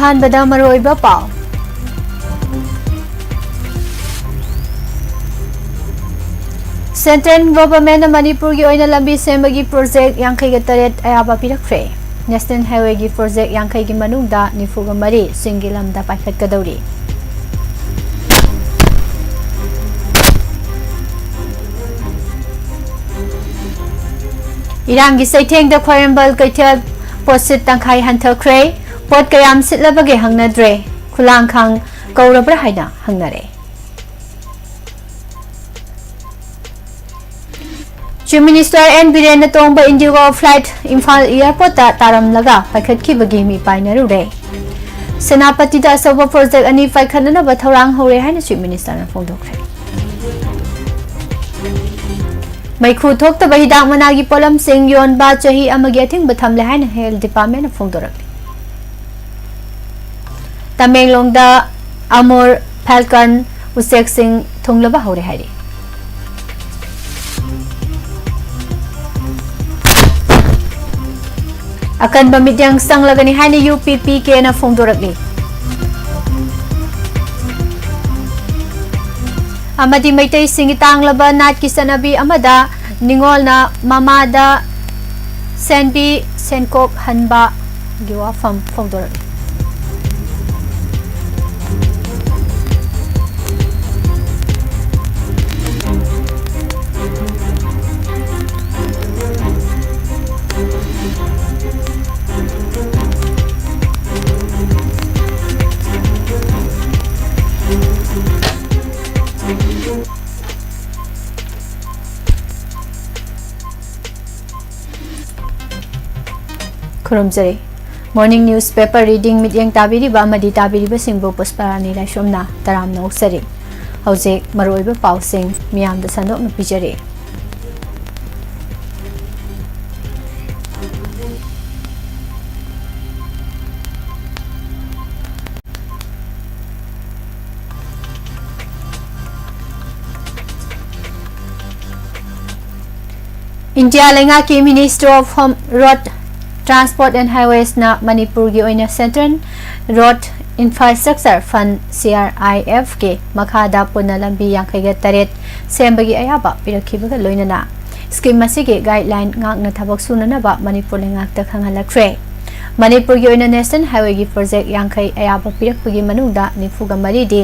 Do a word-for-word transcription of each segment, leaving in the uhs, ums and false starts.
ꯑꯍꯥꯟꯕꯗ ꯃꯔꯨꯑꯣꯏꯕ ꯄꯥꯎ꯫ Central Governmentꯅ ꯃꯅꯤꯄꯨꯔꯒꯤ ꯑꯣꯏꯅ ꯂꯝꯕꯤ ꯁꯦꯝꯕꯒꯤ project ꯌꯥꯡꯈꯩꯒ ꯇꯔꯦꯠ ꯑꯌꯥꯕ ꯄꯤꯔꯛꯈ꯭ꯔꯦ꯫ National Highwayꯒꯤ project ꯌꯥꯡꯈꯩꯒꯤ ꯃꯅꯨꯡꯗ ꯅꯤꯐꯨꯒ ꯃꯔꯤ ꯆꯤꯡꯒꯤ ꯂꯝꯗ ꯄꯥꯏꯈꯠꯀꯗꯧꯔꯤ꯫ ꯏꯔꯥꯡꯒꯤ ꯆꯩꯊꯦꯡꯗ ꯈ꯭ꯋꯥꯏꯔꯝꯕꯟ ꯀꯩꯊꯦꯜ ꯄꯣꯠꯁꯤꯠ ꯇꯪꯈꯥꯏ ꯍꯟꯊꯈ꯭ꯔꯦ꯫ ꯄꯣꯠ ꯀꯌꯥꯝ ꯁꯤꯠꯂꯕꯒꯦ ꯍꯪꯅꯗ꯭ꯔꯦ꯫ ꯈꯨꯂꯥꯡꯈꯥꯡ ꯀꯧꯔꯕ꯭ꯔꯥ ꯍꯥꯏꯅ ꯍꯪꯅꯔꯦ꯫ Chief Minister N ꯕꯤꯔꯦꯟꯅ ꯇꯣꯡꯕ Indigo flight ꯏꯝꯐꯥꯜ airportꯇ ꯇꯥꯔꯝꯂꯒ ꯄꯥꯏꯈꯠꯈꯤꯕꯒꯤ ꯃꯤ ꯄꯥꯏꯅꯔꯨꯔꯦ꯫ ꯁꯦꯅꯥꯄꯇꯤꯗ ꯑꯆꯧꯕ project ꯑꯅꯤ ꯄꯥꯏꯈꯠꯅꯅꯕ ꯊꯧꯔꯥꯡ ꯍꯧꯔꯦ ꯍꯥꯏꯅ Chief Ministerꯅ ꯐꯣꯡꯗꯣꯛꯈ꯭ꯔꯦ꯫ ꯃꯩꯈꯨ ꯊꯣꯛꯇꯕ ꯍꯤꯗꯥꯛ ꯃꯅꯥꯒꯤ ꯄꯣꯠꯂꯝꯁꯤꯡ ꯌꯣꯟꯕ ꯆꯍꯤ ꯑꯃꯒꯤ ꯑꯊꯤꯡꯕ ꯊꯝꯂꯦ ꯍꯥꯏꯅ Health Departmentꯅ ꯐꯣꯡꯗꯣꯔꯛꯂꯤ꯫ ꯇꯃꯦꯡꯂꯣꯡꯗ Amur Falcon ꯎꯆꯦꯛꯁꯤꯡ ꯊꯨꯡꯂꯕ ꯍꯧꯔꯦ ꯍꯥꯏꯔꯤ꯫ ꯑꯀꯟꯕ ꯃꯤꯠꯌꯦꯡ ꯆꯪꯂꯒꯅꯤ ꯍꯥꯏꯅ UPPKꯅ ꯐꯣꯡꯗꯣꯔꯛꯂꯤ꯫ ꯑꯃꯗꯤ ꯃꯩꯇꯩꯁꯤꯡꯒꯤ ꯇꯥꯡꯂꯕ ꯅꯥꯠꯀꯤ ꯆꯠꯅꯕꯤ ꯑꯃꯗ ꯅꯤꯉꯣꯜꯅ ꯃꯃꯥꯗ ꯁꯦꯟꯕꯤ ꯁꯦꯟꯀꯣꯛ ꯍꯟꯕꯒꯤ ꯋꯥꯐꯝ ꯐꯣꯡꯗꯣꯔꯛꯂꯤ꯫ ꯈꯨꯔꯨꯝꯖꯔꯤ꯫ Morning newspaper reading ꯃꯤꯠꯌꯦꯡ ꯇꯥꯕꯤꯔꯤꯕ ꯑꯃꯗꯤ ꯇꯥꯕꯤꯔꯤꯕꯁꯤꯡꯕꯨ ꯄꯨꯁꯄꯔꯥꯅꯤ ꯂꯥꯏꯁ꯭ꯔꯝꯅ ꯇꯔꯥꯝꯅ ꯑꯣꯛꯆꯔꯤ꯫ ꯍꯧꯖꯤꯛ ꯃꯔꯨꯑꯣꯏꯕ ꯄꯥꯎꯁꯤꯡ ꯃꯤꯌꯥꯝꯗ ꯁꯟꯗꯣꯛꯅ ꯄꯤꯖꯔꯤ꯫ ꯏꯟꯗꯤꯌꯥ ꯂꯩꯉꯥꯛꯀꯤ Ministry of Home Road Transport and Highwaysꯅ ꯃꯅꯤꯄꯨꯔꯒꯤ ꯑꯣꯏꯅ Central Road Infrastructure Fund, C R I F ꯀꯤ ꯃꯈꯥꯗ ꯄꯨꯟꯅ ꯂꯝꯕꯤ ꯌꯥꯡꯈꯩꯒ ꯇꯔꯦꯠ ꯁꯦꯝꯕꯒꯤ ꯑꯌꯥꯕ ꯄꯤꯔꯛꯈꯤꯕꯒ ꯂꯣꯏꯅꯅ scheme ꯑꯁꯤꯒꯤ guideline ꯉꯥꯛꯅ ꯊꯕꯛ ꯁꯨꯅꯅꯕ ꯃꯅꯤꯄꯨꯔ ꯂꯩꯉꯥꯛꯇ ꯈꯪꯍꯜꯂꯛꯈ꯭ꯔꯦ꯫ ꯃꯅꯤꯄꯨꯔꯒꯤ ꯑꯣꯏꯅ National Highwayꯒꯤ project ꯌꯥꯡꯈꯩ ꯑꯌꯥꯕ ꯄꯤꯔꯛꯄꯒꯤ ꯃꯅꯨꯡꯗ ꯅꯤꯐꯨꯒ ꯃꯔꯤꯗꯤ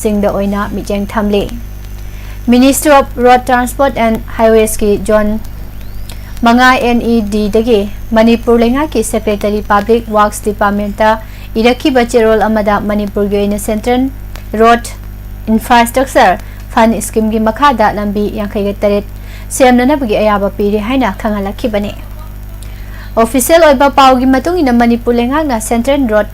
ꯆꯤꯡꯗ ꯑꯣꯏꯅ ꯃꯤꯠꯌꯦꯡ ꯊꯝꯂꯤ꯫ Ministry of Road Transport and Highwaysꯀꯤ Zone ꯃꯉꯥ NEDꯗꯒꯤ ꯃꯅꯤꯄꯨꯔ ꯂꯩꯉꯥꯛꯀꯤ Secretary Public Works Departmentꯇ ꯏꯔꯛꯈꯤꯕ ꯆꯦꯔꯣꯜ ꯑꯃꯗ ꯃꯅꯤꯄꯨꯔꯒꯤ ꯑꯣꯏꯅ Central Road Infrastructure Fund schemeꯒꯤ ꯃꯈꯥꯗ ꯂꯝꯕꯤ ꯌꯥꯡꯈꯩꯒ ꯇꯔꯦꯠ ꯁꯦꯝꯅꯅꯕꯒꯤ ꯑꯌꯥꯕ ꯄꯤꯔꯦ ꯍꯥꯏꯅ ꯈꯪꯍꯜꯂꯛꯈꯤꯕꯅꯤ꯫ Official ꯑꯣꯏꯕ ꯄꯥꯎꯒꯤ ꯃꯇꯨꯡ ꯏꯟꯅ ꯃꯅꯤꯄꯨꯔ ꯂꯩꯉꯥꯛꯅ Central Road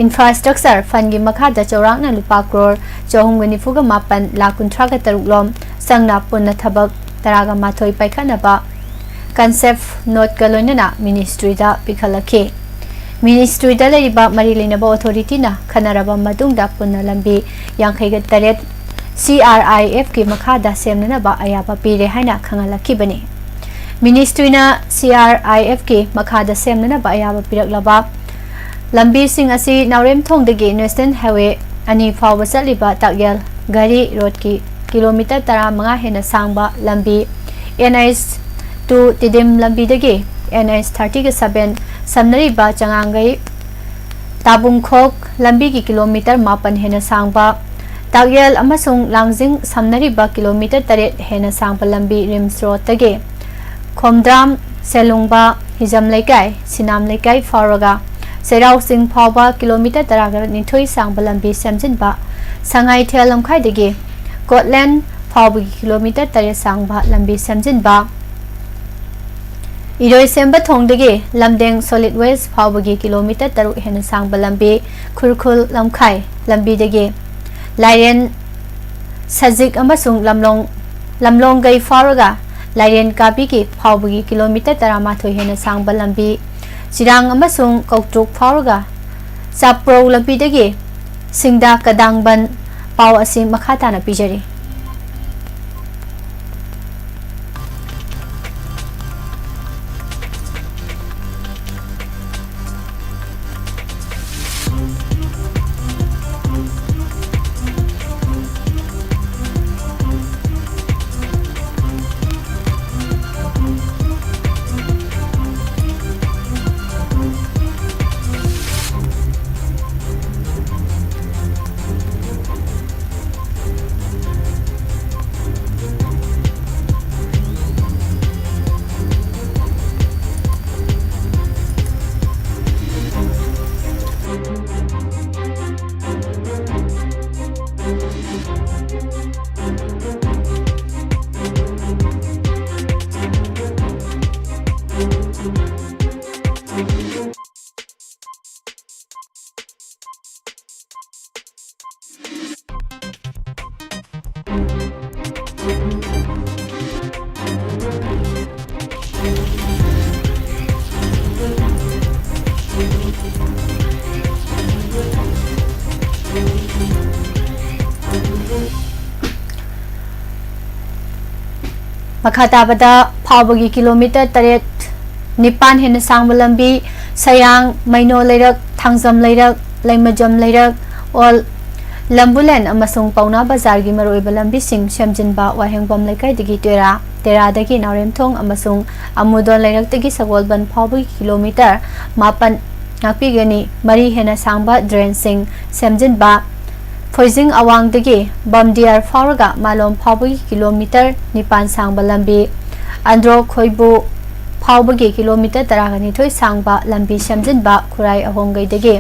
Infrastructure Fundꯒꯤ ꯃꯈꯥꯗ ꯆꯥꯎꯔꯥꯛꯅ ꯂꯨꯄꯥ ꯀ꯭ꯔꯣꯔ ꯆꯍꯨꯝꯒ ꯅꯤꯐꯨꯒ ꯃꯥꯄꯟ ꯂꯥꯈ ꯀꯨꯟꯊ꯭ꯔꯥꯒ ꯇꯔꯨꯛ ꯂꯣꯝ ꯆꯪꯅ ꯄꯨꯟꯅ ꯊꯕꯛ ꯇꯔꯥꯒ ꯃꯥꯊꯣꯏ ꯄꯥꯏꯈꯠꯅꯕ concept noteꯀ ꯂꯣꯏꯅꯅ ministryꯗ ꯄꯤꯈꯠꯂꯛꯈꯤ꯫ Ministryꯗ ꯂꯩꯔꯤꯕ ꯃꯔꯤ ꯂꯩꯅꯕ authorityꯅ ꯈꯟꯅꯔꯕ ꯃꯇꯨꯡꯗ ꯄꯨꯟꯅ ꯂꯝꯕꯤ ꯌꯥꯡꯈꯩꯒ ꯇꯔꯦꯠ C R I Fꯀꯤ ꯃꯈꯥꯗ ꯁꯦꯝꯅꯅꯕ ꯑꯌꯥꯕ ꯄꯤꯔꯦ ꯍꯥꯏꯅ ꯈꯪꯍꯜꯂꯛꯈꯤꯕꯅꯤ꯫ Ministryꯅ C R I Fꯀꯤ ꯃꯈꯥꯗ ꯁꯦꯝꯅꯅꯕ ꯑꯌꯥꯕ ꯄꯤꯔꯛꯂꯕ ꯂꯝꯕꯤꯁꯤꯡ ꯑꯁꯤ ꯅꯥꯎꯔꯦꯝꯊꯣꯡꯗꯒꯤ National Highway ꯑꯅꯤ ꯐꯥꯎꯕ ꯆꯠꯂꯤꯕ ꯇꯥꯛꯌꯦꯜ ꯘꯔꯤ roadꯀꯤ kilometre ꯇꯔꯥꯃꯉꯥ ꯍꯦꯟꯅ ꯁꯥꯡꯕ ꯂꯝꯕꯤ, N H two Tiddim ꯂꯝꯕꯤꯗꯒꯤ N H thirtyꯒ seven ꯁꯝꯅꯔꯤꯕ ꯆꯉꯥꯡꯒꯩ ꯇꯥꯕꯨꯡꯈꯣꯛ ꯂꯝꯕꯤꯒꯤ kilometre ꯃꯥꯄꯟ ꯍꯦꯟꯅ ꯁꯥꯡꯕ, ꯇꯥꯛꯌꯦꯜ ꯑꯃꯁꯨꯡ ꯂꯥꯡꯖꯤꯡ ꯁꯝꯅꯔꯤꯕ kilometre ꯇꯔꯦꯠ ꯍꯦꯟꯅ ꯁꯥꯡꯕ ꯂꯝꯕꯤ RIMS roadꯇꯒꯤ ꯈꯣꯝꯗ꯭ꯔꯥꯝ, ꯁꯦꯂꯨꯡꯕ, ꯍꯤꯖꯝ ꯂꯩꯀꯥꯏ, ꯁꯤꯅꯥꯝ ꯂꯩꯀꯥꯏ ꯐꯥꯎꯔꯒ ꯆꯩꯔꯥꯎ ꯆꯤꯡ ꯐꯥꯎꯕ kilometre ꯇꯔꯥꯒ ꯅꯤꯊꯣꯏ ꯁꯥꯡꯕ ꯂꯝꯕꯤ ꯁꯦꯝꯖꯤꯟꯕ, ꯁꯉꯥꯏꯊꯦꯜ ꯂꯝꯈꯥꯏꯗꯒꯤ ꯀꯣꯠꯂꯦꯟ ꯐꯥꯎꯕꯒꯤ kilometre ꯇꯔꯦꯠ ꯁꯥꯡꯕ ꯂꯝꯕꯤ ꯁꯦꯝꯖꯤꯟꯕ, ꯏꯔꯣꯏꯁꯦꯝꯕ ꯊꯣꯡꯗꯒꯤ ꯂꯝꯗꯦꯡ solid waste ꯐꯥꯎꯕꯒꯤ kilometre ꯇꯔꯨꯛ ꯍꯦꯟꯅ ꯁꯥꯡꯕ ꯂꯝꯕꯤ, ꯈꯨꯔꯈꯨꯜ ꯂꯝꯈꯥꯏ ꯂꯝꯕꯤꯗꯒꯤ ꯂꯥꯏꯔꯦꯟ ꯁꯖꯤꯛ ꯑꯃꯁꯨꯡ ꯂꯝꯂꯣꯡ, ꯂꯝꯂꯣꯡꯒꯩ ꯐꯥꯎꯔꯒ ꯂꯥꯏꯔꯦꯟ ꯀꯥꯕꯤꯒꯤ ꯐꯥꯎꯕꯒꯤ kilometre ꯇꯔꯥꯃꯥꯊꯣꯏ ꯍꯦꯟꯅ ꯁꯥꯡꯕ ꯂꯝꯕꯤ, ꯆꯤꯔꯥꯡ ꯑꯃꯁꯨꯡ ꯀꯧꯇ꯭ꯔꯨꯛ ꯐꯥꯎꯔꯒ ꯆꯥꯄ꯭ꯔꯧ ꯂꯝꯕꯤꯗꯒꯤ ꯁꯤꯡꯗꯥ ꯀꯗꯥꯡꯕꯟ ꯄꯥꯎ ꯑꯁꯤ ꯃꯈꯥ ꯇꯥꯅ ꯄꯤꯖꯔꯤ꯫ ꯃꯈꯥ ꯇꯥꯕꯗ ꯐꯥꯎꯕꯒꯤ ꯀꯤꯂꯣꯃꯤꯇꯔ ꯇꯔꯦꯠ, ꯅꯤꯄꯥꯟ ꯍꯦꯟꯅ ꯁꯥꯡꯕ ꯂꯝꯕꯤ, ꯁꯌꯥꯡ, ꯃꯩꯅꯣ ꯂꯩꯔꯛ, ꯊꯥꯡꯖꯝ ꯂꯩꯔꯛ, ꯂꯩꯃꯖꯝ ꯂꯩꯔꯛ, ꯑꯣꯜ ꯂꯝꯕꯨꯂꯦꯟ ꯑꯃꯁꯨꯡ ꯄꯥꯎꯅꯥ ꯕꯖꯥꯔꯒꯤ ꯃꯔꯨꯑꯣꯏꯕ ꯂꯝꯕꯤꯁꯤꯡ ꯁꯦꯝꯖꯤꯟꯕ, ꯋꯥꯍꯦꯡꯕꯝ ꯂꯩꯀꯥꯏꯗꯒꯤ ꯇꯦꯔꯥ, ꯇꯦꯔꯥꯗꯒꯤ ꯅꯥꯎꯔꯦꯝꯊꯣꯡ ꯑꯃꯁꯨꯡ ꯑꯃꯨꯗꯣꯟ ꯂꯩꯔꯛꯇꯒꯤ ꯁꯒꯣꯜꯕꯟ ꯐꯥꯎꯕꯒꯤ ꯀꯤꯂꯣꯃꯤꯇꯔ ꯃꯥꯄꯟ ꯉꯥꯛꯄꯤꯒꯅꯤ, ꯃꯔꯤ ꯍꯦꯟꯅ ꯁꯥꯡꯕ ꯗ꯭ꯔꯦꯟꯁꯤꯡ ꯁꯦꯝꯖꯤꯟꯕ, ꯐꯣꯏꯖꯤꯡ ꯑꯋꯥꯡꯗꯒꯤ ꯕꯝꯗꯤꯌꯥꯔ ꯐꯥꯎꯔꯒ ꯃꯥꯂꯣꯝ ꯐꯥꯎꯕꯒꯤ ꯀꯤꯂꯣꯃꯤꯇꯔ ꯅꯤꯄꯥꯟ ꯁꯥꯡꯕ ꯂꯝꯕꯤ, ꯑꯟꯗ꯭ꯔꯣ ꯈꯣꯏꯕꯨ ꯐꯥꯎꯕꯒꯤ ꯀꯤꯂꯣꯃꯤꯇꯔ ꯇꯔꯥꯒ ꯅꯤꯊꯣꯏ ꯁꯥꯡꯕ ꯂꯝꯕꯤ ꯁꯦꯝꯖꯤꯟꯕ, ꯈꯨꯔꯥꯏ ꯑꯍꯣꯡꯒꯩꯗꯒꯤ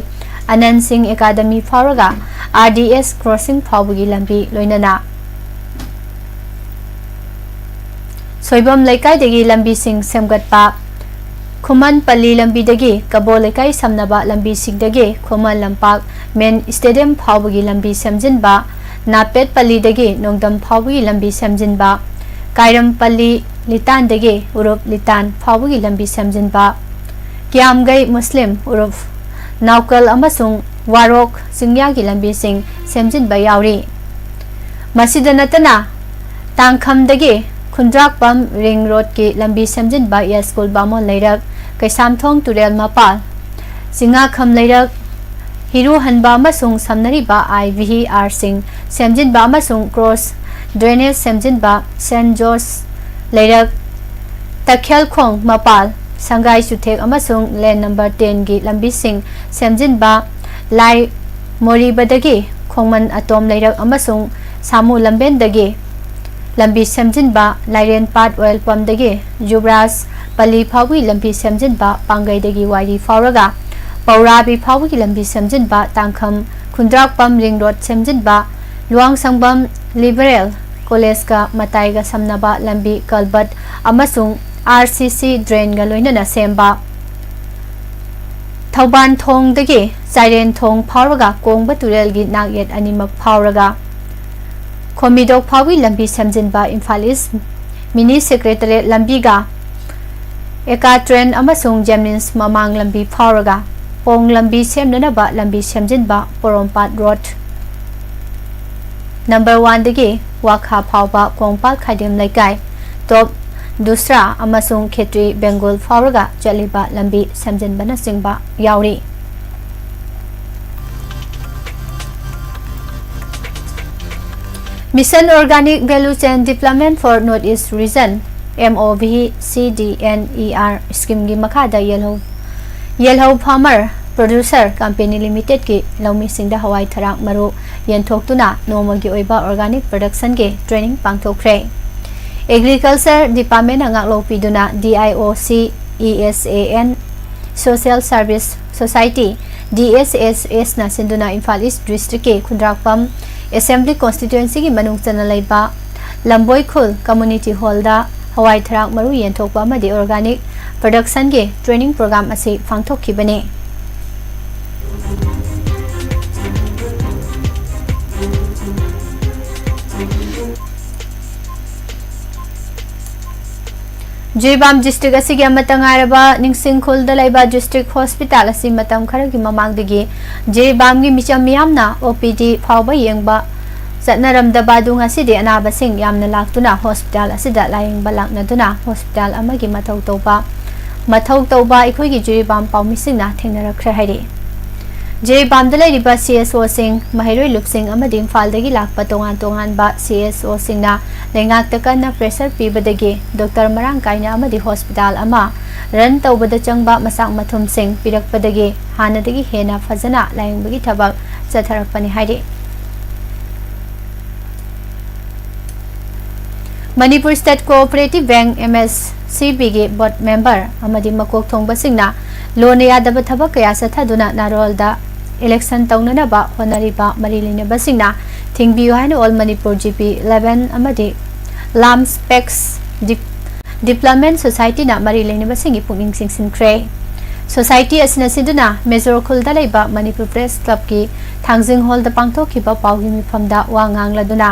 ꯑꯅꯟ ꯁꯤꯡ ꯑꯦꯀꯥꯗꯃꯤ ꯐꯥꯎꯔꯒ ꯑꯥꯔ ꯗꯤ ꯑꯦꯁ ꯀ꯭ꯔꯣꯁꯤꯡ ꯐꯥꯎꯕꯒꯤ ꯂꯝꯕꯤ, ꯂꯣꯏꯅꯅ ꯁꯣꯏꯕꯝ ꯂꯩꯀꯥꯏꯗꯒꯤ ꯂꯝꯕꯤꯁꯤꯡ ꯁꯦꯝꯒꯠꯄ, ꯈꯨꯃꯟ ꯄꯜꯂꯤ ꯂꯝꯕꯤꯗꯒꯤ ꯀꯕꯣ ꯂꯩꯀꯥꯏ ꯁꯝꯅꯕ ꯂꯝꯕꯤꯁꯤꯡꯗꯒꯤ ꯈꯨꯃꯟ ꯂꯝꯄꯥꯛ ꯃꯦꯟ ꯁ꯭ꯇꯦꯗꯤꯌꯝ ꯐꯥꯎꯕꯒꯤ ꯂꯝꯕꯤ ꯁꯦꯝꯖꯤꯟꯕ, ꯅꯥꯄꯦꯠ ꯄꯜꯂꯤꯗꯒꯤ ꯅꯣꯡꯗꯝ ꯐꯥꯎꯕꯒꯤ ꯂꯝꯕꯤ ꯁꯦꯝꯖꯤꯟꯕ, ꯀꯥꯏꯔꯝ ꯄꯜꯂꯤ ꯂꯤꯇꯥꯟꯗꯒꯤ ꯎꯔꯨꯞ ꯂꯤꯇꯥꯟ ꯐꯥꯎꯕꯒꯤ ꯂꯝꯕꯤ ꯁꯦꯝꯖꯤꯟꯕ, ꯀꯤꯌꯥꯝꯒꯩ ꯃꯨꯁꯂꯤꯝ ꯎꯔꯨꯞ ꯅꯥꯎꯀꯜ ꯑꯃꯁꯨꯡ ꯋꯥꯔꯣꯛ ꯆꯤꯡꯌꯥꯒꯤ ꯂꯝꯕꯤꯁꯤꯡ ꯁꯦꯝꯖꯤꯟꯕ ꯌꯥꯎꯔꯤ꯫ ꯃꯁꯤꯗ ꯅꯠꯇꯅ ꯇꯥꯡꯈꯝꯗꯒꯤ ꯈꯨꯟꯗ꯭ꯔꯥꯛꯄꯝ ꯔꯤꯡ ꯔꯣꯗꯀꯤ ꯂꯝꯕꯤ ꯁꯦꯝꯖꯤꯟꯕ, ꯌꯥꯏꯁ꯭ꯀꯨꯜ ꯕꯥꯃꯣꯟ ꯂꯩꯔꯛ, ꯀꯩꯁꯥꯝꯊꯣꯡ ꯇꯨꯔꯦꯜ ꯃꯄꯥꯜ, ꯆꯤꯡꯉꯥꯈꯝ ꯂꯩꯔꯛ, ꯍꯤꯔꯨ ꯍꯟꯕ ꯑꯃꯁꯨꯡ ꯁꯝꯅꯔꯤꯕ ꯑꯥꯏ ꯚꯤ ꯍꯤ ꯑꯥꯔꯁꯤꯡ ꯁꯦꯝꯖꯤꯟꯕ ꯑꯃꯁꯨꯡ ꯀ꯭ꯔꯣꯁ ꯗ꯭ꯔꯦꯅꯦꯖ ꯁꯦꯝꯖꯤꯟꯕ, ꯁꯦꯟꯠ ꯖꯣꯔꯖ ꯂꯩꯔꯛ, ꯇꯈꯦꯜꯈꯣꯡ ꯃꯄꯥꯜ, ꯁꯪꯒꯥꯏ ꯆꯨꯊꯦꯛ ꯑꯃꯁꯨꯡ ꯂꯦꯟ ꯅꯝꯕꯔ ꯇꯦꯟꯒꯤ ꯂꯝꯕꯤꯁꯤꯡ ꯁꯦꯝꯖꯤꯟꯕ, ꯂꯥꯏ ꯃꯣꯔꯤꯕꯗꯒꯤ ꯈꯣꯡꯃꯟ ꯑꯇꯣꯝ ꯂꯩꯔꯛ ꯑꯃꯁꯨꯡ ꯁꯥꯃꯨ ꯂꯝꯕꯦꯟꯗꯒꯤ ꯂꯝꯕꯤ ꯁꯦꯝꯖꯤꯟꯕ, ꯂꯥꯏꯔꯦꯟ ꯄꯥꯠ ꯑꯣꯏꯜ ꯄꯝꯗꯒꯤ ꯖꯨꯕ꯭ꯔꯥꯖ ꯄꯜꯂꯤ ꯐꯥꯎꯕꯒꯤ ꯂꯝꯕꯤ ꯁꯦꯝꯖꯤꯟꯕ, ꯄꯥꯡꯒꯩꯗꯒꯤ ꯋꯥꯏꯔꯤ ꯐꯥꯎꯔꯒ ꯄꯧꯔꯥꯕꯤ ꯐꯥꯎꯕꯒꯤ ꯂꯝꯕꯤ ꯁꯦꯝꯖꯤꯟꯕ, ꯇꯥꯡꯈꯝ ꯈꯨꯟꯗ꯭ꯔꯥꯛꯄꯝ ꯔꯤꯡ ꯔꯣꯗ ꯁꯦꯝꯖꯤꯟꯕ, ꯂꯨꯋꯥꯡꯁꯪꯕꯝ ꯂꯤꯕꯔꯦꯜ ꯀꯣꯂꯦꯖꯀ ꯃꯇꯥꯏꯒ ꯁꯝꯅꯕ ꯂꯝꯕꯤ ꯀꯜꯕꯠ ꯑꯃꯁꯨꯡ RCC drainꯒ ꯂꯣꯏꯅꯅ ꯁꯦꯝꯕ꯫ ꯊꯧꯕꯥꯟ ꯊꯣꯡꯗꯒꯤ ꯆꯥꯏꯔꯦꯟ ꯊꯣꯡ ꯐꯥꯎꯔꯒ ꯀꯣꯡꯕ ꯇꯨꯔꯦꯜꯒꯤ ꯅꯥꯛꯌꯦꯠ ꯑꯅꯤꯃꯛ ꯐꯥꯎꯔꯒ ꯈꯣꯃꯤꯗꯣꯛ ꯐꯥꯎꯒꯤ ꯂꯝꯕꯤ ꯁꯦꯝꯖꯤꯟꯕ꯫ ꯏꯝꯐꯥꯜ ꯏꯁ ꯃꯤꯅꯤ ꯁꯦꯀ꯭ꯔꯦꯇꯔꯤꯌꯦꯠ ꯂꯝꯕꯤꯒ ꯑꯦꯀꯥ ꯇ꯭ꯔꯦꯟ ꯑꯃꯁꯨꯡ ꯖꯦꯝꯅꯤꯝꯁ ꯃꯃꯥꯡ ꯂꯝꯕꯤ ꯐꯥꯎꯔꯒ ꯄꯣꯡ ꯂꯝꯕꯤ ꯁꯦꯝꯅꯅꯕ ꯂꯝꯕꯤ ꯁꯦꯝꯖꯤꯟꯕ꯫ ꯄꯣꯔꯣꯝꯄꯥꯠ ꯔꯣꯗ ꯅꯝꯕꯔ ꯋꯥꯟꯗꯒꯤ ꯋꯥꯈꯥ ꯐꯥꯎꯕ ꯀꯣꯡꯄꯥꯜ ꯈꯥꯏꯗꯦꯝ ꯂꯩꯀꯥꯏ, ꯇꯣꯞ ꯗꯨꯁ꯭ꯔꯥ ꯑꯃꯁꯨꯡ ꯈꯦꯇ꯭ꯔꯤ ꯕꯦꯡꯒꯨꯜ ꯐꯥꯎꯔꯒ ꯆꯠꯂꯤꯕ ꯂꯝꯕꯤ ꯁꯦꯝꯖꯤꯟꯕꯅꯆꯤꯡꯕ ꯌꯥꯎꯔꯤ꯫ Mission Organic Value Chain Development for North East Region, MOVCDNER schemeꯒꯤ ꯃꯈꯥꯗ ꯌꯦꯜꯍꯧ, ꯌꯦꯜꯍꯧ farmer producer company limitedꯀꯤ ꯂꯧꯃꯤꯁꯤꯡꯗ ꯍꯋꯥꯏ ꯊꯔꯥꯛ ꯃꯔꯨ ꯌꯦꯟꯊꯣꯛꯇꯨꯅ ꯅꯣꯡꯃꯒꯤ ꯑꯣꯏꯕ organic productionꯒꯤ training ꯄꯥꯡꯊꯣꯛꯈ꯭ꯔꯦ꯫ Agriculture Departmentꯅ ꯉꯥꯛꯂꯧ ꯄꯤꯗꯨꯅ DIOC, ESAN, Social Service Society, DSSSꯅ ꯁꯤꯟꯗꯨꯅ ꯏꯝꯐꯥꯜ ꯏꯁ ꯗꯤꯁꯇ꯭ꯔꯤꯛꯀꯤ ꯈꯨꯟꯗ꯭ꯔꯥꯛꯄꯝ Assembly Constituencyꯒꯤ ꯃꯅꯨꯡ ꯆꯟꯅ ꯂꯩꯕ ꯂꯝꯕꯣꯏ ꯈꯨꯜ Community Hallꯗ ꯍꯋꯥꯏ ꯊꯔꯥꯛ ꯃꯔꯨ ꯌꯦꯟꯊꯣꯛꯄ ꯑꯃꯗꯤ organic productionꯒꯤ training program ꯑꯁꯤ ꯄꯥꯡꯊꯣꯛꯈꯤꯕꯅꯤ꯫ ꯖꯤꯔꯤꯕꯥꯝ ꯗꯤꯁꯇ꯭ꯔꯤꯛ ꯑꯁꯤꯒꯤ ꯑꯃꯠꯇ ꯉꯥꯏꯔꯕ ꯅꯤꯡꯁꯤꯡꯈꯨꯜꯗ ꯂꯩꯕ ꯗꯤꯁꯇ꯭ꯔꯤꯛ ꯍꯣꯁꯄꯤꯇꯥꯜ ꯑꯁꯤ ꯃꯇꯝ ꯈꯔꯒꯤ ꯃꯃꯥꯡꯗꯒꯤ ꯖꯤꯔꯤꯕꯥꯝꯒꯤ ꯃꯤꯆꯝ ꯃꯤꯌꯥꯝꯅ OPD ꯐꯥꯎꯕ ꯌꯦꯡꯕ ꯆꯠꯅꯔꯝꯗꯕ ꯑꯗꯨ ꯉꯁꯤꯗꯤ ꯑꯅꯥꯕꯁꯤꯡ ꯌꯥꯝꯅ ꯂꯥꯛꯇꯨꯅ ꯍꯣꯁꯄꯤꯇꯥꯜ ꯑꯁꯤꯗ ꯂꯥꯌꯦꯡꯕ ꯂꯥꯛꯅꯗꯨꯅ ꯍꯣꯁꯄꯤꯇꯥꯜ ꯑꯃꯒꯤ ꯃꯊꯧ ꯇꯧꯕ, ꯃꯊꯧ ꯇꯧꯕ ꯑꯩꯈꯣꯏꯒꯤ ꯖꯤꯔꯤꯕꯥꯝ ꯄꯥꯎꯃꯤꯁꯤꯡꯅ ꯊꯦꯡꯅꯔꯛꯈ꯭ꯔꯦ ꯍꯥꯏꯔꯤ꯫ ꯖꯤꯔꯤꯕꯥꯝꯗ ꯂꯩꯔꯤꯕ CSOꯁꯤꯡ, ꯃꯍꯩꯔꯣꯏ ꯂꯨꯞꯁꯤꯡ ꯑꯃꯗꯤ ꯏꯝꯐꯥꯜꯗꯒꯤ ꯂꯥꯛꯄ ꯇꯣꯉꯥꯟ ꯇꯣꯉꯥꯟꯕ CSOꯁꯤꯡꯅ ꯂꯩꯉꯥꯛꯇ ꯀꯟꯅ pressure ꯄꯤꯕꯗꯒꯤ ꯗꯣꯛꯇꯔ ꯃꯔꯥꯡ ꯀꯥꯏꯅ ꯑꯃꯗꯤ ꯍꯣꯁꯄꯤꯇꯥꯜ ꯑꯃ run ꯇꯧꯕꯗ ꯆꯪꯕ ꯃꯆꯥꯛ ꯃꯊꯨꯝꯁꯤꯡ ꯄꯤꯔꯛꯄꯗꯒꯤ ꯍꯥꯟꯅꯗꯒꯤ ꯍꯦꯟꯅ ꯐꯖꯅ ꯂꯥꯌꯦꯡꯕꯒꯤ ꯊꯕꯛ ꯆꯠꯊꯔꯛꯄꯅꯤ ꯍꯥꯏꯔꯤ꯫ Manipur State Cooperative Bank, MSCBꯒꯤ board member ꯑꯃꯗꯤ ꯃꯀꯣꯛ ꯊꯣꯡꯕꯁꯤꯡꯅ ꯂꯣꯟꯅ ꯌꯥꯗꯕ ꯊꯕꯛ ꯀꯌꯥ ꯆꯠꯊꯗꯨꯅ ꯅꯥꯔꯣꯜꯗ election ꯇꯧꯅꯅꯕ ꯍꯣꯠꯅꯔꯤꯕ ꯃꯔꯤ ꯂꯩꯅꯕꯁꯤꯡꯅ ꯊꯤꯡꯕꯤꯌꯨ ꯍꯥꯏꯅ All Manipur G P eleven ꯑꯃꯗꯤ ꯂꯥꯝꯁꯄꯦꯛꯁ ꯗꯤꯞ-, ꯗꯤꯕ꯭ꯂꯞꯃꯦꯟ ꯁꯣꯁꯥꯏꯇꯤꯅ ꯃꯔꯤ ꯂꯩꯅꯕꯁꯤꯡꯒꯤ ꯄꯨꯛꯅꯤꯡ ꯆꯤꯡꯁꯤꯟꯈ꯭ꯔꯦ꯫ ꯁꯣꯁꯥꯏꯇꯤ ꯑꯁꯤꯅ ꯁꯤꯟꯗꯨꯅ ꯃꯦꯖꯣꯔ ꯈꯨꯜꯗ ꯂꯩꯕ ꯃꯅꯤꯄꯨꯔ ꯄ꯭ꯔꯦꯁ ꯀ꯭ꯂꯕꯀꯤ ꯊꯥꯡꯖꯤꯡ ꯍꯣꯜꯗ ꯄꯥꯡꯊꯣꯛꯈꯤꯕ ꯄꯥꯎꯒꯤ ꯃꯤꯐꯝꯗ ꯋꯥ ꯉꯥꯡꯂꯗꯨꯅ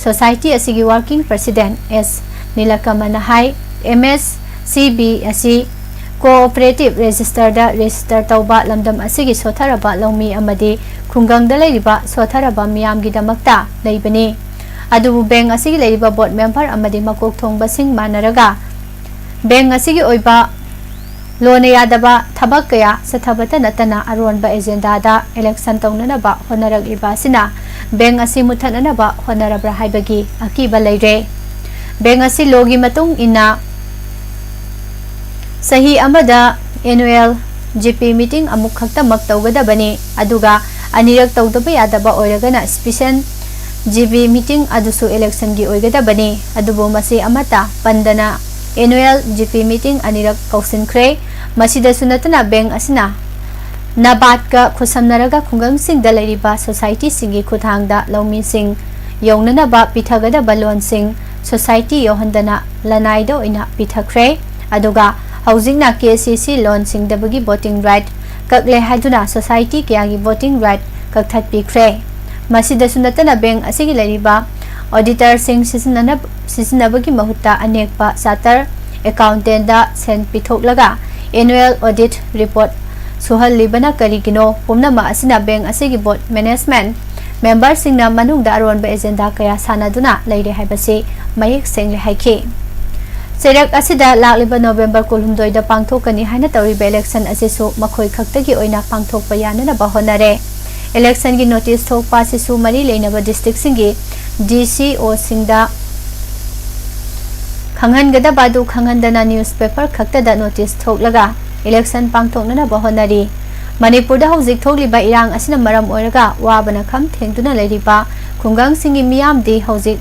ꯁꯣꯁꯥꯏꯇꯤ ꯑꯁꯤꯒꯤ ꯋꯥꯔꯀꯤꯡ ꯄ꯭ꯔꯦꯁꯤꯗꯦꯟꯠ ꯑꯦꯁ ꯅꯤꯂꯀꯃꯜꯅ ꯍꯥꯏ, M S C B ꯑꯁꯤ ꯀꯣꯑꯣꯄꯔꯦꯇꯤꯚ ꯔꯦꯖꯤꯁꯇꯔꯗ ꯔꯦꯖꯤꯁꯇꯔ ꯇꯧꯕ ꯂꯝꯗꯝ ꯑꯁꯤꯒꯤ ꯁꯣꯠꯊꯔꯕ ꯂꯧꯃꯤ ꯑꯃꯗꯤ ꯈꯨꯡꯒꯪꯗ ꯂꯩꯔꯤꯕ ꯁꯣꯠꯊꯔꯕ ꯃꯤꯌꯥꯝꯒꯤꯗꯃꯛꯇ ꯂꯩꯕꯅꯤ꯫ ꯑꯗꯨꯕꯨ ꯕꯦꯡꯛ ꯑꯁꯤꯒꯤ ꯂꯩꯔꯤꯕ ꯕꯣꯔꯗ ꯃꯦꯝꯕꯔ ꯑꯃꯗꯤ ꯃꯀꯣꯛ ꯊꯣꯡꯕꯁꯤꯡ ꯃꯥꯟꯅꯔꯒ ꯕꯦꯡꯛ ꯑꯁꯤꯒꯤ ꯑꯣꯏꯕ ꯂꯣꯟꯅ ꯌꯥꯗꯕ ꯊꯕꯛ ꯀꯌꯥ ꯆꯠꯊꯕꯇ ꯅꯠꯇꯅ ꯑꯔꯣꯟꯕ ꯑꯦꯖꯦꯟꯗꯥꯗ ꯏꯂꯦꯛꯁꯟ ꯇꯧꯅꯅꯕ ꯍꯣꯠꯅꯔꯛꯂꯤꯕ ꯑꯁꯤꯅ ꯕꯦꯡꯛ ꯑꯁꯤ ꯃꯨꯠꯊꯠꯅꯅꯕ ꯍꯣꯠꯅꯔꯕ꯭ꯔꯥ ꯍꯥꯏꯕꯒꯤ ꯑꯀꯤꯕ ꯂꯩꯔꯦ꯫ ꯕꯦꯡꯛ ꯑꯁꯤ ꯂꯣꯒꯤ ꯃꯇꯨꯡ ꯏꯟꯅ ꯆꯍꯤ ꯑꯃꯗ annual G P meeting ꯑꯃꯨꯛ ꯈꯛꯇꯃꯛ ꯇꯧꯒꯗꯕꯅꯤ, ꯑꯗꯨꯒ ꯑꯅꯤꯔꯛ ꯇꯧꯗꯕ ꯌꯥꯗꯕ ꯑꯣꯏꯔꯒꯅ special G P meeting ꯑꯗꯨꯁꯨ ꯏꯂꯦꯛꯁꯟꯒꯤ ꯑꯣꯏꯒꯗꯕꯅꯤ꯫ ꯑꯗꯨꯕꯨ ꯃꯁꯤ ꯑꯃꯠꯇ ꯄꯟꯗꯅ annual G P meeting ꯑꯅꯤꯔꯛ ꯀꯧꯁꯤꯟꯈ꯭ꯔꯦ꯫ ꯃꯁꯤꯗꯁꯨ ꯅꯠꯇꯅ ꯕꯦꯡꯛ ꯑꯁꯤꯅ ꯅꯕꯥꯔꯗꯀ ꯈꯨꯠꯁꯝꯅꯔꯒ ꯈꯨꯡꯒꯪꯁꯤꯡꯗ ꯂꯩꯔꯤꯕ ꯁꯣꯁꯥꯏꯇꯤꯁꯤꯡꯒꯤ ꯈꯨꯠꯊꯥꯡꯗ ꯂꯧꯃꯤꯁꯤꯡ ꯌꯧꯅꯅꯕ ꯄꯤꯊꯒꯗꯕ ꯂꯣꯟꯁꯤꯡ ꯁꯣꯁꯥꯏꯇꯤ ꯌꯧꯍꯟꯗꯅ ꯂꯅꯥꯏꯗ ꯑꯣꯏꯅ ꯄꯤꯊꯈ꯭ꯔꯦ꯫ ꯑꯗꯨꯒ ꯍꯧꯖꯤꯛꯅ K C C ꯂꯣꯟ ꯁꯤꯡꯗꯕꯒꯤ voting right ꯀꯛꯂꯦ ꯍꯥꯏꯗꯨꯅ ꯁꯣꯁꯥꯏꯇꯤ ꯀꯌꯥꯒꯤ voting right ꯀꯛꯊꯠꯄꯤꯈ꯭ꯔꯦ꯫ ꯃꯁꯤꯗꯁꯨ ꯅꯠꯇꯅ ꯕꯦꯡꯛ ꯑꯁꯤꯒꯤ ꯂꯩꯔꯤꯕ ꯑꯣꯗꯤꯇꯔꯁꯤꯡ ꯁꯤꯖꯤꯟꯅꯅꯕ, ꯁꯤꯖꯤꯟꯅꯕꯒꯤ ꯃꯍꯨꯠꯇ ꯑꯅꯦꯛꯄ ꯆꯥꯔꯇꯔ ꯑꯦꯀꯥꯎꯟꯇꯦꯟꯗ ꯁꯦꯟ ꯄꯤꯊꯣꯛꯂꯒ annual audit report ꯁꯨꯍꯜꯂꯤꯕꯅ ꯀꯔꯤꯒꯤꯅꯣ? ꯄꯨꯝꯅꯃꯛ ꯑꯁꯤꯅ ꯕꯦꯡꯛ ꯑꯁꯤꯒꯤ ꯕꯣꯔꯗ ꯃꯦꯅꯦꯖꯃꯦꯟꯠ ꯃꯦꯝꯕꯔꯁꯤꯡꯅ ꯃꯅꯨꯡꯗ ꯑꯔꯣꯟꯕ ꯑꯦꯖꯦꯟꯗꯥ ꯀꯌꯥ ꯁꯥꯟꯅꯗꯨꯅ ꯂꯩꯔꯦ ꯍꯥꯏꯕꯁꯤ ꯃꯌꯦꯛ ꯁꯦꯡꯂꯦ ꯍꯥꯏꯈꯤ꯫ ꯆꯩꯔꯛ ꯑꯁꯤꯗ ꯂꯥꯛꯂꯤꯕ ꯅꯣꯕꯦꯝꯕꯔ ꯀꯨꯟꯍꯨꯝꯗꯣꯏꯗ ꯄꯥꯡꯊꯣꯛꯀꯅꯤ ꯍꯥꯏꯅ ꯇꯧꯔꯤꯕ ꯏꯂꯦꯛꯁꯟ ꯑꯁꯤꯁꯨ ꯃꯈꯣꯏ ꯈꯛꯇꯒꯤ ꯑꯣꯏꯅ ꯄꯥꯡꯊꯣꯛꯄ ꯌꯥꯅꯅꯕ ꯍꯣꯠꯅꯔꯦ꯫ ꯏꯂꯦꯛꯁꯟꯒꯤ ꯅꯣꯇꯤꯁ ꯊꯣꯛꯄ ꯑꯁꯤꯁꯨ ꯃꯔꯤ ꯂꯩꯅꯕ ꯗꯤꯁꯇ꯭ꯔꯤꯛꯁꯤꯡꯒꯤ D C Oꯁꯤꯡꯗ ꯈꯪꯍꯟꯒꯗꯕ ꯑꯗꯨ ꯈꯪꯍꯟꯗꯅ ꯅ꯭ꯌꯨꯁꯄꯦꯄꯔ ꯈꯛꯇꯗ ꯅꯣꯇꯤꯁ ꯊꯣꯛꯂꯒ ꯏꯂꯦꯛꯁꯟ ꯄꯥꯡꯊꯣꯛꯅꯅꯕ ꯍꯣꯠꯅꯔꯤ꯫ ꯃꯅꯤꯄꯨꯔꯗ ꯍꯧꯖꯤꯛ ꯊꯣꯛꯂꯤꯕ ꯏꯔꯥꯡ ꯑꯁꯤꯅ ꯃꯔꯝ ꯑꯣꯏꯔꯒ ꯋꯥꯕꯅ ꯈꯝ ꯊꯦꯡꯗꯨꯅ ꯂꯩꯔꯤꯕ ꯈꯨꯡꯒꯪꯁꯤꯡꯒꯤ ꯃꯤꯌꯥꯝꯗꯤ ꯍꯧꯖꯤꯛ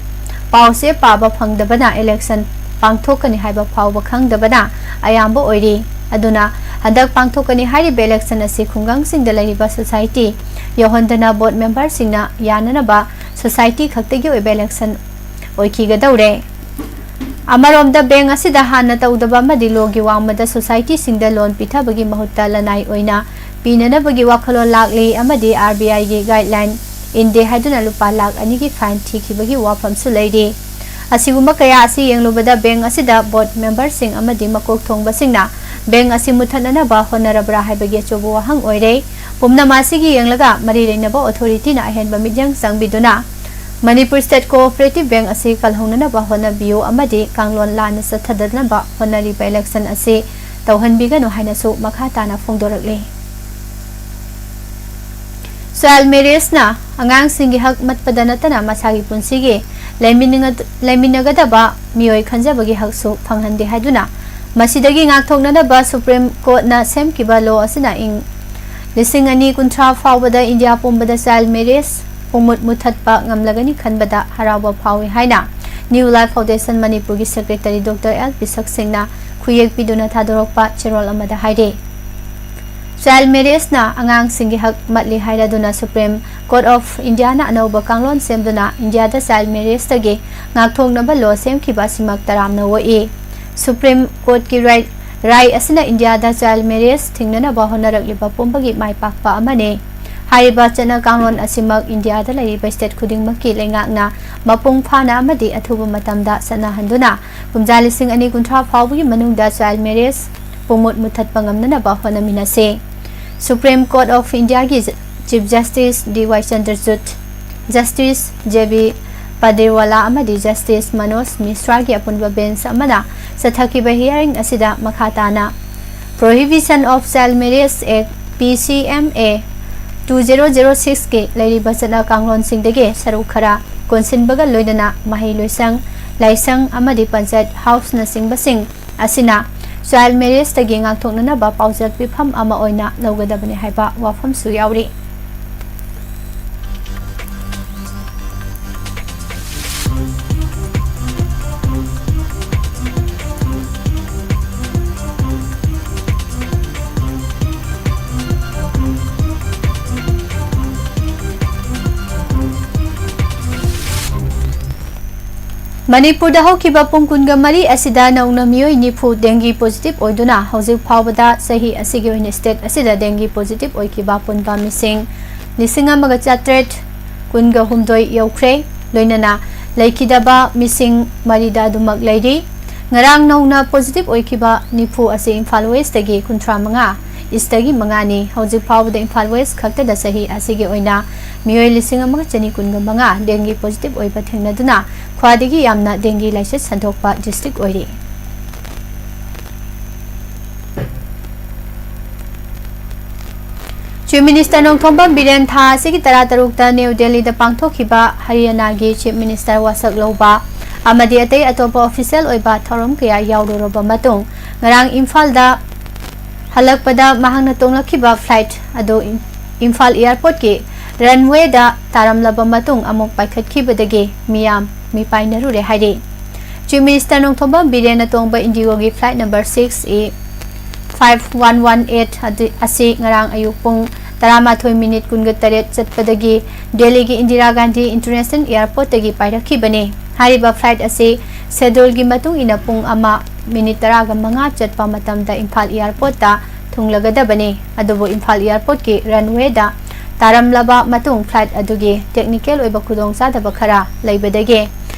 ꯄꯥꯎꯁꯦ ꯄꯥꯕ ꯐꯪꯗꯕꯅ ꯏꯂꯦꯛꯁꯟ ꯄꯥꯡꯊꯣꯛꯀꯅꯤ ꯍꯥꯏꯕ ꯐꯥꯎꯕ ꯈꯪꯗꯕꯅ ꯑꯌꯥꯝꯕ ꯑꯣꯏꯔꯤ꯫ ꯑꯗꯨꯅ ꯍꯟꯗꯛ ꯄꯥꯡꯊꯣꯛꯀꯅꯤ ꯍꯥꯏꯔꯤꯕ election ꯑꯁꯤ ꯈꯨꯡꯒꯪꯁꯤꯡꯗ ꯂꯩꯔꯤꯕ society ꯌꯧꯍꯟꯗꯅ vote memberꯁꯤꯡꯅ ꯌꯥꯅꯅꯕ society ꯈꯛꯇꯒꯤ ꯑꯣꯏꯕ election ꯑꯣꯏꯈꯤꯒꯗꯧꯔꯦ꯫ ꯑꯃꯔꯣꯝꯗ bank ꯑꯁꯤꯗ ꯍꯥꯟꯅ ꯇꯧꯗꯕ ꯑꯃꯗꯤ ꯂꯣꯒꯤ ꯋꯥꯡꯃꯗ societyꯁꯤꯡꯗ loan ꯄꯤꯊꯕꯒꯤ ꯃꯍꯨꯠꯇ ꯂꯅꯥꯏ ꯑꯣꯏꯅ ꯄꯤꯅꯅꯕꯒꯤ ꯋꯥꯈꯜꯂꯣꯟ ꯂꯥꯛꯂꯤ ꯑꯃꯗꯤ RBIꯒꯤ guideline ꯏꯟꯗꯦ ꯍꯥꯏꯗꯨꯅ ꯂꯨꯄꯥ ꯂꯥꯈ ꯑꯅꯤꯒꯤ fine ꯊꯤꯈꯤꯕꯒꯤ ꯋꯥꯐꯝꯁꯨ ꯂꯩꯔꯤ꯫ ꯑꯁꯤꯒꯨꯝꯕ ꯀꯌꯥ ꯑꯁꯤ ꯌꯦꯡꯂꯨꯕꯗ bank ꯑꯁꯤꯗ board memberꯁꯤꯡ ꯑꯃꯗꯤ ꯃꯀꯣꯛ ꯊꯣꯡꯕꯁꯤꯡꯅ bank ꯑꯁꯤ ꯃꯨꯠꯊꯠꯅꯅꯕ ꯍꯣꯠꯅꯔꯕ꯭ꯔꯥ ꯍꯥꯏꯕꯒꯤ ꯑꯆꯧꯕ ꯋꯥꯍꯪ ꯑꯣꯏꯔꯦ꯫ ꯄꯨꯝꯅꯃꯛ ꯑꯁꯤꯒꯤ ꯌꯦꯡꯂꯒ ꯃꯔꯤ ꯂꯩꯅꯕ authorityꯅ ꯑꯍꯦꯟꯕ ꯃꯤꯠꯌꯦꯡ ꯆꯪꯕꯤꯗꯨꯅ Manipur State Cooperative Bank ꯑꯁꯤ ꯀꯜꯍꯧꯅꯅꯕ ꯍꯣꯠꯅꯕꯤꯌꯨ ꯑꯃꯗꯤ ꯀꯥꯡꯂꯣꯟ ꯂꯥꯟꯅ ꯆꯠꯊꯗꯅꯕ ꯍꯣꯠꯅꯔꯤꯕ election ꯑꯁꯤ ꯇꯧꯍꯟꯕꯤꯒꯅꯨ ꯍꯥꯏꯅꯁꯨ ꯃꯈꯥ ꯇꯥꯅ ꯐꯣꯡꯗꯣꯔꯛꯂꯤ꯫ Child marriageꯅ ꯑꯉꯥꯡꯁꯤꯡꯒꯤ ꯍꯛ ꯃꯠꯄꯗ ꯅꯠꯇꯅ ꯃꯁꯥꯒꯤ ꯄꯨꯟꯁꯤꯒꯤ ꯂꯩꯃꯤꯟꯅ-, ꯂꯩꯃꯤꯟꯅꯒꯗꯕ ꯃꯤꯑꯣꯏ ꯈꯟꯖꯕꯒꯤ ꯍꯛꯁꯨ ꯐꯪꯍꯟꯗꯦ ꯍꯥꯏꯗꯨꯅ ꯃꯁꯤꯗꯒꯤ ꯉꯥꯛꯊꯣꯛꯅꯅꯕ Supreme Courtꯅ ꯁꯦꯝꯈꯤꯕ law ꯑꯁꯤꯅ ꯏꯪ ꯂꯤꯁꯤꯡ ꯑꯅꯤ ꯀꯨꯟꯊ꯭ꯔꯥ ꯐꯥꯎꯕꯗ ꯏꯟꯗꯤꯌꯥ ꯄꯨꯝꯕꯗ child marriage ꯄꯨꯡꯃꯨꯠ ꯃꯨꯠꯊꯠꯄ ꯉꯝꯂꯒꯅꯤ ꯈꯟꯕꯗ ꯍꯔꯥꯎꯕ ꯐꯥꯎꯏ ꯍꯥꯏꯅ New Life Foundation ꯃꯅꯤꯄꯨꯔꯒꯤ secretary Doctor L ꯄꯤꯁꯛ ꯁꯤꯡꯅ ꯈꯨꯌꯦꯛ ꯄꯤꯗꯨꯅ ꯊꯥꯗꯣꯔꯛꯄ ꯆꯦꯔꯣꯜ ꯑꯃꯗ ꯍꯥꯏꯔꯤ꯫ Child marriageꯅ ꯑꯉꯥꯡꯁꯤꯡꯒꯤ ꯍꯛ ꯃꯠꯂꯤ ꯍꯥꯏꯔꯗꯨꯅ Supreme Court of Indiaꯅ ꯑꯅꯧꯕ ꯀꯥꯡꯂꯣꯟ ꯁꯦꯝꯗꯨꯅ ꯏꯟꯗꯤꯌꯥꯗ child marriageꯇꯒꯤ ꯉꯥꯛꯊꯣꯛꯅꯕ law ꯁꯦꯝꯈꯤꯕ ꯑꯁꯤꯃꯛ ꯇꯔꯥꯝꯅ ꯑꯣꯛꯏ꯫ Supreme Courtꯀꯤ ꯔꯥꯏ-, ꯔꯥꯏ ꯑꯁꯤꯅ ꯏꯟꯗꯤꯌꯥꯗ child marriage ꯊꯤꯡꯅꯅꯕ ꯍꯣꯠꯅꯔꯛꯂꯤꯕ ꯄꯨꯝꯕꯒꯤ ꯃꯥꯏ ꯄꯥꯛꯄ ꯑꯃꯅꯤ꯫ ꯍꯥꯏꯔꯤꯕ ꯆꯠꯅ ꯀꯥꯡꯂꯣꯟ ꯑꯁꯤꯃꯛ ꯏꯟꯗꯤꯌꯥꯗ ꯂꯩꯔꯤꯕ state ꯈꯨꯗꯤꯡꯃꯛꯀꯤ ꯂꯩꯉꯥꯛꯅ ꯃꯄꯨꯡ ꯐꯥꯅ ꯑꯃꯗꯤ ꯑꯊꯨꯕ ꯃꯇꯝꯗ ꯆꯠꯅꯍꯟꯗꯨꯅ ꯀꯨꯝꯖꯥ ꯂꯤꯁꯤꯡ ꯑꯅꯤ ꯀꯨꯟꯊ꯭ꯔꯥ ꯐꯥꯎꯕꯒꯤ ꯃꯅꯨꯡꯗ child marriage ꯄꯨꯡꯃꯨꯠ ꯃꯨꯠꯊꯠꯄ ꯉꯝꯅꯅꯕ ꯍꯣꯠꯅꯃꯤꯟꯅꯁꯤ꯫ Supreme Court of Indiaꯒꯤ Chief Justice D Y Chandrachud, Justice J B Padirwala ꯑꯃꯗꯤ Justice Manoj Misraꯒꯤ ꯑꯄꯨꯟꯕ bench ꯑꯃꯅ ꯆꯠꯊꯈꯤꯕ hearing ꯑꯁꯤꯗ ꯃꯈꯥ ꯇꯥꯅ Prohibition of Child Marriage Act, P C M A, two zero zero sixꯀꯤ ꯂꯩꯔꯤꯕ ꯆꯠꯅ ꯀꯥꯡꯂꯣꯟꯁꯤꯡꯗꯒꯤ ꯁꯔꯨꯛ ꯈꯔ ꯀꯣꯟꯁꯤꯟꯕꯒ ꯂꯣꯏꯅꯅ ꯃꯍꯩ ꯂꯣꯏꯁꯪ, ꯂꯥꯏꯁꯪ ꯑꯃꯗꯤ ꯄꯟꯆꯥꯌꯠ ꯍꯥꯎꯁꯅꯆꯤꯡꯕꯁꯤꯡ ꯑꯁꯤꯅ child marriageꯇꯒꯤ ꯉꯥꯛꯊꯣꯛꯅꯅꯕ ꯄꯥꯎꯖꯦꯜ ꯄꯤꯐꯝ ꯑꯃ ꯑꯣꯏꯅ ꯂꯧꯒꯗꯕꯅꯤ ꯍꯥꯏꯕ ꯋꯥꯐꯝꯁꯨ ꯌꯥꯎꯔꯤ꯫ ꯃꯅꯤꯄꯨꯔꯗ ꯍꯧꯈꯤꯕ ꯄꯨꯡ ꯀꯨꯟꯒ ꯃꯔꯤ ꯑꯁꯤꯗ ꯅꯧꯅ ꯃꯤꯑꯣꯏ ꯅꯤꯐꯨ dengue positive ꯑꯣꯏꯗꯨꯅ ꯍꯧꯖꯤꯛ ꯐꯥꯎꯕꯗ ꯆꯍꯤ ꯑꯁꯤꯒꯤ ꯑꯣꯏꯅ state ꯑꯁꯤꯗ dengue positive ꯑꯣꯏꯈꯤꯕ ꯑꯄꯨꯟꯕ ꯃꯤꯁꯤꯡ ꯂꯤꯁꯤꯡ ꯑꯃꯒ ꯆꯥꯇ꯭ꯔꯦꯠ ꯀꯨꯟꯒ ꯍꯨꯝꯗꯣꯏ ꯌꯧꯈ꯭ꯔꯦ꯫ ꯂꯣꯏꯅꯅ ꯂꯩꯈꯤꯗꯕ ꯃꯤꯁꯤꯡ ꯃꯔꯤꯗ ꯑꯗꯨꯃꯛ ꯂꯩꯔꯤ꯫ ꯉꯔꯥꯡ ꯅꯧꯅ positive ꯑꯣꯏꯈꯤꯕ ꯅꯤꯐꯨ ꯑꯁꯤ ꯏꯝꯐꯥꯜ Westꯇꯒꯤ ꯀꯨꯟꯊ꯭ꯔꯥ ꯃꯉꯥ, Eastꯇꯒꯤ ꯃꯉꯥꯅꯤ꯫ ꯍꯧꯖꯤꯛ ꯐꯥꯎꯕꯗ ꯏꯝꯐꯥꯜ West ꯈꯛꯇꯗ ꯆꯍꯤ ꯑꯁꯤꯒꯤ ꯑꯣꯏꯅ ꯃꯤꯑꯣꯏ ꯂꯤꯁꯤꯡ ꯑꯃꯒ ꯆꯅꯤ ꯀꯨꯟꯒ ꯃꯉꯥ dengue positive ꯑꯣꯏꯕ ꯊꯦꯡꯅꯗꯨꯅ ꯈ꯭ꯋꯥꯏꯗꯒꯤ ꯌꯥꯝꯅ dengue ꯂꯥꯏꯆꯠ ꯁꯟꯗꯣꯛꯄ district ꯑꯣꯏꯔꯤ꯫ Chief Minister ꯅꯣꯡꯊꯣꯝꯕꯝ ꯕꯤꯔꯦꯟ ꯊꯥ ꯑꯁꯤꯒꯤ ꯇꯔꯥꯇꯔꯨꯛꯇ ꯅ꯭ꯌꯨ ꯗꯦꯜꯂꯤꯗ ꯄꯥꯡꯊꯣꯛꯈꯤꯕ ꯍꯔꯤꯌꯥꯅꯥꯒꯤ Chief Minister ꯋꯥꯁꯛ ꯂꯧꯕ ꯑꯃꯗꯤ ꯑꯇꯩ ꯑꯇꯣꯞꯄ official ꯑꯣꯏꯕ ꯊꯧꯔꯝ ꯀꯌꯥ ꯌꯥꯎꯔꯨꯔꯕ ꯃꯇꯨꯡ, ꯉꯔꯥꯡ ꯏꯝꯐꯥꯜꯗ ꯍꯜꯂꯛꯄꯗ ꯃꯍꯥꯛꯅ ꯇꯣꯡꯂꯛꯈꯤꯕ flight ꯑꯗꯨ ꯏꯝ-, ꯏꯝꯐꯥꯜ airportꯀꯤ runwayꯗ ꯇꯥꯔꯝꯂꯕ ꯃꯇꯨꯡ ꯑꯃꯨꯛ ꯄꯥꯏꯈꯠꯈꯤꯕꯗꯒꯤ ꯃꯤꯌꯥꯝ ꯃꯤꯄꯥꯏꯅꯔꯨꯔꯦ ꯍꯥꯏꯔꯤ꯫ Chief Minister ꯅꯣꯡꯊꯣꯝꯕꯝ ꯕꯤꯔꯦꯟꯅ ꯇꯣꯡꯕ IndiGoꯒꯤ flight number six A five one one eight ꯑꯗꯨ, ꯑꯁꯤ ꯉꯔꯥꯡ ꯑꯌꯨꯛ ꯄꯨꯡ ꯇꯔꯥꯃꯥꯊꯣꯏ minute ꯀꯨꯟꯒ ꯇꯔꯦꯠ ꯆꯠꯄꯗꯒꯤ ꯗꯦꯜꯂꯤꯒꯤ ꯏꯟꯗꯤꯔꯥ ꯒꯥꯟꯙꯤ International Airportꯇꯒꯤ ꯄꯥꯏꯔꯛꯈꯤꯕꯅꯤ꯫ ꯍꯥꯏꯔꯤꯕ flight ꯑꯁꯤ scheduleꯒꯤ ꯃꯇꯨꯡ ꯏꯟꯅ ꯄꯨꯡ ꯑꯃ minute ꯇꯔꯥꯒ ꯃꯉꯥ ꯆꯠꯄ ꯃꯇꯝꯗ ꯏꯝꯐꯥꯜ airportꯇ ꯊꯨꯡꯂꯒꯗꯕꯅꯤ꯫ ꯑꯗꯨꯕꯨ ꯏꯝꯐꯥꯜ airportꯀꯤ runwayꯗ ꯇꯥꯔꯝꯂꯕ ꯃꯇꯨꯡ flight ꯑꯗꯨꯒꯤ technical ꯑꯣꯏꯕ ꯈꯨꯗꯣꯡꯆꯥꯗꯕ ꯈꯔ ꯂꯩꯕꯗꯒꯤ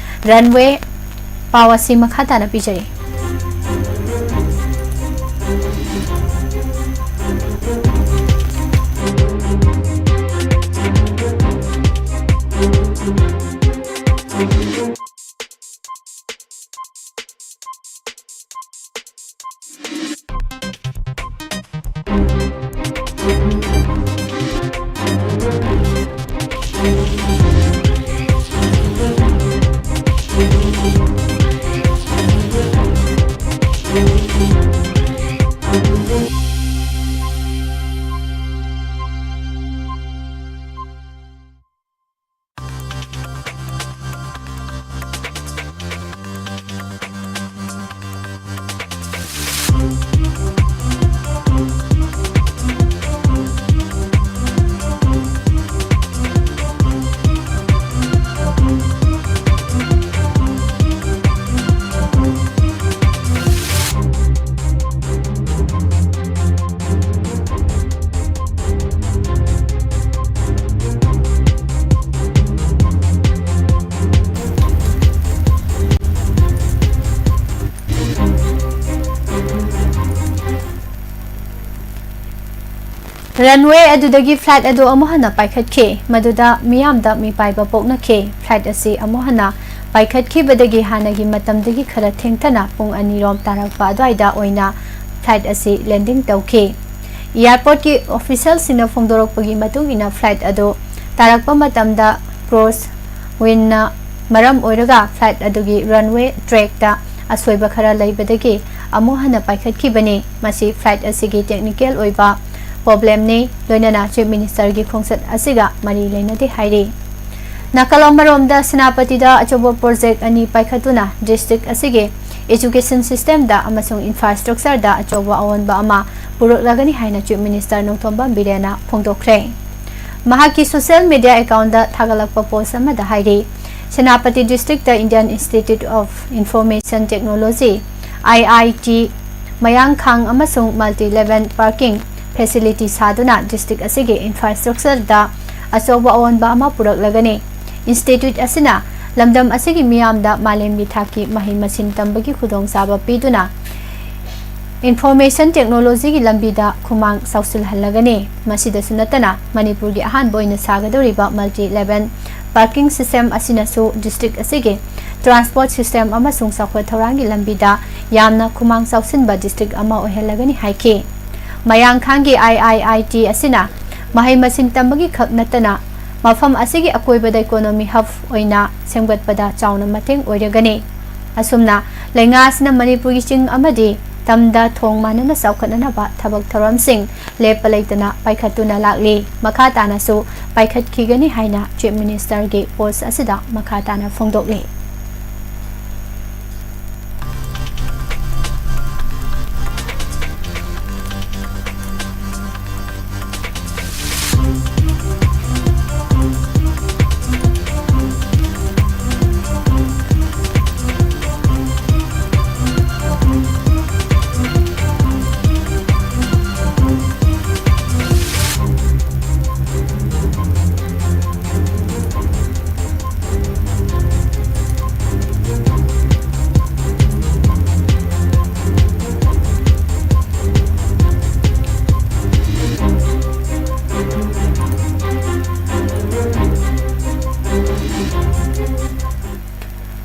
runway ꯄꯥꯎ ꯑꯁꯤ ꯃꯈꯥ ꯇꯥꯅ ꯄꯤꯖꯔꯤ꯫ Runway ꯑꯗꯨꯗꯒꯤ flight ꯑꯗꯨ ꯑꯃꯨꯛ ꯍꯟꯅ ꯄꯥꯏꯈꯠꯈꯤ, ꯃꯗꯨꯗ ꯃꯤꯌꯥꯝꯗ ꯃꯤꯄꯥꯏꯕ ꯄꯣꯛꯅꯈꯤ꯫ Flight ꯑꯁꯤ ꯑꯃꯨꯛ ꯍꯟꯅ ꯄꯥꯏꯈꯠꯈꯤꯕꯗꯒꯤ ꯍꯥꯟꯅꯒꯤ ꯃꯇꯝꯗꯒꯤ ꯈꯔ ꯊꯦꯡꯊꯅ ꯄꯨꯡ ꯑꯅꯤꯔꯣꯝ ꯇꯥꯔꯛꯄ ꯑꯗꯨꯋꯥꯏꯗ ꯑꯣꯏꯅ flight ꯑꯁꯤ landing ꯇꯧꯈꯤ꯫ Airport ꯀꯤ official ꯁꯤꯡꯅ ꯐꯣꯡꯗꯣꯔꯛꯄꯒꯤ ꯃꯇꯨꯡ ꯏꯟꯅ, flight ꯑꯗꯨ ꯇꯥꯔꯛꯄ ꯃꯇꯝꯗ cross wind ꯅ ꯃꯔꯝ ꯑꯣꯏꯔꯒ flight ꯑꯗꯨꯒꯤ runway track ꯇ ꯑꯁꯣꯏꯕ ꯈꯔ ꯂꯩꯕꯗꯒꯤ ꯑꯃꯨꯛ ꯍꯟꯅ ꯄꯥꯏꯈꯠꯈꯤꯕꯅꯤ꯫ ꯃꯁꯤ flight ꯑꯁꯤꯒꯤ technical ꯑꯣꯏꯕ problem ꯅꯤ, ꯂꯣꯏꯅꯅ Chief Minister ꯒꯤ ꯈꯣꯡꯆꯠ ꯑꯁꯤꯒ ꯃꯔꯤ ꯂꯩꯅꯗꯦ ꯍꯥꯏꯔꯤ꯫ ꯅꯥꯀꯜ ꯑꯃꯔꯣꯝꯗ, ꯁꯦꯅꯥꯄꯇꯤꯗ ꯑꯆꯧꯕ project ꯑꯅꯤ ꯄꯥꯏꯈꯠꯇꯨꯅ district ꯑꯁꯤꯒꯤ education system ꯗ ꯑꯃꯁꯨꯡ infrastructure ꯗ ꯑꯆꯧꯕ ꯑꯑꯣꯟꯕ ꯑꯃ ꯄꯨꯔꯛꯂꯒꯅꯤ ꯍꯥꯏꯅ Chief Minister ꯅꯣꯡꯊꯣꯝꯕꯝ ꯕꯤꯔꯦꯟꯅ ꯐꯣꯡꯗꯣꯛꯈ꯭ꯔꯦ꯫ ꯃꯍꯥꯛꯀꯤ social media account ꯇ ꯊꯥꯒꯠꯂꯛꯄ post ꯑꯃꯗ ꯍꯥꯏꯔꯤ, ꯁꯦꯅꯥꯄꯇꯤ district ꯇ Indian Institute of Information Technology, I I T, ꯃꯌꯥꯡꯈꯥꯡ ꯑꯃꯁꯨꯡ multi level parking facility ꯁꯥꯗꯨꯅ district ꯑꯁꯤꯒꯤ infrastructure ꯗ ꯑꯆꯧꯕ ꯑꯑꯣꯟꯕ ꯑꯃ ꯄꯨꯔꯛꯂꯒꯅꯤ꯫ Institute ꯑꯁꯤꯅ ꯂꯝꯗꯝ ꯑꯁꯤꯒꯤ ꯃꯤꯌꯥꯝꯗ ꯃꯥꯂꯦꯝꯒꯤ ꯊꯥꯛꯀꯤ ꯃꯍꯩ ꯃꯁꯤꯡ ꯇꯝꯕꯒꯤ ꯈꯨꯗꯣꯡꯆꯥꯕ ꯄꯤꯗꯨꯅ information technology ꯒꯤ ꯂꯝꯕꯤꯗ ꯈꯨꯃꯥꯡ ꯆꯥꯎꯁꯤꯜꯍꯜꯂꯒꯅꯤ꯫ ꯃꯁꯤꯗꯁꯨ ꯅꯠꯇꯅ, ꯃꯅꯤꯄꯨꯔꯒꯤ ꯑꯍꯥꯟꯕ ꯑꯣꯏꯅ ꯁꯥꯒꯗꯧꯔꯤꯕ multi level parking system ꯑꯁꯤꯅꯁꯨ district ꯑꯁꯤꯒꯤ transport system ꯑꯃꯁꯨꯡ ꯆꯥꯎꯈꯠ ꯊꯧꯔꯥꯡꯒꯤ ꯂꯝꯕꯤꯗ ꯌꯥꯝꯅ ꯈꯨꯃꯥꯡ ꯆꯥꯎꯁꯤꯟꯕ district ꯑꯃ ꯑꯣꯏꯍꯜꯂꯒꯅꯤ ꯍꯥꯏꯈꯤ꯫ ꯃꯌꯥꯡꯈꯥꯡꯒꯤ I I I T ꯑꯁꯤꯅ ꯃꯍꯩ ꯃꯁꯤꯡ ꯇꯝꯕꯒꯤ ꯈꯛ ꯅꯠꯇꯅ, ꯃꯐꯝ ꯑꯁꯤꯒꯤ ꯑꯀꯣꯏꯕꯗ economy hub ꯑꯣꯏꯅ ꯁꯦꯝꯒꯠꯄꯗ ꯆꯥꯎꯅ ꯃꯇꯦꯡ ꯑꯣꯏꯔꯒꯅꯤ꯫ ꯑꯁꯨꯝꯅ, ꯂꯩꯉꯥꯛ ꯑꯁꯤꯅ ꯃꯅꯤꯄꯨꯔꯒꯤ ꯆꯤꯡ ꯑꯃꯗꯤ ꯇꯝꯗ ꯊꯣꯡ ꯃꯥꯟꯅꯅ ꯆꯥꯎꯈꯠꯅꯅꯕ ꯊꯕꯛ ꯊꯧꯔꯝꯁꯤꯡ ꯂꯦꯞꯄ ꯂꯩꯇꯅ ꯄꯥꯏꯈꯠꯇꯨꯅ ꯂꯥꯛꯂꯤ꯫ ꯃꯈꯥ ꯇꯥꯅꯁꯨ ꯄꯥꯏꯈꯠꯈꯤꯒꯅꯤ ꯍꯥꯏꯅ Chief Minister ꯒꯤ post ꯑꯁꯤꯗ ꯃꯈꯥ ꯇꯥꯅ ꯐꯣꯡꯗꯣꯛꯂꯤ꯫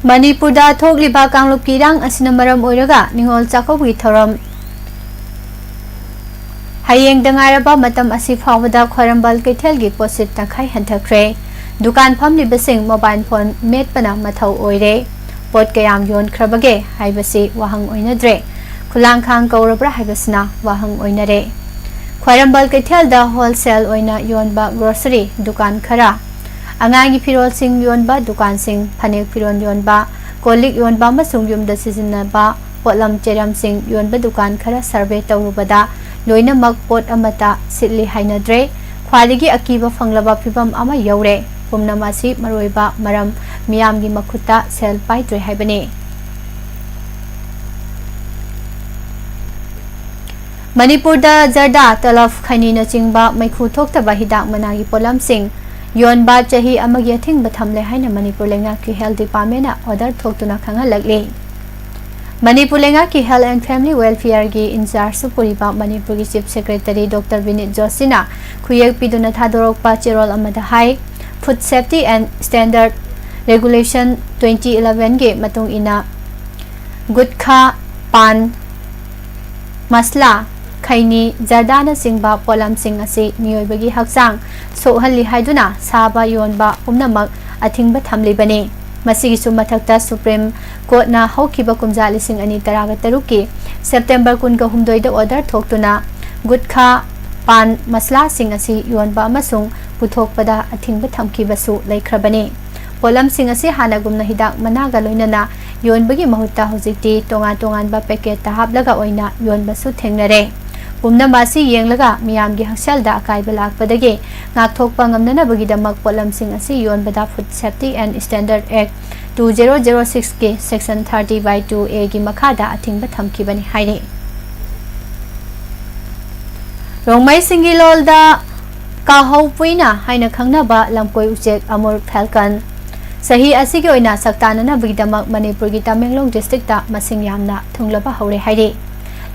ꯃꯅꯤꯄꯨꯔꯗ ꯊꯣꯛꯂꯤꯕ ꯀꯥꯡꯂꯨꯞꯀꯤ ꯏꯔꯥꯡ ꯑꯁꯤꯅ ꯃꯔꯝ ꯑꯣꯏꯔꯒ ꯅꯤꯉꯣꯜ ꯆꯥꯛꯀꯧꯕꯒꯤ ꯊꯧꯔꯝ ꯍꯌꯦꯡꯗ ꯉꯥꯏꯔꯕ ꯃꯇꯝ ꯑꯁꯤ ꯐꯥꯎꯕꯗ ꯈ꯭ꯋꯥꯏꯔꯝꯕꯟ ꯀꯩꯊꯦꯜꯒꯤ ꯄꯣꯠꯁꯤꯠ ꯇꯪꯈꯥꯏ ꯍꯟꯊꯈ꯭ꯔꯦ꯫ ꯗꯨꯀꯥꯟ ꯐꯝꯂꯤꯕꯁꯤꯡ mobile phone ꯃꯦꯠꯄꯅ ꯃꯊꯧ ꯑꯣꯏꯔꯦ꯫ ꯄꯣꯠ ꯀꯌꯥꯝ ꯌꯣꯟꯈ꯭ꯔꯕꯒꯦ ꯍꯥꯏꯕꯁꯤ ꯋꯥꯍꯪ ꯑꯣꯏꯅꯗ꯭ꯔꯦ꯫ ꯈꯨꯂꯥꯡꯈꯥꯡ ꯀꯧꯔꯕ꯭ꯔꯥ ꯍꯥꯏꯕꯁꯤꯅ ꯋꯥꯍꯪ ꯑꯣꯏꯅꯔꯦ꯫ ꯈ꯭ꯋꯥꯏꯔꯝꯕꯟ ꯀꯩꯊꯦꯜꯗ wholesale ꯑꯣꯏꯅ ꯌꯣꯟꯕ grocery ꯗꯨꯀꯥꯟ ꯈꯔ, ꯑꯉꯥꯡꯒꯤ ꯐꯤꯔꯣꯜꯁꯤꯡ ꯌꯣꯟꯕ ꯗꯨꯀꯥꯟꯁꯤꯡ, ꯐꯅꯦꯛ ꯐꯤꯔꯣꯜ ꯌꯣꯟꯕ, ꯀꯣꯜ ꯂꯤꯛ ꯌꯣꯟꯕ ꯑꯃꯁꯨꯡ ꯌꯨꯝꯗ ꯁꯤꯖꯤꯟꯅꯕ ꯄꯣꯠꯂꯝ ꯆꯩꯔꯝꯁꯤꯡ ꯌꯣꯟꯕ ꯗꯨꯀꯥꯟ ꯈꯔ survey ꯇꯧꯔꯨꯕꯗ ꯂꯣꯏꯅꯃꯛ ꯄꯣꯠ ꯑꯃꯠꯇ ꯁꯤꯠꯂꯤ ꯍꯥꯏꯅꯗ꯭ꯔꯦ꯫ ꯈ꯭ꯋꯥꯏꯗꯒꯤ ꯑꯀꯤꯕ ꯐꯪꯂꯕ ꯐꯤꯚꯝ ꯑꯃ ꯌꯧꯔꯦ꯫ ꯄꯨꯝꯅꯃꯛ ꯑꯁꯤ ꯃꯔꯨꯑꯣꯏꯕ ꯃꯔꯝ ꯃꯤꯌꯥꯝꯒꯤ ꯃꯈꯨꯠꯇ ꯁꯦꯜ ꯄꯥꯏꯗ꯭ꯔꯦ ꯍꯥꯏꯕꯅꯤ꯫ ꯃꯅꯤꯄꯨꯔꯗ ꯖꯔꯗꯥ, ꯇꯂꯐ, ꯈꯩꯅꯤꯅꯆꯤꯡꯕ ꯃꯩꯈꯨ ꯊꯣꯛꯇꯕ ꯍꯤꯗꯥꯛ ꯃꯅꯥꯒꯤ ꯄꯣꯠꯂꯝꯁꯤꯡ ꯌꯣꯟꯕ ꯆꯍꯤ ꯑꯃꯒꯤ ꯑꯊꯤꯡꯕ ꯊꯝꯂꯦ ꯍꯥꯏꯅ ꯃꯅꯤꯄꯨꯔ ꯂꯩꯉꯥꯛꯀꯤ health department ꯅ order ꯊꯣꯛꯇꯨꯅ ꯈꯪꯍꯜꯂꯛꯂꯤ꯫ ꯃꯅꯤꯄꯨꯔ ꯂꯩꯉꯥꯛꯀꯤ health and family welfare ꯒꯤ in charge ꯁꯨ ꯄꯨꯔꯤꯕ ꯃꯅꯤꯄꯨꯔꯒꯤ chief secretary Doctor ꯕꯤꯅꯤꯠ ꯖꯣꯁꯤꯅ ꯈꯨꯌꯦꯛ ꯄꯤꯗꯨꯅ ꯊꯥꯗꯣꯔꯛꯄ ꯆꯦꯔꯣꯜ ꯑꯃꯗ ꯍꯥꯏ, Food Safety and Standard Regulation twenty eleven ꯒꯤ ꯃꯇꯨꯡ ꯏꯟꯅ ꯒꯨꯠꯈꯥ, ꯄꯥꯟ ꯃꯁꯂꯥ, ꯈꯩꯅꯤ, ꯖꯔꯗꯥꯅꯆꯤꯡꯕ ꯄꯣꯠꯂꯝꯁꯤꯡ ꯑꯁꯤ ꯃꯤꯑꯣꯏꯕꯒꯤ ꯍꯛꯆꯥꯡ ꯁꯣꯛꯍꯜꯂꯤ ꯍꯥꯏꯗꯨꯅ ꯁꯥꯕ ꯌꯣꯟꯕ ꯄꯨꯝꯅꯃꯛ ꯑꯊꯤꯡꯕ ꯊꯝꯂꯤꯕꯅꯤ꯫ ꯃꯁꯤꯒꯤꯁꯨ ꯃꯊꯛꯇ Supreme Court ꯅ ꯍꯧꯈꯤꯕ ꯀꯨꯝꯖꯥ ꯂꯤꯁꯤꯡ ꯑꯅꯤ ꯇꯔꯥꯒ ꯇꯔꯨꯛꯀꯤ September ꯀꯨꯟꯒ ꯍꯨꯝꯗꯣꯏꯗ order ꯊꯣꯛꯇꯨꯅ ꯒꯨꯠꯈꯥ, ꯄꯥꯟ ꯃꯁꯂꯥꯁꯤꯡ ꯑꯁꯤ ꯌꯣꯟꯕ ꯑꯃꯁꯨꯡ ꯄꯨꯊꯣꯛꯄꯗ ꯑꯊꯤꯡꯕ ꯊꯝꯈꯤꯕꯁꯨ ꯂꯩꯈ꯭ꯔꯕꯅꯤ꯫ ꯄꯣꯠꯂꯝꯁꯤꯡ ꯑꯁꯤ ꯍꯥꯟꯅꯒꯨꯝꯅ ꯍꯤꯗꯥꯛ ꯃꯅꯥꯒ ꯂꯣꯏꯅꯅ ꯌꯣꯟꯕꯒꯤ ꯃꯍꯨꯠꯇ ꯍꯧꯖꯤꯛꯇꯤ ꯇꯣꯉꯥꯟ ꯇꯣꯉꯥꯟꯕ packet ꯇ ꯍꯥꯞꯂꯒ ꯑꯣꯏꯅ ꯌꯣꯟꯕꯁꯨ ꯊꯦꯡꯅꯔꯦ꯫ ꯄꯨꯝꯅꯃꯛ ꯑꯁꯤ ꯌꯦꯡꯂꯒ ꯃꯤꯌꯥꯝꯒꯤ ꯍꯛꯁꯦꯜꯗ ꯑꯀꯥꯏꯕ ꯂꯥꯛꯄꯗꯒꯤ ꯉꯥꯛꯊꯣꯛꯄ ꯉꯝꯅꯅꯕꯒꯤꯗꯃꯛ ꯄꯣꯠꯂꯝꯁꯤꯡ ꯑꯁꯤ ꯌꯣꯟꯕꯗ Food Safety and Standard Act two zero zero six ꯀꯤ section thirty by two A ꯒꯤ ꯃꯈꯥꯗ ꯑꯊꯤꯡꯕ ꯊꯝꯈꯤꯕꯅꯤ ꯍꯥꯏꯔꯤ꯫ ꯔꯣꯡꯃꯩꯁꯤꯡꯒꯤ ꯂꯣꯜꯗ ꯀꯥꯍꯧ ꯄꯨꯏꯅ ꯍꯥꯏꯅ ꯈꯪꯅꯕ ꯂꯝꯀꯣꯏ ꯎꯆꯦꯛ Amur Falcon ꯆꯍꯤ ꯑꯁꯤꯒꯤ ꯑꯣꯏꯅ ꯁꯛꯇꯥꯅꯅꯕꯒꯤꯗꯃꯛ ꯃꯅꯤꯄꯨꯔꯒꯤ ꯇꯃꯦꯡꯂꯣꯡ district ꯇ ꯃꯁꯤꯡ ꯌꯥꯝꯅ ꯊꯨꯡꯂꯕ ꯍꯧꯔꯦ ꯍꯥꯏꯔꯤ꯫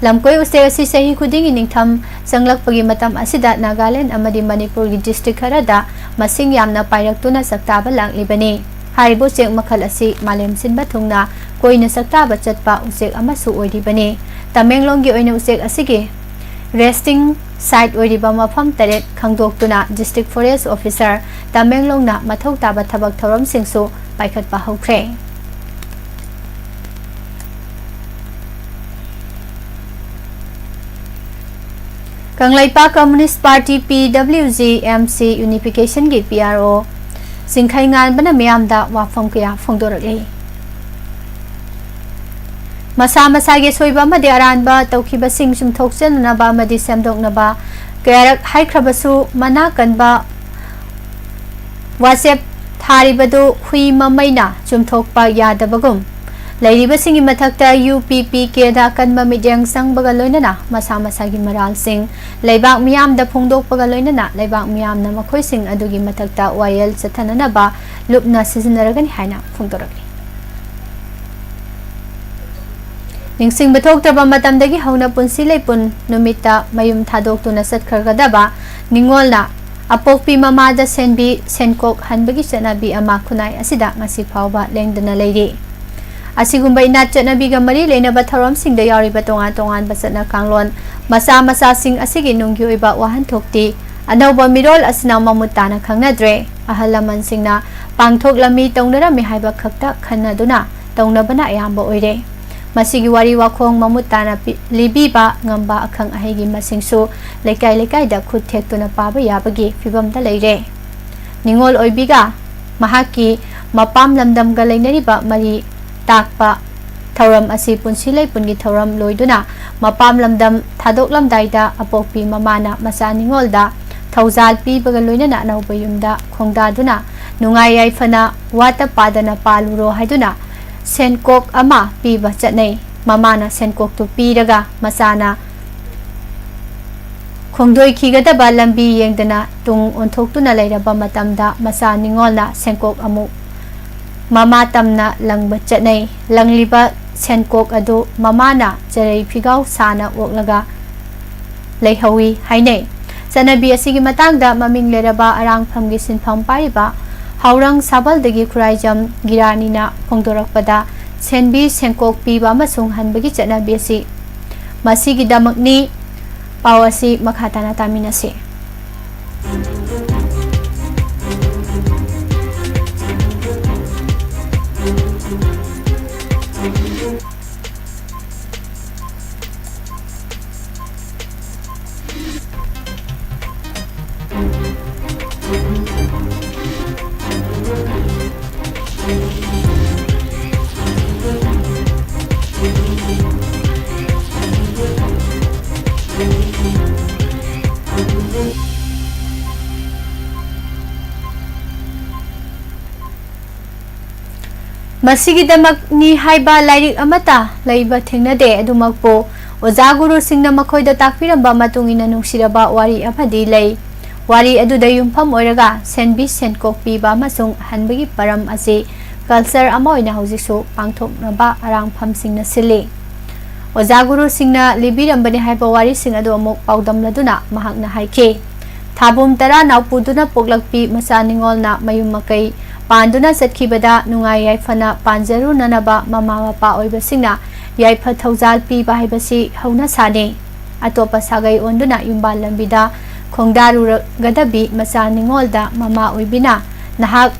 ꯂꯝꯀꯣꯏ ꯎꯆꯦꯛ ꯑꯁꯤ ꯆꯍꯤ ꯈꯨꯗꯤꯡꯒꯤ ꯅꯤꯡꯊꯝ ꯆꯪꯂꯛꯄꯒꯤ ꯃꯇꯝ ꯑꯁꯤꯗ ꯅꯥꯒꯥꯂꯦꯟ ꯑꯃꯗꯤ ꯃꯅꯤꯄꯨꯔꯒꯤ district ꯈꯔꯗ ꯃꯁꯤꯡ ꯌꯥꯝꯅ ꯄꯥꯏꯔꯛꯇꯨꯅ ꯁꯛꯇꯥꯕ ꯂꯥꯛꯂꯤꯕꯅꯤ꯫ ꯍꯥꯏꯔꯤꯕ ꯎꯆꯦꯛ ꯃꯈꯜ ꯑꯁꯤ ꯃꯥꯂꯦꯝ ꯁꯤꯟꯕ ꯊꯨꯡꯅ ꯀꯣꯏꯅ ꯆꯥꯛꯇꯥꯕ ꯆꯠꯄ ꯎꯆꯦꯛ ꯑꯃꯁꯨ ꯑꯣꯏꯔꯤꯕꯅꯤ꯫ ꯇꯃꯦꯡꯂꯣꯡꯒꯤ ꯑꯣꯏꯅ ꯎꯆꯦꯛ ꯑꯁꯤꯒꯤ resting site ꯑꯣꯏꯔꯤꯕ ꯃꯐꯝ ꯇꯔꯦꯠ ꯈꯪꯗꯣꯛꯇꯨꯅ District Forest Officer ꯇꯃꯦꯡꯂꯣꯡꯅ ꯃꯊꯧ ꯇꯥꯕ ꯊꯕꯛ ꯊꯧꯔꯝꯁꯤꯡꯁꯨ ꯄꯥꯏꯈꯠꯄ ꯍꯧꯈ꯭ꯔꯦ꯫ Kangleipak Communist Party, P W G, M C Unification ꯒꯤ P R O ꯆꯤꯡꯈꯩ ꯉꯥꯟꯕꯅ ꯃꯤꯌꯥꯝꯗ ꯋꯥꯐꯝ ꯀꯌꯥ ꯐꯣꯡꯗꯣꯔꯛꯂꯤ꯫ ꯃꯁꯥ ꯃꯁꯥꯒꯤ ꯑꯁꯣꯏꯕ ꯑꯃꯗꯤ ꯑꯔꯥꯟꯕ ꯇꯧꯈꯤꯕꯁꯤꯡ ꯆꯨꯝꯊꯣꯛꯆꯅꯅꯕ ꯑꯃꯗꯤ ꯁꯦꯝꯗꯣꯛꯅꯕ ꯀꯌꯥꯔꯛ ꯍꯥꯏꯈ꯭ꯔꯕꯁꯨ, ꯃꯅꯥ ꯀꯟꯕ ꯋꯥꯆꯦꯞ ꯊꯥꯔꯤꯕꯗꯨ ꯍꯨꯏ ꯃꯃꯩꯅ ꯆꯨꯝꯊꯣꯛꯄ ꯌꯥꯗꯕꯒꯨꯝ, ꯂꯩꯔꯤꯕꯁꯤꯡꯒꯤ ꯃꯊꯛꯇ U P P K ꯗ ꯑꯀꯟꯕ ꯃꯤꯠꯌꯦꯡ ꯆꯪꯕꯒ ꯂꯣꯏꯅꯅ ꯃꯁꯥ ꯃꯁꯥꯒꯤ ꯃꯔꯥꯜꯁꯤꯡ ꯂꯩꯕꯥꯛ ꯃꯤꯌꯥꯝꯗ ꯐꯣꯡꯗꯣꯛꯄꯒ ꯂꯣꯏꯅꯅ ꯂꯩꯕꯥꯛ ꯃꯤꯌꯥꯝꯅ ꯃꯈꯣꯏꯁꯤꯡ ꯑꯗꯨꯒꯤ ꯃꯊꯛꯇ ꯋꯥꯌꯦꯜ ꯆꯠꯊꯅꯅꯕ ꯂꯨꯞꯅ ꯁꯤꯖꯤꯟꯅꯔꯒꯅꯤ ꯍꯥꯏꯅ ꯐꯣꯡꯗꯣꯔꯛꯂꯤ꯫ ꯅꯤꯡꯁꯤꯡꯕ ꯊꯣꯛꯇ꯭ꯔꯕ ꯃꯇꯝꯗꯒꯤ ꯍꯧꯅ ꯄꯨꯟꯁꯤ ꯂꯩꯄꯨꯟ ꯅꯨꯃꯤꯠꯇ ꯃꯌꯨꯝ ꯊꯥꯗꯣꯛꯇꯨꯅ ꯆꯠꯈ꯭ꯔꯒꯗꯕ ꯅꯤꯉꯣꯜꯅ ꯑꯄꯣꯛꯄꯤ ꯃꯃꯥꯗ ꯁꯦꯟꯕꯤ ꯁꯦꯟꯀꯣꯛ ꯍꯟꯕꯒꯤ ꯆꯠꯅꯕꯤ ꯑꯃ ꯈꯨꯟꯅꯥꯏ ꯑꯁꯤꯗ ꯉꯁꯤ ꯐꯥꯎꯕ ꯂꯦꯡꯗꯅ ꯂꯩꯔꯤ꯫ ꯑꯁꯤꯒꯨꯝꯕ ꯏꯅꯥꯠ ꯆꯠꯅꯕꯤꯒ ꯃꯔꯤ ꯂꯩꯅꯕ ꯊꯧꯔꯝꯁꯤꯡꯗ ꯌꯥꯎꯔꯤꯕ ꯇꯣꯉꯥꯟ ꯇꯣꯉꯥꯟꯕ ꯆꯠꯅ ꯀꯥꯡꯂꯣꯟ ꯃꯆꯥ ꯃꯆꯥꯁꯤꯡ ꯑꯁꯤꯒꯤ ꯅꯨꯡꯒꯤ ꯑꯣꯏꯕ ꯋꯥꯍꯟꯊꯣꯛꯇꯤ ꯑꯅꯧꯕ ꯃꯤꯔꯣꯜ ꯑꯁꯤꯅ ꯃꯃꯨꯠ ꯇꯥꯅ ꯈꯪꯅꯗ꯭ꯔꯦ꯫ ꯑꯍꯜ ꯂꯃꯟꯁꯤꯡꯅ ꯄꯥꯡꯊꯣꯛꯂꯝꯃꯤ, ꯇꯧꯅꯔꯝꯃꯤ ꯍꯥꯏꯕ ꯈꯛꯇ ꯈꯟꯅꯗꯨꯅ ꯇꯧꯅꯕꯅ ꯑꯌꯥꯝꯕ ꯑꯣꯏꯔꯦ꯫ ꯃꯁꯤꯒꯤ ꯋꯥꯔꯤ ꯋꯥꯈꯣꯡ ꯃꯃꯨꯠ ꯇꯥꯅ ꯄꯤ-, ꯂꯤꯕꯤꯕ ꯉꯝꯕ ꯑꯈꯪ ꯑꯍꯩꯒꯤ ꯃꯁꯤꯡꯁꯨ ꯂꯩꯀꯥꯏ ꯂꯩꯀꯥꯏꯗ ꯈꯨꯠ ꯊꯦꯛꯇꯨꯅ ꯄꯥꯕ ꯌꯥꯕꯒꯤ ꯐꯤꯚꯝꯗ ꯂꯩꯔꯦ꯫ ꯅꯤꯉꯣꯜ ꯑꯣꯏꯕꯤꯒ ꯃꯍꯥꯛꯀꯤ ꯃꯄꯥꯝ ꯂꯝꯗꯝꯒ ꯂꯩꯅꯔꯤꯕ ꯃꯔꯤ ꯇꯥꯛꯄ ꯊꯧꯔꯝ ꯑꯁꯤ ꯄꯨꯟꯁꯤ ꯂꯩꯄꯨꯟꯒꯤ ꯊꯧꯔꯝ ꯂꯣꯏꯗꯨꯅ ꯃꯄꯥꯝ ꯂꯝꯗꯝ ꯊꯥꯗꯣꯛꯂꯝꯗꯥꯏꯗ ꯑꯄꯣꯛꯄꯤ ꯃꯃꯥꯅ ꯃꯆꯥ ꯅꯤꯉꯣꯜꯗ ꯊꯧꯖꯥꯜ ꯄꯤꯕꯒ ꯂꯣꯏꯅꯅ ꯑꯅꯧꯕ ꯌꯨꯝꯗ ꯈꯣꯡꯗꯥꯗꯨꯅ ꯅꯨꯡꯉꯥꯏ ꯌꯥꯏꯐꯅ ꯋꯥꯇ ꯄꯥꯗꯅ ꯄꯥꯜꯂꯨꯔꯣ ꯍꯥꯏꯗꯨꯅ ꯁꯦꯟꯀꯣꯛ ꯑꯃ ꯄꯤꯕ ꯆꯠꯅꯩ꯫ ꯃꯃꯥꯅ ꯁꯦꯟꯀꯣꯛꯇꯨ ꯄꯤꯔꯒ ꯃꯆꯥꯅ ꯈꯣꯡꯗꯣꯏꯈꯤꯒꯗꯕ ꯂꯝꯕꯤ ꯌꯦꯡꯗꯅ ꯇꯨꯡ ꯑꯣꯟꯊꯣꯛꯇꯨꯅ ꯂꯩꯔꯕ ꯃꯇꯝꯗ ꯃꯆꯥ ꯅꯤꯉꯣꯜꯅ ꯁꯦꯟꯀꯣꯛ ꯑꯃꯨꯛ ꯃꯃꯥ ꯇꯝꯅ ꯂꯪꯕ ꯆꯠꯅꯩ꯫ ꯂꯪꯂꯤꯕ ꯁꯦꯟꯀꯣꯛ ꯑꯗꯨ ꯃꯃꯥꯅ ꯆꯔꯩ ꯐꯤꯒꯥꯎ ꯁꯥꯅ ꯑꯣꯛꯂꯒ ꯂꯩꯍꯧꯏ ꯍꯥꯏꯅꯩ꯫ ꯆꯠꯅꯕꯤ ꯑꯁꯤꯒꯤ ꯃꯇꯥꯡꯗ ꯃꯃꯤꯡ ꯂꯩꯔꯕ ꯑꯔꯥꯡꯐꯝꯒꯤ ꯁꯤꯟꯐꯝ ꯄꯥꯏꯔꯤꯕ ꯑꯧꯔꯪ ꯁꯥꯕꯜꯗꯒꯤ ꯈꯨꯔꯥꯏꯖꯝ ꯒꯤꯔꯥꯅꯤꯅ ꯐꯣꯡꯗꯣꯔꯛꯄꯗ ꯁꯦꯟꯕꯤ ꯁꯦꯟꯀꯣꯛ ꯄꯤꯕ ꯑꯃꯁꯨꯡ ꯍꯟꯕꯒꯤ ꯆꯠꯅꯕꯤ ꯑꯁꯤ ꯃꯁꯤꯒꯤꯗꯃꯛꯅꯤ꯫ ꯄꯥꯎ ꯑꯁꯤ ꯃꯈꯥ ꯇꯥꯅ ꯇꯥꯃꯤꯟꯅꯁꯤ꯫ ꯃꯁꯤꯒꯤꯗꯃꯛꯅꯤ ꯍꯥꯏꯕ ꯂꯥꯏꯔꯤꯛ ꯑꯃꯠꯇ ꯂꯩꯕ ꯊꯦꯡꯅꯗꯦ꯫ ꯑꯗꯨꯃꯛꯄꯨ, ꯑꯣꯖꯥ ꯒꯨꯔꯨꯁꯤꯡꯅ ꯃꯈꯣꯏꯗ ꯇꯥꯛꯄꯤꯔꯝꯕ ꯃꯇꯨꯡ ꯏꯟꯅ ꯅꯨꯡꯁꯤꯔꯕ ꯋꯥꯔꯤ ꯑꯃꯗꯤ ꯂꯩ꯫ ꯋꯥꯔꯤ ꯑꯗꯨꯗ ꯌꯨꯝꯐꯝ ꯑꯣꯏꯔꯒ ꯁꯦꯟꯕꯤ ꯁꯦꯟꯀꯣꯛ ꯄꯤꯕ ꯑꯃꯁꯨꯡ ꯍꯟꯕꯒꯤ ꯄꯔꯝ ꯑꯁꯤ culture ꯑꯃ ꯑꯣꯏꯅ ꯍꯧꯖꯤꯛꯁꯨ ꯄꯥꯡꯊꯣꯛꯅꯕ ꯑꯔꯥꯡꯐꯝꯁꯤꯡꯅ ꯁꯤꯜꯂꯤ꯫ ꯑꯣꯖꯥ ꯒꯨꯔꯨꯁꯤꯡꯅ ꯂꯤꯕꯤꯔꯝꯕꯅꯤ ꯍꯥꯏꯕ ꯋꯥꯔꯤꯁꯤꯡ ꯑꯗꯨ ꯑꯃꯨꯛ ꯄꯥꯎꯗꯝꯂꯗꯨꯅ ꯃꯍꯥꯛꯅ ꯍꯥꯏꯈꯤ, ꯊꯥꯕꯨꯝ ꯇꯔꯥ ꯅꯥꯎꯄꯨꯗꯨꯅ ꯄꯣꯛꯂꯛꯄꯤ ꯃꯆꯥ ꯅꯤꯉꯣꯜꯅ ꯃꯌꯨꯝ ꯃꯀꯩ ꯄꯥꯟꯗꯨꯅ ꯆꯠꯈꯤꯕꯗ ꯅꯨꯡꯉꯥꯏ ꯌꯥꯏꯐꯅ ꯄꯥꯟꯖꯔꯨꯅꯅꯕ ꯃꯃꯥ ꯃꯄꯥ ꯑꯣꯏꯕꯁꯤꯡꯅ ꯌꯥꯏꯐ ꯊꯧꯖꯥꯜ ꯄꯤꯕ ꯍꯥꯏꯕꯁꯤ ꯍꯧꯅꯁꯥꯅꯤ꯫ ꯑꯇꯣꯞꯄ ꯁꯥꯒꯩ ꯑꯣꯟꯗꯨꯅ ꯌꯨꯝꯕꯥꯜ ꯂꯝꯕꯤꯗ ꯈꯣꯡꯗꯥꯔꯨꯔꯒꯗꯕꯤ ꯃꯆꯥ ꯅꯤꯉꯣꯜꯗ ꯃꯃꯥ ꯑꯣꯏꯕꯤꯅ ꯅꯍꯥꯛ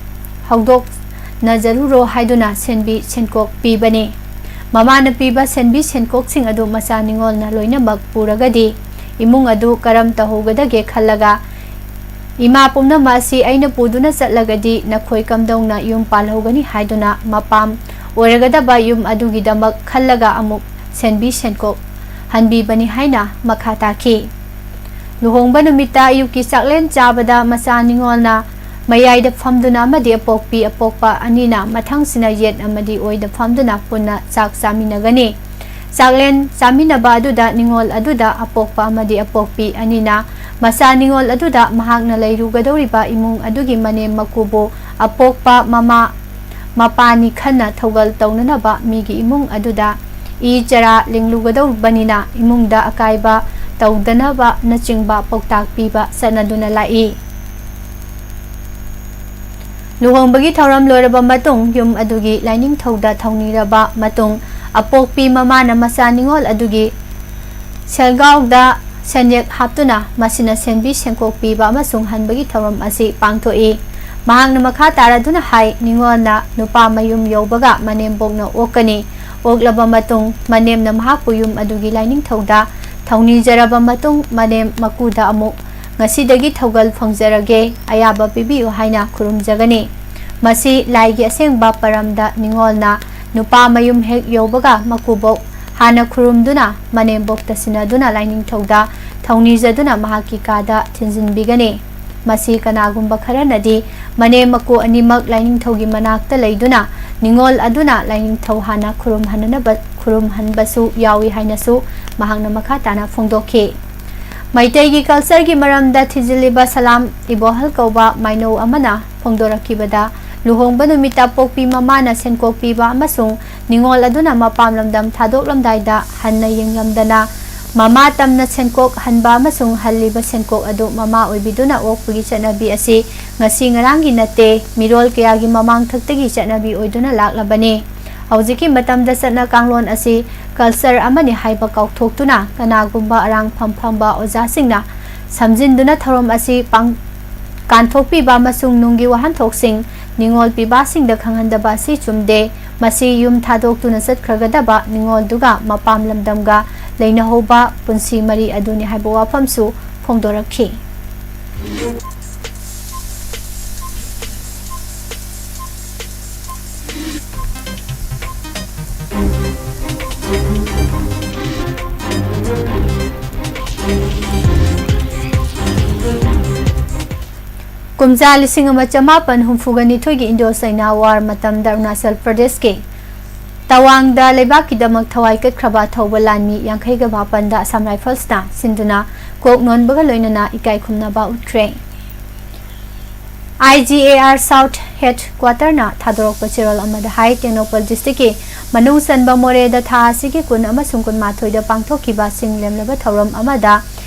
ꯍꯧꯗꯣꯛꯅꯖꯔꯨꯔꯣ ꯍꯥꯏꯗꯨꯅ ꯁꯦꯟꯕꯤ ꯁꯦꯟꯀꯣꯛ ꯄꯤꯕꯅꯤ꯫ ꯃꯃꯥꯅ ꯄꯤꯕ ꯁꯦꯟꯕꯤ ꯁꯦꯟꯀꯣꯛꯁꯤꯡ ꯑꯗꯨ ꯃꯆꯥ ꯅꯤꯉꯣꯜꯅ ꯂꯣꯏꯅꯃꯛ ꯄꯨꯔꯒꯗꯤ ꯏꯃꯨꯡ ꯑꯗꯨ ꯀꯔꯝ ꯇꯧꯍꯧꯒꯗꯒꯦ ꯈꯜꯂꯒ, ꯏꯃꯥ ꯄꯨꯝꯅꯃꯛ ꯑꯁꯤ ꯑꯩꯅ ꯄꯨꯗꯨꯅ ꯆꯠꯂꯒꯗꯤ ꯅꯈꯣꯏ ꯀꯝꯗꯧꯅ ꯌꯨꯝ ꯄꯥꯜꯍꯧꯒꯅꯤ ꯍꯥꯏꯗꯨꯅ ꯃꯄꯥꯝ ꯑꯣꯏꯔꯒꯗꯕ ꯌꯨꯝ ꯑꯗꯨꯒꯤꯗꯃꯛ ꯈꯜꯂꯒ ꯑꯃꯨꯛ ꯁꯦꯟꯕꯤ ꯁꯦꯟꯀꯣꯛ ꯍꯟꯕꯤꯕꯅꯤ ꯍꯥꯏꯅ ꯃꯈꯥ ꯇꯥꯈꯤ꯫ ꯂꯨꯍꯣꯡꯕ ꯅꯨꯃꯤꯠꯇ ꯑꯌꯨꯛꯀꯤ ꯆꯥꯛꯂꯦꯟ ꯆꯥꯕꯗ ꯃꯆꯥ ꯅꯤꯉꯣꯜꯅ ꯃꯌꯥꯏꯗ ꯐꯝꯗꯨꯅ ꯑꯃꯗꯤ ꯑꯄꯣꯛꯄꯤ ꯑꯄꯣꯛꯄ ꯑꯅꯤꯅ ꯃꯊꯪꯁꯤꯅ ꯌꯦꯠ ꯑꯃꯗꯤ ꯑꯣꯏꯗ ꯐꯝꯗꯨꯅ ꯄꯨꯟꯅ ꯆꯥꯛ ꯆꯥꯃꯤꯟꯅꯒꯅꯤ꯫ ꯆꯥꯛꯂꯦꯟ ꯆꯥꯃꯤꯟꯅꯕ ꯑꯗꯨꯗ ꯅꯤꯉꯣꯜ ꯑꯗꯨꯗ ꯑꯄꯣꯛꯄ ꯑꯃꯗꯤ ꯑꯄꯣꯛꯄꯤ ꯑꯅꯤꯅ ꯃꯆꯥ ꯅꯤꯉꯣꯜ ꯑꯗꯨꯗ ꯃꯍꯥꯛꯅ ꯂꯩꯔꯨꯒꯗꯧꯔꯤꯕ ꯏꯃꯨꯡ ꯑꯗꯨꯒꯤ ꯃꯅꯦꯝ ꯃꯀꯨꯕꯨ ꯑꯄꯣꯛꯄ ꯃꯃꯥ ꯃꯄꯥꯅꯤ ꯈꯟꯅ ꯊꯧꯒꯜ ꯇꯧꯅꯅꯕ ꯃꯤꯒꯤ ꯏꯃꯨꯡ ꯑꯗꯨꯗ ꯏ ꯆꯔꯥ ꯂꯤꯡꯂꯨꯒꯗꯧꯕꯅꯤꯅ ꯏꯃꯨꯡꯗ ꯑꯀꯥꯏꯕ ꯇꯧꯗꯅꯕꯅꯆꯤꯡꯕ ꯄꯥꯎꯇꯥꯛ ꯄꯤꯕ ꯆꯠꯅꯗꯨꯅ ꯂꯥꯛꯏ꯫ ꯂꯨꯍꯣꯡꯕꯒꯤ ꯊꯧꯔꯝ ꯂꯣꯏꯔꯕ ꯃꯇꯨꯡ, ꯌꯨꯝ ꯑꯗꯨꯒꯤ ꯂꯥꯏꯅꯤꯡꯊꯧꯗ ꯊꯧꯅꯤꯔꯕ ꯃꯇꯨꯡ, ꯑꯄꯣꯛꯄꯤ ꯃꯃꯥꯅ ꯃꯆꯥ ꯅꯤꯉꯣꯜ ꯑꯗꯨꯒꯤ ꯁꯦꯜꯒꯥꯎꯗ ꯁꯦꯟꯌꯦꯛ ꯍꯥꯞꯇꯨꯅ ꯃꯁꯤꯅ ꯁꯦꯟꯕꯤ ꯁꯦꯟꯀꯣꯛ ꯄꯤꯕ ꯑꯃꯁꯨꯡ ꯍꯟꯕꯒꯤ ꯊꯧꯔꯝ ꯑꯁꯤ ꯄꯥꯡꯊꯣꯛꯏ꯫ ꯃꯍꯥꯛꯅ ꯃꯈꯥ ꯇꯥꯔꯗꯨꯅ ꯍꯥꯏ, ꯅꯤꯉꯣꯜꯅ ꯅꯨꯄꯥ ꯃꯌꯨꯝ ꯌꯧꯕꯒ ꯃꯅꯦꯝꯕꯣꯛꯅ ꯑꯣꯛꯀꯅꯤ꯫ ꯑꯣꯛꯂꯕ ꯃꯇꯨꯡ, ꯃꯅꯦꯝꯅ ꯃꯍꯥꯛꯄꯨ ꯌꯨꯝ ꯑꯗꯨꯒꯤ ꯂꯥꯏꯅꯤꯡꯊꯧꯗ ꯊꯧꯅꯤꯖꯔꯕ ꯃꯇꯨꯡ, ꯃꯅꯦꯝ ꯃꯀꯨꯗ ꯑꯃꯨꯛ "ꯉꯁꯤꯗꯒꯤ ꯊꯧꯒꯜ ꯐꯪꯖꯔꯒꯦ, ꯑꯌꯥꯕ ꯄꯤꯕꯤꯌꯨ" ꯍꯥꯏꯅ ꯈꯨꯔꯨꯝꯖꯒꯅꯤ꯫ ꯃꯁꯤ ꯂꯥꯏꯒꯤ ꯑꯁꯦꯡꯕ ꯄꯔꯝꯗ ꯅꯤꯉꯣꯜꯅ ꯅꯨꯄꯥ ꯃꯌꯨꯝ ꯍꯦꯛ ꯌꯧꯕꯒ ꯃꯀꯨꯕꯣꯛ ꯍꯥꯟꯅ ꯈꯨꯔꯨꯝꯗꯨꯅ ꯃꯅꯦꯝꯕꯣꯛꯇ ꯁꯤꯟꯅꯗꯨꯅ ꯂꯥꯏꯅꯤꯡꯊꯧꯗ ꯊꯧꯅꯤꯖꯗꯨꯅ ꯃꯍꯥꯛꯀꯤ ꯀꯥꯗ ꯊꯤꯟꯖꯤꯟꯕꯤꯒꯅꯤ꯫ ꯃꯁꯤ ꯀꯅꯥꯒꯨꯝꯕ ꯈꯔꯅꯗꯤ ꯃꯅꯦꯝ ꯃꯀꯨ ꯑꯅꯤꯃꯛ ꯂꯥꯏꯅꯤꯡꯊꯧꯒꯤ ꯃꯅꯥꯛꯇ ꯂꯩꯗꯨꯅ ꯅꯤꯉꯣꯜ ꯑꯗꯨꯅ ꯂꯥꯏꯅꯤꯡꯊꯧ ꯍꯥꯟꯅ ꯈꯨꯔꯨꯝꯍꯟꯅꯕ, ꯈꯨꯔꯨꯝꯍꯟꯕꯁꯨ ꯌꯥꯎꯏ ꯍꯥꯏꯅꯁꯨ ꯃꯍꯥꯛꯅ ꯃꯈꯥ ꯇꯥꯅ ꯐꯣꯡꯗꯣꯛꯈꯤ꯫ ꯃꯩꯇꯩꯒꯤ cultureꯒꯤ ꯃꯔꯝꯗ ꯊꯤꯖꯤꯜꯂꯤꯕ ꯁꯂꯥꯝ ꯏꯕꯣꯍꯜ ꯀꯧꯕ ꯃꯥꯏꯅꯧ ꯑꯃꯅ ꯐꯣꯡꯗꯣꯔꯛꯈꯤꯕꯗ, ꯂꯨꯍꯣꯡꯕ ꯅꯨꯃꯤꯠꯇ ꯄꯣꯛꯄꯤ ꯃꯃꯥꯅ ꯁꯦꯟꯀꯣꯛ ꯄꯤꯕ ꯑꯃꯁꯨꯡ ꯅꯤꯉꯣꯜ ꯑꯗꯨꯅ ꯃꯄꯥꯝ ꯂꯝꯗꯝ ꯊꯥꯗꯣꯛꯂꯝꯗꯥꯏꯗ ꯍꯟꯅ ꯌꯦꯡꯂꯝꯗꯅ ꯃꯃꯥ ꯇꯝꯅ ꯁꯦꯟꯀꯣꯛ ꯍꯟꯕ ꯑꯃꯁꯨꯡ ꯍꯜꯂꯤꯕ ꯁꯦꯟꯀꯣꯛ ꯑꯗꯨ ꯃꯃꯥ ꯑꯣꯏꯕꯤꯗꯨꯅ ꯑꯣꯛꯄꯒꯤ ꯆꯠꯅꯕꯤ ꯑꯁꯤ ꯉꯁꯤ ꯉꯔꯥꯡꯒꯤ ꯅꯠꯇꯦ, ꯃꯤꯔꯣꯜ ꯀꯌꯥꯒꯤ ꯃꯃꯥꯡꯊꯛꯇꯒꯤ ꯆꯠꯅꯕꯤ ꯑꯣꯏꯗꯨꯅ ꯂꯥꯛꯂꯕꯅꯤ꯫ ꯍꯧꯖꯤꯛꯀꯤ ꯃꯇꯝꯗ ꯆꯠꯅ ꯀꯥꯡꯂꯣꯟ ꯑꯁꯤ culture ꯑꯃꯅꯤ ꯍꯥꯏꯕ ꯀꯥꯎꯊꯣꯛꯇꯨꯅ ꯀꯅꯥꯒꯨꯝꯕ ꯑꯔꯥꯡꯐꯝ ꯐꯝꯕ ꯑꯣꯖꯥꯁꯤꯡꯅ ꯁꯝꯖꯤꯟꯗꯨꯅ ꯊꯧꯔꯝ ꯑꯁꯤ ꯄꯥꯡ-, ꯀꯥꯟꯊꯣꯛꯄꯤꯕ ꯑꯃꯁꯨꯡ ꯅꯨꯡꯒꯤ ꯋꯥꯍꯟꯊꯣꯛꯁꯤꯡ ꯅꯤꯉꯣꯜ ꯄꯤꯕꯥꯁꯤꯡꯗ ꯈꯪꯍꯟꯗꯕ ꯑꯁꯤ ꯆꯨꯝꯗꯦ꯫ ꯃꯁꯤ ꯌꯨꯝ ꯊꯥꯗꯣꯛꯇꯨꯅ ꯆꯠꯈ꯭ꯔꯒꯗꯕ ꯅꯤꯉꯣꯜꯗꯨꯒ ꯃꯄꯥꯝ ꯂꯝꯗꯝꯒ ꯂꯩꯅꯍꯧꯕ ꯄꯨꯟꯁꯤ ꯃꯔꯤ ꯑꯗꯨꯅꯤ ꯍꯥꯏꯕ ꯋꯥꯐꯝꯁꯨ ꯐꯣꯡꯗꯣꯔꯛꯈꯤ꯫ ꯀꯨꯝꯖꯥ ꯂꯤꯁꯤꯡ ꯑꯃ ꯆꯃꯥꯄꯟ ꯍꯨꯝꯐꯨꯒ ꯅꯤꯊꯣꯏꯒꯤ Indo-China War ꯃꯇꯝꯗ ꯑꯔꯨꯅꯥꯆꯜ ꯄ꯭ꯔꯗꯦꯁꯀꯤ ꯇꯋꯥꯡꯗ ꯂꯩꯕꯥꯛꯀꯤꯗꯃꯛ ꯊꯋꯥꯏ ꯀꯠꯈ꯭ꯔꯕ ꯑꯊꯧꯕ ꯂꯥꯟꯃꯤ ꯌꯥꯡꯈꯩꯒ ꯃꯥꯄꯟꯗ Assam Riflesꯅ ꯁꯤꯟꯗꯨꯅ ꯀꯣꯛ ꯅꯣꯟꯕꯒ ꯂꯣꯏꯅꯅ ꯏꯀꯥꯏ ꯈꯨꯝꯅꯕ ꯎꯠꯈ꯭ꯔꯦ꯫ I G A R South Headquarterꯅ ꯊꯥꯗꯣꯔꯛꯄ ꯆꯦꯔꯣꯜ ꯑꯃꯗ ꯍꯥꯏ, ꯇꯦꯡꯅꯧꯄꯜ districtꯀꯤ ꯃꯅꯨꯡ ꯆꯟꯕ ꯃꯣꯔꯦꯗ ꯊꯥ ꯑꯁꯤꯒꯤ ꯀꯨꯟ ꯑꯃꯁꯨꯡ ꯀꯨꯟꯃꯥꯊꯣꯏꯗ ꯄꯥꯡꯊꯣꯛꯈꯤꯕ ꯆꯤꯡ ꯂꯦꯝꯂꯕ ꯊꯧꯔꯝ ꯑꯃꯗ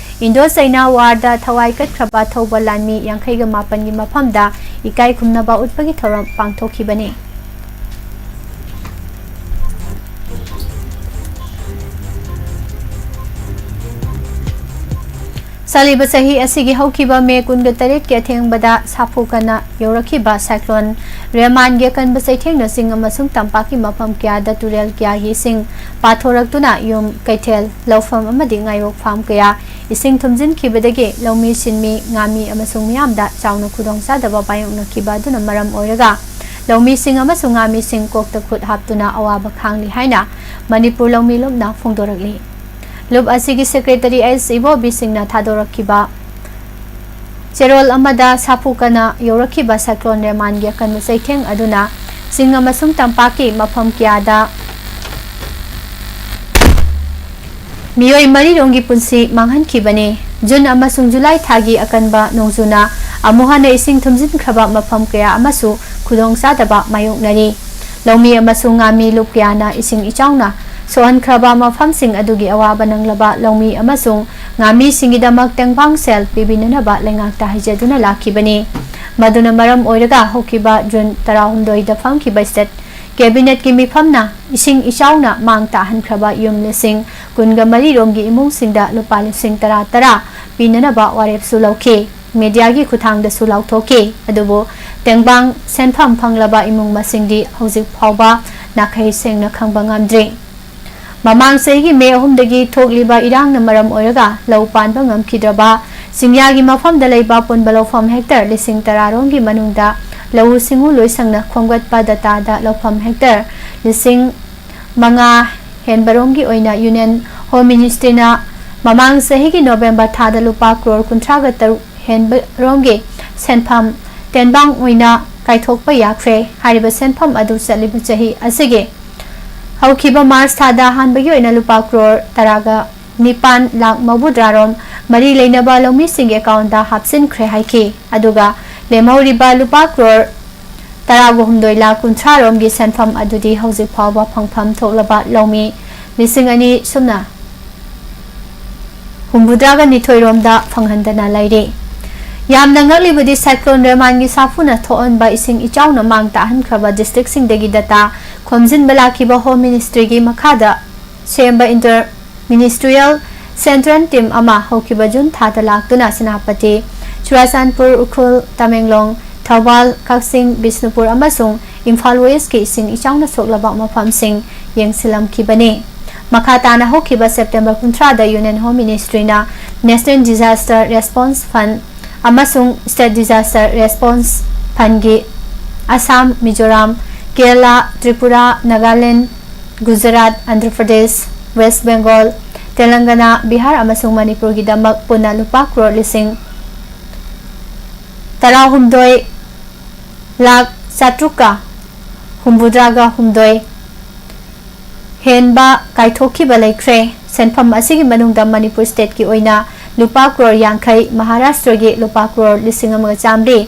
ꯏꯟꯗꯣ ꯆꯩꯅꯥ ꯋꯥꯔꯗ ꯊꯋꯥꯏ ꯀꯠꯈ꯭ꯔꯕ ꯊꯧꯕ ꯂꯥꯟꯃꯤ ꯌꯥꯡꯈꯩꯒ ꯃꯥꯄꯟꯒꯤ ꯃꯐꯝꯗ ꯏꯀꯥꯏ ꯈꯨꯝꯅꯕ ꯎꯠꯄꯒꯤ ꯊꯧꯔꯝ ꯄꯥꯡꯊꯣꯛꯈꯤꯕꯅꯤ꯫ ꯆꯠꯂꯤꯕ ꯆꯍꯤ ꯑꯁꯤꯒꯤ ꯍꯧꯈꯤꯕ ꯃꯦ ꯀꯨꯟꯒ ꯇꯔꯦꯠꯀꯤ ꯑꯊꯦꯡꯕꯗ ꯁꯥꯐꯨ ꯀꯟꯅ ꯌꯧꯔꯛꯈꯤꯕ ꯁꯥꯏꯀ꯭ꯂꯣꯟ ꯔꯦꯃꯥꯟꯒꯤ ꯑꯀꯟꯕ ꯆꯩꯊꯦꯡꯅ ꯆꯤꯡ ꯑꯃꯁꯨꯡ ꯇꯝꯄꯥꯛꯀꯤ ꯃꯐꯝ ꯀꯌꯥꯗ ꯇꯨꯔꯦꯜ ꯀꯌꯥꯒꯤ ꯏꯁꯤꯡ ꯄꯥꯊꯣꯔꯛꯇꯨꯅ ꯌꯨꯝ, ꯀꯩꯊꯦꯜ, ꯂꯧꯐꯝ ꯑꯃꯗꯤ ꯉꯥꯌꯣꯛ ꯐꯥꯝ ꯀꯌꯥ ꯏꯁꯤꯡ ꯊꯨꯝꯖꯤꯟꯈꯤꯕꯗꯒꯤ ꯂꯧꯃꯤ, ꯁꯤꯟꯃꯤ, ꯉꯥꯃꯤ ꯑꯃꯁꯨꯡ ꯃꯤꯌꯥꯝꯗ ꯆꯥꯎꯅ ꯈꯨꯗꯣꯡꯆꯥꯗꯕ ꯃꯥꯌꯣꯛꯅꯈꯤꯕ ꯑꯗꯨꯅ ꯃꯔꯝ ꯑꯣꯏꯔꯒ ꯂꯧꯃꯤꯁꯤꯡ ꯑꯃꯁꯨꯡ ꯉꯥꯃꯤꯁꯤꯡ ꯀꯣꯛꯇ ꯈꯨꯠ ꯍꯥꯞꯇꯨꯅ ꯑꯋꯥꯕ ꯈꯥꯡꯂꯤ ꯍꯥꯏꯅ ꯃꯅꯤꯄꯨꯔ ꯂꯧꯃꯤ ꯂꯨꯞꯅ ꯐꯣꯡꯗꯣꯔꯛꯂꯤ꯫ ꯂꯨꯞ ꯑꯁꯤꯒꯤ ꯁꯦꯀ꯭ꯔꯦꯇꯔꯤ ꯑꯩꯆ ꯏꯕꯣꯕꯤꯁꯤꯡꯅ ꯊꯥꯗꯣꯔꯛꯈꯤꯕ ꯆꯦꯔꯣꯜ ꯑꯃꯗ ꯁꯥꯐꯨ ꯀꯟꯅ ꯌꯧꯔꯛꯈꯤꯕ ꯁꯥꯏꯀ꯭ꯂꯣꯟ ꯔꯦꯃꯥꯟꯒꯤ ꯑꯀꯟꯕ ꯆꯩꯊꯦꯡ ꯑꯗꯨꯅ ꯆꯤꯡ ꯑꯃꯁꯨꯡ ꯇꯝꯄꯥꯛꯀꯤ ꯃꯐꯝ ꯀꯌꯥꯗ ꯃꯤꯑꯣꯏ ꯃꯔꯤꯔꯣꯝꯒꯤ ꯄꯨꯟꯁꯤ ꯃꯥꯡꯍꯟꯈꯤꯕꯅꯤ꯫ ꯖꯨꯟ ꯑꯃꯁꯨꯡ ꯖꯨꯂꯥꯏ ꯊꯥꯒꯤ ꯑꯀꯟꯕ ꯅꯣꯡꯖꯨꯅ ꯑꯃꯨꯛ ꯍꯟꯅ ꯏꯁꯤꯡ ꯊꯨꯝꯖꯤꯟꯈ꯭ꯔꯕ ꯃꯐꯝ ꯀꯌꯥ ꯑꯃꯁꯨ ꯈꯨꯗꯣꯡꯆꯥꯗꯕ ꯃꯥꯌꯣꯛꯅꯔꯤ꯫ ꯂꯧꯃꯤ ꯑꯃꯁꯨꯡ ꯉꯥꯃꯤ ꯂꯨꯞ ꯀꯌꯥꯅ ꯏꯁꯤꯡ ꯏꯆꯥꯎꯅ ꯁꯣꯛꯍꯟꯈ꯭ꯔꯕ ꯃꯐꯝꯁꯤꯡ ꯑꯗꯨꯒꯤ ꯑꯋꯥꯕ ꯅꯪꯂꯕ ꯂꯧꯃꯤ ꯑꯃꯁꯨꯡ ꯉꯥꯃꯤꯁꯤꯡꯒꯤꯗꯃꯛ ꯇꯦꯡꯕꯥꯡ ꯁꯦꯜ ꯄꯤꯕꯤꯅꯅꯕ ꯂꯩꯉꯥꯛꯇ ꯍꯥꯏꯖꯗꯨꯅ ꯂꯥꯛꯈꯤꯕꯅꯤ꯫ ꯃꯗꯨꯅ ꯃꯔꯝ ꯑꯣꯏꯔꯒ ꯍꯧꯈꯤꯕ ꯖꯨꯟ ꯇꯔꯥꯍꯨꯝꯗꯣꯏꯗ ꯐꯝꯈꯤꯕ ꯁ꯭ꯇꯦꯠ ꯀꯦꯕꯤꯅꯦꯠꯀꯤ ꯃꯤꯐꯝꯅ ꯏꯁꯤꯡ ꯏꯆꯥꯎꯅ ꯃꯥꯡ ꯇꯥꯍꯟꯈ꯭ꯔꯕ ꯌꯨꯝ ꯂꯤꯁꯤꯡ ꯀꯨꯟꯒ ꯃꯔꯤ ꯔꯣꯝꯒꯤ ꯏꯃꯨꯡꯁꯤꯡꯗ ꯂꯨꯄꯥ ꯂꯤꯁꯤꯡ ꯇꯔꯥ ꯇꯔꯥ ꯄꯤꯅꯅꯕ ꯋꯥꯔꯦꯞꯁꯨ ꯂꯧꯈꯤ꯫ ꯃꯦꯗꯤꯌꯥꯒꯤ ꯈꯨꯠꯊꯥꯡꯗꯁꯨ ꯂꯥꯎꯊꯣꯛꯈꯤ꯫ ꯑꯗꯨꯕꯨ ꯇꯦꯡꯕꯥꯡ ꯁꯦꯟꯐꯝ ꯐꯪꯂꯕ ꯏꯃꯨꯡ ꯃꯁꯤꯡꯗꯤ ꯍꯧꯖꯤꯛ ꯐꯥꯎꯕ ꯅꯥꯈꯩ ꯁꯦꯡꯅ ꯈꯪꯕ ꯉꯝꯗ꯭ꯔꯤ꯫ ꯃꯃꯥꯡ ꯆꯍꯤꯒꯤ ꯃꯦ ꯑꯍꯨꯝꯗꯒꯤ ꯊꯣꯛꯂꯤꯕ ꯏꯔꯥꯡꯅ ꯃꯔꯝ ꯑꯣꯏꯔꯒ ꯂꯧ ꯄꯥꯟꯕ ꯉꯝꯈꯤꯗ꯭ꯔꯕ ꯆꯤꯡꯌꯥꯒꯤ ꯃꯐꯝꯗ ꯂꯩꯕ ꯄꯨꯟꯕ ꯂꯧꯐꯝ ꯍꯦꯛꯇꯔ ꯂꯤꯁꯤꯡ ꯇꯔꯥ ꯔꯣꯝꯒꯤ ꯃꯅꯨꯡꯗ ꯂꯧꯎ ꯁꯤꯡꯎ ꯂꯣꯏꯁꯪꯅ ꯈꯣꯝꯒꯠꯄ ꯗꯇꯥꯗ ꯂꯧꯐꯝ ꯍꯦꯛꯇꯔ ꯂꯤꯁꯤꯡ ꯃꯉꯥ ꯍꯦꯟꯕꯔꯣꯝꯒꯤ ꯑꯣꯏꯅ ꯌꯨꯅꯤꯌꯟ ꯍꯣꯝ ꯃꯤꯅꯤꯁꯇ꯭ꯔꯤꯅ ꯃꯃꯥꯡ ꯆꯍꯤꯒꯤ ꯅꯣꯕꯦꯝꯕꯔ ꯊꯥꯗ ꯂꯨꯄꯥ ꯀ꯭ꯔꯣꯔ ꯀꯨꯟꯊ꯭ꯔꯥꯒ ꯇꯔꯨꯛ ꯍꯦꯟꯕꯔꯣꯝꯒꯤ ꯁꯦꯟꯐꯝ ꯇꯦꯟꯕꯥꯡ ꯑꯣꯏꯅ ꯀꯥꯏꯊꯣꯛꯄ ꯌꯥꯈ꯭ꯔꯦ꯫ ꯍꯥꯏꯔꯤꯕ ꯁꯦꯟꯐꯝ ꯑꯗꯨ ꯆꯠꯂꯤꯕ ꯆꯍꯤ ꯑꯁꯤꯒꯤ ꯍꯧꯈꯤꯕ ꯃꯥꯔꯆ ꯊꯥꯗ ꯑꯍꯥꯟꯕꯒꯤ ꯑꯣꯏꯅ ꯂꯨꯄꯥ ꯀ꯭ꯔꯣꯔ ꯇꯔꯥꯒ ꯅꯤꯄꯥꯟ ꯂꯥꯈ ꯃꯧꯗ꯭ꯔꯥ ꯔꯣꯝ ꯃꯔꯤ ꯂꯩꯅꯕ ꯂꯧꯃꯤꯁꯤꯡꯒꯤ ꯑꯦꯀꯥꯎꯟꯗ ꯍꯥꯞꯆꯤꯟꯈ꯭ꯔꯦ ꯍꯥꯏꯈꯤ꯫ ꯑꯗꯨꯒ ꯂꯦꯝꯍꯧꯔꯤꯕ ꯂꯨꯄꯥ ꯀ꯭ꯔꯣꯔ ꯇꯔꯥꯒ ꯍꯨꯝꯗꯣꯏ ꯂꯥꯈ ꯀꯨꯟꯊ꯭ꯔꯥ ꯔꯣꯝꯒꯤ ꯁꯦꯟꯐꯝ ꯑꯗꯨꯗꯤ ꯍꯧꯖꯤꯛ ꯐꯥꯎꯕ ꯐꯪꯐꯝ ꯊꯣꯛꯂꯕ ꯂꯧꯃꯤ ꯂꯤꯁꯤꯡ ꯑꯅꯤ ꯁꯨꯞꯅ ꯍꯨꯝꯐꯨꯇꯔꯥꯒ ꯅꯤꯊꯣꯏ ꯔꯣꯝꯗ ꯐꯪꯍꯟꯗꯅ ꯂꯩꯔꯤ꯫ ꯌꯥꯝꯅ ꯉꯛꯂꯤꯕꯗꯤ cyclone ꯔꯦꯃꯥꯟꯒꯤ ꯁꯥꯐꯨꯅ ꯊꯣꯛꯍꯟꯕ ꯏꯁꯤꯡ ꯏꯆꯥꯎꯅ ꯃꯥꯡ ꯇꯥꯍꯟꯈ꯭ꯔꯕ districtꯁꯤꯡꯗꯒꯤ data ꯈꯣꯝꯖꯤꯟꯕ ꯂꯥꯛꯈꯤꯕ Home Ministryꯒꯤ ꯃꯈꯥꯗ ꯁꯦꯝꯕ inter ministerial central team ꯑꯃ ꯍꯧꯈꯤꯕ June ꯊꯥꯗ ꯂꯥꯛꯇꯨꯅ ꯁꯦꯅꯥꯄꯇꯤ, ꯆꯨꯔꯥꯆꯥꯟꯄꯨꯔ, ꯎꯈ꯭ꯔꯨꯜ, ꯇꯃꯦꯡꯂꯣꯡ, ꯊꯧꯕꯥꯜ, ꯀꯛꯆꯤꯡ, ꯕꯤꯁꯅꯨꯄꯨꯔ ꯑꯃꯁꯨꯡ ꯏꯝꯐꯥꯜ Westꯀꯤ ꯏꯁꯤꯡ ꯏꯆꯥꯎꯅ ꯁꯣꯛꯂꯕ ꯃꯐꯝꯁꯤꯡ ꯌꯦꯡꯁꯤꯜꯂꯝꯈꯤꯕꯅꯤ꯫ ꯃꯈꯥ ꯇꯥꯅ ꯍꯧꯈꯤꯕ September ꯀꯨꯟꯊ꯭ꯔꯥꯗ Union Home Ministryꯅ National Disaster Response Fund ꯑꯃꯁꯨꯡ State Disaster Response Fundꯒꯤ ꯑꯁꯥꯝ, ꯃꯤꯖꯣꯔꯥꯝ, ꯀꯦꯔꯂꯥ, ꯇ꯭ꯔꯤꯄꯨꯔꯥ, ꯅꯥꯒꯥꯂꯦꯟ, ꯒꯨꯖꯔꯥꯠ, ꯑꯟꯙ꯭ꯔ ꯄ꯭ꯔꯗꯦꯁ, ꯋꯦꯁ ꯕꯦꯡꯒꯣꯜ, ꯇꯦꯂꯪꯒꯅꯥ, ꯕꯤꯍꯥꯔ ꯑꯃꯁꯨꯡ ꯃꯅꯤꯄꯨꯔꯒꯤꯗꯃꯛ ꯄꯨꯟꯅ ꯂꯨꯄꯥ ꯀ꯭ꯔꯣꯔ ꯂꯤꯁꯤꯡ ꯇꯔꯥꯍꯨꯝꯗꯣꯏ ꯂꯥꯈ ꯆꯥꯇ꯭ꯔꯨꯛꯀ ꯍꯨꯝꯐꯨꯇꯔꯥꯒ ꯍꯨꯝꯗꯣꯏ ꯍꯦꯟꯕ ꯀꯥꯏꯊꯣꯛꯈꯤꯕ ꯂꯩꯈ꯭ꯔꯦ꯫ ꯁꯦꯟꯐꯝ ꯑꯁꯤꯒꯤ ꯃꯅꯨꯡꯗ ꯃꯅꯤꯄꯨꯔ stateꯀꯤ ꯑꯣꯏꯅ ꯂꯨꯄꯥ ꯀ꯭ꯔꯣꯔ ꯌꯥꯡꯈꯩ, ꯃꯍꯥꯔꯥꯁꯇ꯭ꯔꯒꯤ ꯂꯨꯄꯥ ꯀ꯭ꯔꯣꯔ ꯂꯤꯁꯤꯡ ꯑꯃꯒ ꯆꯥꯃꯔꯤ,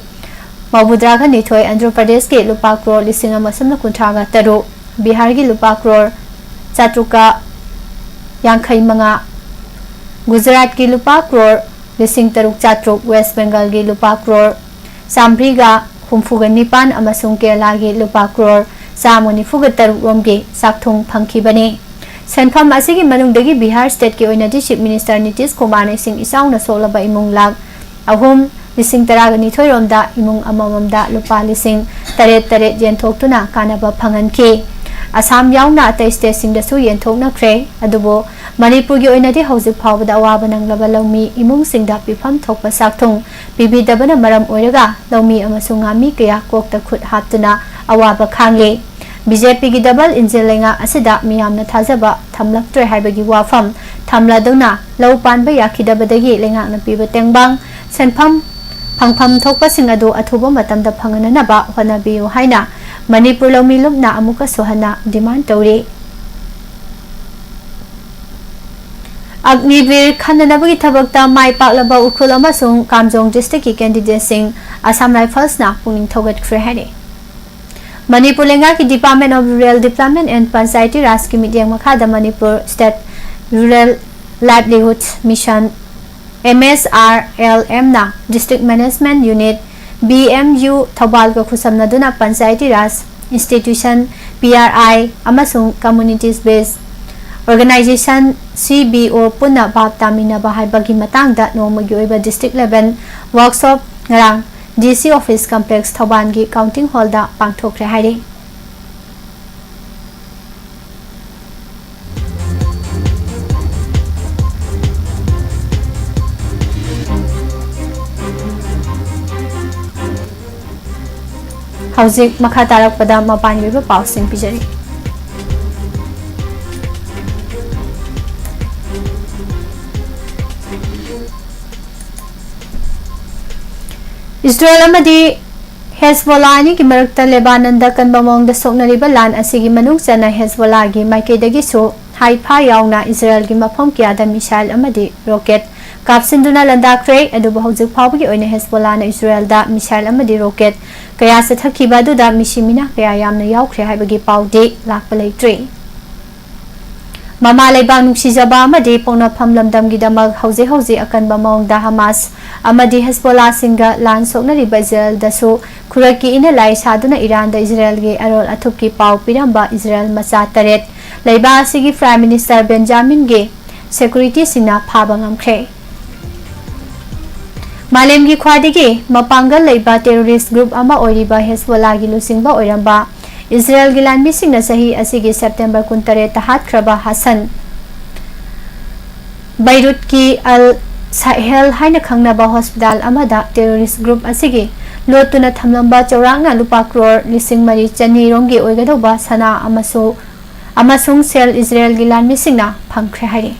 ꯃꯧꯗ꯭ꯔꯥꯒ ꯅꯤꯊꯣꯏ, ꯑꯟꯙ꯭ꯔ ꯄ꯭ꯔꯗꯦꯁꯀꯤ ꯂꯨꯄꯥ ꯀ꯭ꯔꯣꯔ ꯂꯤꯁꯤꯡ ꯑꯃ ꯁꯨꯞꯅ ꯀꯨꯟꯊ꯭ꯔꯥꯒ ꯇꯔꯨꯛ, ꯕꯤꯍꯥꯔꯒꯤ ꯂꯨꯄꯥ ꯀ꯭ꯔꯣꯔ ꯆꯥꯇ꯭ꯔꯨꯛꯀ ꯌꯥꯡꯈꯩ ꯃꯉꯥ, ꯒꯨꯖꯔꯥꯠꯀꯤ ꯂꯨꯄꯥ ꯀ꯭ꯔꯣꯔ ꯂꯤꯁꯤꯡ ꯇꯔꯨꯛ ꯆꯥꯇ꯭ꯔꯨꯛ, ꯋꯦꯁ ꯕꯦꯡꯒꯜꯒꯤ ꯂꯨꯄꯥ ꯀ꯭ꯔꯣꯔ ꯆꯥꯃꯔꯤꯒ ꯍꯨꯝꯐꯨꯒ ꯅꯤꯄꯥꯟ ꯑꯃꯁꯨꯡ ꯀꯦꯔꯂꯥꯒꯤ ꯂꯨꯄꯥ ꯀ꯭ꯔꯣꯔ ꯆꯥꯝꯃ ꯅꯤꯐꯨꯒ ꯇꯔꯨꯛ ꯔꯣꯝꯒꯤ ꯆꯥꯛꯊꯨꯡ ꯐꯪꯈꯤꯕꯅꯤ꯫ ꯁꯦꯟꯐꯝ ꯑꯁꯤꯒꯤ ꯃꯅꯨꯡꯗꯒꯤ ꯕꯤꯍꯥꯔ stateꯀꯤ ꯑꯣꯏꯅꯗꯤ Chief Minister ꯅꯤꯇꯤꯁ ꯀꯨꯃꯥꯔꯅ ꯏꯁꯤꯡ ꯏꯆꯥꯎꯅ ꯁꯣꯛꯂꯕ ꯏꯃꯨꯡ ꯂꯥꯈ ꯑꯍꯨꯝ, ꯂꯤꯁꯤꯡ ꯇꯔꯥꯒ ꯅꯤꯊꯣꯏ ꯔꯣꯝꯗ ꯏꯃꯨꯡ ꯑꯃꯃꯝꯗ ꯂꯨꯄꯥ ꯂꯤꯁꯤꯡ ꯇꯔꯦꯠ ꯇꯔꯦꯠ ꯌꯦꯟꯊꯣꯛꯇꯨꯅ ꯀꯥꯟꯅꯕ ꯐꯪꯍꯟꯈꯤ꯫ ꯑꯁꯥꯝ ꯌꯥꯎꯅ ꯑꯇꯩ stateꯁꯤꯡꯗꯁꯨ ꯌꯦꯟꯊꯣꯛꯅꯈ꯭ꯔꯦ꯫ ꯑꯗꯨꯕꯨ ꯃꯅꯤꯄꯨꯔꯒꯤ ꯑꯣꯏꯅꯗꯤ ꯍꯧꯖꯤꯛ ꯐꯥꯎꯕꯗ ꯑꯋꯥꯕ ꯅꯪꯂꯕ ꯂꯧꯃꯤ ꯏꯃꯨꯡꯁꯤꯡꯗ ꯄꯤꯐꯝ ꯊꯣꯛꯄ ꯆꯥꯛꯊꯨꯡ ꯄꯤꯕꯤꯗꯕꯅ ꯃꯔꯝ ꯑꯣꯏꯔꯒ ꯂꯧꯃꯤ ꯑꯃꯁꯨꯡ ꯉꯥꯃꯤ ꯀꯌꯥ ꯀꯣꯛꯇ ꯈꯨꯠ ꯍꯥꯞꯇꯨꯅ ꯑꯋꯥꯕ ꯈꯥꯡꯂꯤ꯫ BJPꯒꯤ double engine ꯂꯩꯉꯥꯛ ꯑꯁꯤꯗ ꯃꯤꯌꯥꯝꯅ ꯊꯥꯖꯕ ꯊꯝꯂꯛꯇ꯭ꯔꯦ ꯍꯥꯏꯕꯒꯤ ꯋꯥꯐꯝ ꯊꯝꯂꯗꯨꯅ ꯂꯧ ꯄꯥꯟꯕ ꯌꯥꯈꯤꯗꯕꯗꯒꯤ ꯂꯩꯉꯥꯛꯅ ꯄꯤꯕ ꯇꯦꯡꯕꯥꯡ ꯁꯦꯟꯐꯝ ꯐꯪꯐꯝ ꯊꯣꯛꯄꯁꯤꯡ ꯑꯗꯨ ꯑꯊꯨꯕ ꯃꯇꯝꯗ ꯐꯪꯍꯟꯅꯅꯕ ꯍꯣꯠꯅꯕꯤꯌꯨ ꯍꯥꯏꯅ ꯃꯅꯤꯄꯨꯔ ꯂꯧꯃꯤ ꯂꯨꯞꯅ ꯑꯃꯨꯛꯀꯁꯨ ꯍꯟꯅ demand ꯇꯧꯔꯤ꯫ ꯑꯒꯅꯤꯕꯤꯔ ꯈꯟꯅꯅꯕꯒꯤ ꯊꯕꯛꯇ ꯃꯥꯏ ꯄꯥꯛꯂꯕ ꯎꯈ꯭ꯔꯨꯜ ꯑꯃꯁꯨꯡ ꯀꯥꯝꯖꯣꯡ districtꯀꯤ candidateꯁꯤꯡ Assam Riflesꯅ ꯄꯨꯛꯅꯤꯡ ꯊꯧꯒꯠꯈ꯭ꯔꯦ ꯍꯥꯏꯔꯤ꯫ ꯃꯅꯤꯄꯨꯔ ꯂꯩꯉꯥꯛꯀꯤ Department of Rural Development and Panchayati Rajꯀꯤ ꯃꯤꯠꯌꯦꯡ ꯃꯈꯥꯗ Manipur State Rural Livelihood Mission, M S R L M ꯅ District Management Unit, B M U, ꯊꯧꯕꯥꯜꯒ ꯈꯨꯠꯁꯝꯅꯗꯨꯅ Panchayati Raj Institution, P R I, ꯑꯃꯁꯨꯡ Communities Based Organization, C B O, ꯄꯨꯟꯅ ꯚꯥꯞ ꯇꯥꯃꯤꯟꯅꯕ ꯍꯥꯏꯕꯒꯤ ꯃꯇꯥꯡꯗ ꯅꯣꯡꯃꯒꯤ ꯑꯣꯏꯕ district level workshop ꯉꯔꯥꯡ D C Office Complex ꯊꯧꯕꯥꯜꯒꯤ Counting Hall ꯗ ꯄꯥꯡꯊꯣꯛꯈ꯭ꯔꯦ ꯍꯥꯏꯔꯤ꯫ ꯍꯧꯖꯤꯛ ꯃꯈꯥ ꯇꯥꯔꯛꯄꯗ ꯃꯄꯥꯟꯒꯤ ꯑꯣꯏꯕ ꯄꯥꯎꯁꯤꯡ ꯄꯤꯖꯔꯤ꯫ ꯏꯁꯔꯥꯌꯦꯜ ꯑꯃꯗꯤ ꯍꯦꯖꯕꯣꯂꯥ ꯑꯅꯤꯒꯤ ꯃꯔꯛꯇ ꯂꯦꯕꯥꯅꯟꯗ ꯀꯟꯕ ꯃꯑꯣꯡꯗ ꯁꯣꯛꯅꯔꯤꯕ ꯂꯥꯟ ꯑꯁꯤꯒꯤ ꯃꯅꯨꯡ ꯆꯟꯅ ꯍꯦꯖꯕꯣꯂꯥꯒꯤ ꯃꯥꯏꯀꯩꯗꯒꯤꯁꯨ ꯍꯥꯏꯐꯥ ꯌꯥꯎꯅ ꯏꯁꯔꯥꯌꯦꯜꯒꯤ ꯃꯐꯝ ꯀꯌꯥꯗ missile ꯑꯃꯗꯤ rocket ꯀꯥꯞꯁꯤꯟꯗꯨꯅ ꯂꯥꯟꯗꯥꯈ꯭ꯔꯦ꯫ ꯑꯗꯨꯕꯨ ꯍꯧꯖꯤꯛ ꯐꯥꯎꯕꯒꯤ ꯑꯣꯏꯅ ꯍꯦꯖꯕꯣꯂꯥꯅ ꯏꯁꯔꯥꯌꯦꯜꯗ missile ꯑꯃꯗꯤ rocket ꯀꯌꯥ ꯆꯠꯊꯈꯤꯕ ꯑꯗꯨꯗ ꯃꯤꯁꯤ ꯃꯤꯅꯥ ꯀꯌꯥ ꯌꯥꯝꯅ ꯌꯥꯎꯈ꯭ꯔꯦ ꯍꯥꯏꯕꯒꯤ ꯄꯥꯎꯗꯤ ꯂꯥꯛꯄ ꯂꯩꯇ꯭ꯔꯤ꯫ ꯃꯃꯥ ꯂꯩꯕꯥꯛ ꯅꯨꯡꯁꯤꯖꯕ ꯑꯃꯗꯤ ꯄꯣꯛꯅꯐꯝ ꯂꯝꯗꯝꯒꯤꯗꯃꯛ ꯍꯧꯖꯤꯛ ꯍꯧꯖꯤꯛ ꯑꯀꯟꯕ ꯃꯑꯣꯡꯗ ꯍꯃꯥꯁ ꯑꯃꯗꯤ ꯍꯦꯖꯕꯣꯂꯥꯁꯤꯡꯒ ꯂꯥꯟ ꯁꯣꯛꯅꯔꯤꯕ ꯏꯁꯔꯥꯌꯦꯜꯗꯁꯨ ꯈꯨꯔꯛꯀꯤ ꯏꯅ ꯂꯥꯏ ꯁꯥꯗꯨꯅ ꯏꯔꯥꯟꯗ ꯏꯁꯔꯥꯌꯦꯜꯒꯤ ꯑꯔꯣꯜ ꯑꯊꯨꯞꯀꯤ ꯄꯥꯎ ꯄꯤꯔꯝꯕ ꯏꯁꯔꯥꯌꯦꯜ ꯃꯆꯥ ꯇꯔꯦꯠ ꯂꯩꯕꯥꯛ ꯑꯁꯤꯒꯤ Prime Minister Benjaminꯒꯤ securityꯁꯤꯡꯅ ꯐꯥꯕ ꯉꯝꯈ꯭ꯔꯦ꯫ ꯃꯥꯂꯦꯝꯒꯤ ꯈ꯭ꯋꯥꯏꯗꯒꯤ ꯃꯄꯥꯡꯒꯜ ꯂꯩꯕ terrorist group ꯑꯃ ꯑꯣꯏꯔꯤꯕ ꯍꯦꯖꯕꯣꯂꯥꯒꯤ ꯂꯨꯆꯤꯡꯕ ꯑꯣꯏꯔꯝꯕ ꯏꯁꯔꯥꯌꯦꯜꯒꯤ ꯂꯥꯟꯃꯤꯁꯤꯡꯅ ꯆꯍꯤ ꯑꯁꯤꯒꯤ September ꯀꯨꯟꯇꯔꯦꯠꯇ ꯍꯥꯠꯈ꯭ꯔꯕ ꯍꯁꯟ ꯕꯩꯔꯨꯠꯀꯤ ꯑꯜ ꯁꯥꯍꯦꯜ ꯍꯥꯏꯅ ꯈꯪꯅꯕ hospital ꯑꯃꯗ terrorist group ꯑꯁꯤꯒꯤ ꯂꯣꯠꯇꯨꯅ ꯊꯝꯂꯝꯕ ꯆꯥꯎꯔꯥꯛꯅ ꯂꯨꯄꯥ ꯀ꯭ꯔꯣꯔ ꯂꯤꯁꯤꯡ ꯃꯔꯤ ꯆꯅꯤ ꯔꯣꯝꯒꯤ ꯑꯣꯏꯒꯗꯧꯕ ꯁꯅꯥ ꯑꯃꯁꯨ, ꯑꯃꯁꯨꯡ ꯁꯦꯜ ꯏꯁꯔꯥꯌꯦꯜꯒꯤ ꯂꯥꯟꯃꯤꯁꯤꯡꯅ ꯐꯪꯈ꯭ꯔꯦ ꯍꯥꯏꯔꯤ꯫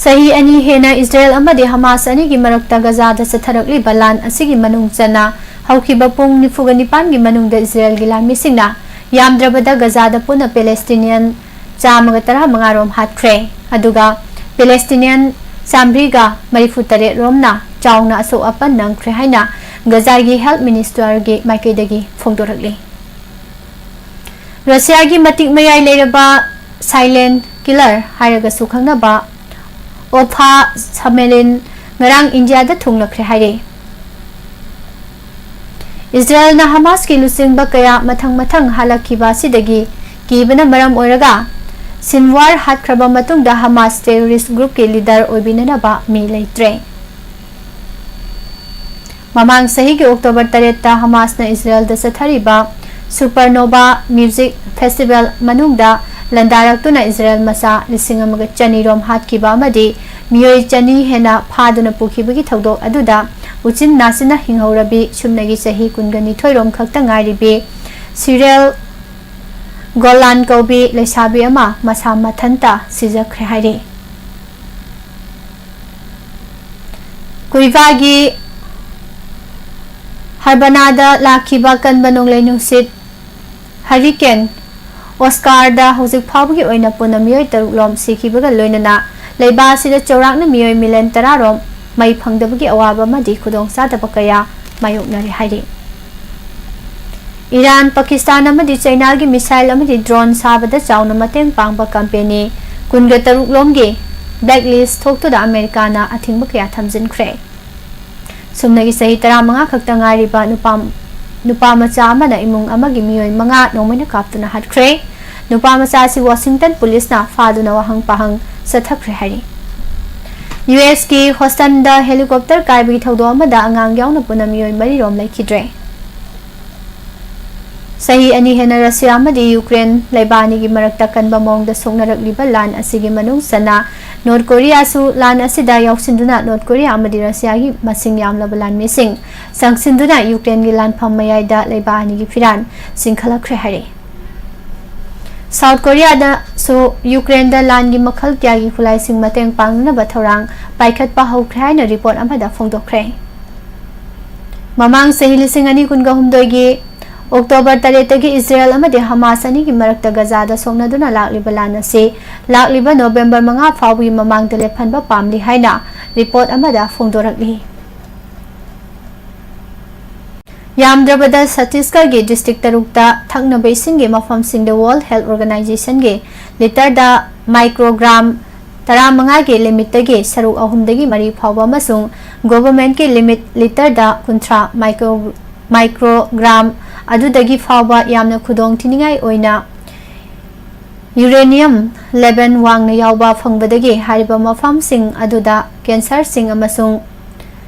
ꯆꯍꯤ ꯑꯅꯤ ꯍꯦꯟꯅ ꯏꯁꯔꯥꯌꯦꯜ ꯑꯃꯗꯤ ꯍꯃꯥꯁ ꯑꯅꯤꯒꯤ ꯃꯔꯛꯇ ꯒꯖꯥꯗ ꯆꯠꯊꯔꯛꯂꯤꯕ ꯂꯥꯟ ꯑꯁꯤꯒꯤ ꯃꯅꯨꯡ ꯆꯟꯅ ꯍꯧꯈꯤꯕ ꯄꯨꯡ ꯅꯤꯐꯨꯒ ꯅꯤꯄꯥꯟꯒꯤ ꯃꯅꯨꯡꯗ ꯏꯁꯔꯥꯌꯦꯜꯒꯤ ꯂꯥꯟꯃꯤꯁꯤꯡꯅ ꯌꯥꯝꯗ꯭ꯔꯕꯗ ꯒꯖꯥꯗ ꯄꯨꯟꯅ Palestinian ꯆꯥꯝꯃꯒ ꯇꯔꯥꯃꯉꯥ ꯔꯣꯝ ꯍꯥꯠꯈ꯭ꯔꯦ, ꯑꯗꯨꯒ Palestinian ꯆꯥꯃꯔꯤꯒ ꯃꯔꯤꯐꯨ ꯇꯔꯦꯠ ꯔꯣꯝꯅ ꯆꯥꯎꯅ ꯑꯁꯣꯛ ꯑꯄꯟ ꯅꯪꯈ꯭ꯔꯦ ꯍꯥꯏꯅ ꯒꯖꯥꯒꯤ ꯍꯦꯜꯊ ꯃꯤꯅꯤꯁꯇꯔꯒꯤ ꯃꯥꯏꯀꯩꯗꯒꯤ ꯐꯣꯡꯗꯣꯔꯛꯂꯤ꯫ ꯔꯁꯤꯌꯥꯒꯤ ꯃꯇꯤꯛ ꯃꯌꯥꯏ ꯂꯩꯔꯕ ꯁꯥꯏꯂꯦꯟ ꯀꯤꯂꯔ ꯍꯥꯏꯔꯒꯁꯨ ꯈꯪꯅꯕ ꯑꯣꯐꯥ ꯁꯃꯦꯂꯤꯟ ꯉꯔꯥꯡ ꯏꯟꯗꯤꯌꯥꯗ ꯊꯨꯡꯂꯛꯈ꯭ꯔꯦ ꯍꯥꯏꯔꯦ꯫ ꯏꯁꯔꯥꯌꯦꯜꯅ ꯍꯃꯥꯁꯀꯤ ꯂꯨꯆꯤꯡꯕ ꯀꯌꯥ ꯃꯊꯪ ꯃꯊꯪ ꯍꯜꯂꯛꯈꯤꯕ ꯑꯁꯤꯗꯒꯤ ꯀꯤꯕꯅ ꯃꯔꯝ ꯑꯣꯏꯔꯒ ꯁꯤꯟꯋꯥꯔ ꯍꯥꯠꯈ꯭ꯔꯕ ꯃꯇꯨꯡꯗ ꯍꯃꯥꯁ ꯇꯦꯔꯣꯔꯤꯁ ꯒ꯭ꯔꯨꯞꯀꯤ ꯂꯤꯗꯔ ꯑꯣꯏꯕꯤꯅꯅꯕ ꯃꯤ ꯂꯩꯇ꯭ꯔꯦ꯫ ꯃꯃꯥꯡ ꯆꯍꯤꯒꯤ ꯑꯣꯛꯇꯣꯕꯔ ꯇꯔꯦꯠꯇ ꯍꯃꯥꯁꯅ ꯏꯁꯔꯥꯌꯦꯜꯗ ꯆꯠꯊꯔꯤꯕ ꯁꯨꯄꯔꯅꯣꯚꯥ ꯃ꯭ꯌꯨꯖꯤꯛ ꯐꯦꯁꯇꯤꯚꯦꯜ ꯃꯅꯨꯡꯗ ꯂꯥꯟꯗꯥꯔꯛꯇꯨꯅ ꯏꯁꯔꯥꯌꯦꯜ ꯃꯆꯥ ꯂꯤꯁꯤꯡ ꯑꯃꯒ ꯆꯅꯤ ꯔꯣꯝ ꯍꯥꯠꯈꯤꯕ ꯑꯃꯗꯤ ꯃꯤꯑꯣꯏ ꯆꯅꯤ ꯍꯦꯟꯅ ꯐꯥꯗꯨꯅ ꯄꯨꯈꯤꯕꯒꯤ ꯊꯧꯗꯣꯛ ꯑꯗꯨꯗ ꯎꯆꯤꯟ ꯅꯥꯆꯤꯟꯅ ꯍꯤꯡꯍꯧꯔꯕꯤ ꯁꯨꯞꯅꯒꯤ ꯆꯍꯤ ꯀꯨꯟꯒ ꯅꯤꯊꯣꯏ ꯔꯣꯝ ꯈꯛꯇ ꯉꯥꯏꯔꯤꯕꯤ ꯁꯤꯔꯦꯜ ꯒꯣꯂꯥꯟ ꯀꯧꯕꯤ ꯂꯩꯁꯥꯕꯤ ꯑꯃ ꯃꯁꯥ ꯃꯊꯟꯇ ꯁꯤꯖꯈ꯭ꯔꯦ ꯍꯥꯏꯔꯤ꯫ ꯀꯨꯏꯕꯥꯒꯤ ꯍꯔꯕꯅꯥꯗ ꯂꯥꯛꯈꯤꯕ ꯀꯟꯕ ꯅꯣꯡꯂꯩ ꯅꯨꯡꯁꯤꯠ ꯍꯔꯤꯀꯦꯟ ꯑꯣꯁꯀꯥꯔꯗ ꯍꯧꯖꯤꯛ ꯐꯥꯎꯕꯒꯤ ꯑꯣꯏꯅ ꯄꯨꯟꯅ ꯃꯤꯑꯣꯏ ꯇꯔꯨꯛ ꯂꯣꯝ ꯁꯤꯈꯤꯕꯒ ꯂꯣꯏꯅꯅ ꯂꯩꯕꯥꯛ ꯑꯁꯤꯗ ꯆꯥꯎꯔꯥꯛꯅ ꯃꯤꯑꯣꯏ ꯃꯤꯂꯤꯌꯟ ꯇꯔꯥ ꯔꯣꯝ ꯃꯩ ꯐꯪꯗꯕꯒꯤ ꯑꯋꯥꯕ ꯑꯃꯗꯤ ꯈꯨꯗꯣꯡꯆꯥꯗꯕ ꯀꯌꯥ ꯃꯥꯌꯣꯛꯅꯔꯦ ꯍꯥꯏꯔꯤ꯫ ꯏꯔꯥꯟ, ꯄꯥꯀꯤꯁꯇꯥꯟ ꯑꯃꯗꯤ ꯆꯩꯅꯥꯒꯤ ꯃꯤꯁꯥꯏꯜ ꯑꯃꯗꯤ ꯗ꯭ꯔꯣꯟ ꯁꯥꯕꯗ ꯆꯥꯎꯅ ꯃꯇꯦꯡ ꯄꯥꯡꯕ ꯀꯝꯄꯦꯅꯤ ꯀꯨꯟꯒ ꯇꯔꯨꯛ ꯂꯣꯝꯒꯤ ꯕ꯭ꯂꯦꯛ ꯂꯤꯁ ꯊꯣꯛꯇꯨꯅ ꯑꯃꯦꯔꯤꯀꯥꯅ ꯑꯊꯤꯡꯕ ꯀꯌꯥ ꯊꯝꯖꯤꯟꯈ꯭ꯔꯦ꯫ ꯁꯨꯞꯅꯒꯤ ꯆꯍꯤ ꯇꯔꯥꯃꯉꯥ ꯈꯛꯇ ꯉꯥꯏꯔꯤꯕ ꯅꯨꯄꯥ, ꯅꯨꯄꯥ ꯃꯆꯥ ꯑꯃꯅ ꯏꯃꯨꯡ ꯑꯃꯒꯤ ꯃꯤꯑꯣꯏ ꯃꯉꯥ ꯅꯣꯡꯃꯩꯅ ꯀꯥꯞꯇꯨꯅ ꯍꯥꯠꯈ꯭ꯔꯦ꯫ ꯅꯨꯄꯥ ꯃꯆꯥ ꯑꯁꯤ ꯋꯥꯁꯤꯡꯇꯟ ꯄꯨꯂꯤꯁꯅ ꯐꯥꯗꯨꯅ ꯋꯥꯍꯪ ꯄꯥꯍꯪ ꯆꯠꯊꯈ꯭ꯔꯦ ꯍꯥꯏꯔꯤ꯫ ꯌꯨ ꯑꯦꯁꯀꯤ ꯍꯣꯁꯇꯟꯗ ꯍꯦꯂꯤꯀꯣꯞꯇꯔ ꯀꯥꯏꯕꯒꯤ ꯊꯧꯗꯣꯛ ꯑꯃꯗ ꯑꯉꯥꯡ ꯌꯥꯎꯅ ꯄꯨꯟꯅ ꯃꯤꯑꯣꯏ ꯃꯔꯤ ꯔꯣꯝ ꯂꯩꯈꯤꯗ꯭ꯔꯦ꯫ ꯆꯍꯤ ꯑꯅꯤ ꯍꯦꯟꯅ ꯔꯁꯤꯌꯥ ꯑꯃꯗꯤ ꯌꯨꯀ꯭ꯔꯦꯟ ꯂꯩꯕꯥꯛ ꯑꯅꯤꯒꯤ ꯃꯔꯛꯇ ꯀꯟꯕ ꯃꯑꯣꯡꯗ ꯁꯣꯛꯅꯔꯛꯂꯤꯕ ꯂꯥꯟ ꯑꯁꯤꯒꯤ ꯃꯅꯨꯡ ꯆꯟꯅ ꯅꯣꯔꯠ ꯀꯣꯔꯤꯌꯥꯁꯨ ꯂꯥꯟ ꯑꯁꯤꯗ ꯌꯥꯎꯁꯤꯟꯗꯨꯅ ꯅꯣꯔꯠ ꯀꯣꯔꯤꯌꯥ ꯑꯃꯗꯤ ꯔꯁꯤꯌꯥꯒꯤ ꯃꯁꯤꯡ ꯌꯥꯝꯂꯕ ꯂꯥꯟꯃꯤꯁꯤꯡ ꯆꯪꯁꯤꯟꯗꯨꯅ ꯌꯨꯀ꯭ꯔꯦꯟꯒꯤ ꯂꯥꯟꯐꯝ ꯃꯌꯥꯏꯗ ꯂꯩꯕꯥꯛ ꯑꯅꯤꯒꯤ ꯐꯤꯔꯥꯟ ꯆꯤꯡꯈꯠꯂꯛꯈ꯭ꯔꯦ ꯍꯥꯏꯔꯤ꯫ ꯁꯥꯎꯠ ꯀꯣꯔꯤꯌꯥꯗꯁꯨ ꯌꯨꯀ꯭ꯔꯦꯟꯗ ꯂꯥꯟꯒꯤ ꯃꯈꯜ ꯀꯌꯥꯒꯤ ꯈꯨꯠꯂꯥꯏꯁꯤꯡ ꯃꯇꯦꯡ ꯄꯥꯡꯅꯅꯕ ꯊꯧꯔꯥꯡ ꯄꯥꯏꯈꯠꯄ ꯍꯧꯈ꯭ꯔꯦ ꯍꯥꯏꯅ ꯔꯤꯄꯣꯔꯠ ꯑꯃꯗ ꯐꯣꯡꯗꯣꯛꯈ꯭ꯔꯦ꯫ ꯃꯃꯥꯡ ꯆꯍꯤ ꯂꯤꯁꯤꯡ ꯑꯅꯤ ꯀꯨꯟꯒ ꯍꯨꯝꯗꯣꯏꯒꯤ ꯑꯣꯛꯇꯣꯕꯔ ꯇꯔꯦꯠꯇꯒꯤ ꯏꯁꯔꯥꯌꯦꯜ ꯑꯃꯗꯤ ꯍꯃꯥꯁ ꯑꯅꯤꯒꯤ ꯃꯔꯛꯇ ꯒꯖꯥꯗ ꯁꯣꯛꯅꯗꯨꯅ ꯂꯥꯛꯂꯤꯕ ꯂꯥꯟ ꯑꯁꯤ ꯂꯥꯛꯂꯤꯕ ꯅꯣꯕꯦꯝꯕꯔ ꯃꯉꯥ ꯐꯥꯎꯕꯒꯤ ꯃꯃꯥꯡꯗ ꯂꯦꯞꯍꯟꯕ ꯄꯥꯝꯂꯤ ꯍꯥꯏꯅ ꯔꯤꯄꯣꯔꯠ ꯑꯃꯗ ꯐꯣꯡꯗꯣꯔꯛꯂꯤ꯫ ꯌꯥꯝꯗ꯭ꯔꯕꯗ ꯁꯠꯇꯤꯁꯒꯔꯒꯤ ꯗꯤꯁꯇ꯭ꯔꯤꯛ ꯇꯔꯨꯛꯇ ꯊꯛꯅꯕ ꯏꯁꯤꯡꯒꯤ ꯃꯐꯝꯁꯤꯡꯗ ꯋꯥꯔꯜꯗ ꯍꯦꯜꯊ ꯑꯣꯔꯒꯅꯥꯏꯖꯦꯁꯟꯒꯤ ꯂꯤꯇꯔꯗ ꯃꯥꯏꯀ꯭ꯔꯣꯒ꯭ꯔꯥꯝ ꯇꯔꯥꯃꯉꯥꯒꯤ ꯂꯤꯃꯤꯠꯇꯒꯤ ꯁꯔꯨꯛ ꯑꯍꯨꯝꯗꯒꯤ ꯃꯔꯤ ꯐꯥꯎꯕ ꯑꯃꯁꯨꯡ ꯒꯣꯚꯔꯟꯃꯦꯟꯠꯀꯤ ꯂꯤꯃꯤꯠ ꯂꯤꯇꯔꯗ ꯀꯨꯟꯊ꯭ꯔꯥ ꯃꯥꯏꯀ꯭ꯔꯣ-, ꯃꯥꯏꯀ꯭ꯔꯣꯒ꯭ꯔꯥꯝ ꯑꯗꯨꯗꯒꯤ ꯐꯥꯎꯕ ꯌꯥꯝꯅ ꯈꯨꯗꯣꯡ ꯊꯤꯅꯤꯡꯉꯥꯏ ꯑꯣꯏꯅ ꯌꯨꯔꯦꯅꯤꯌꯝ ꯂꯦꯚꯦꯜ ꯋꯥꯡꯅ ꯌꯥꯎꯕ ꯐꯪꯕꯗꯒꯤ ꯍꯥꯏꯔꯤꯕ ꯃꯐꯝꯁꯤꯡ ꯑꯗꯨꯗ ꯀꯦꯟꯁꯔꯁꯤꯡ ꯑꯃꯁꯨꯡ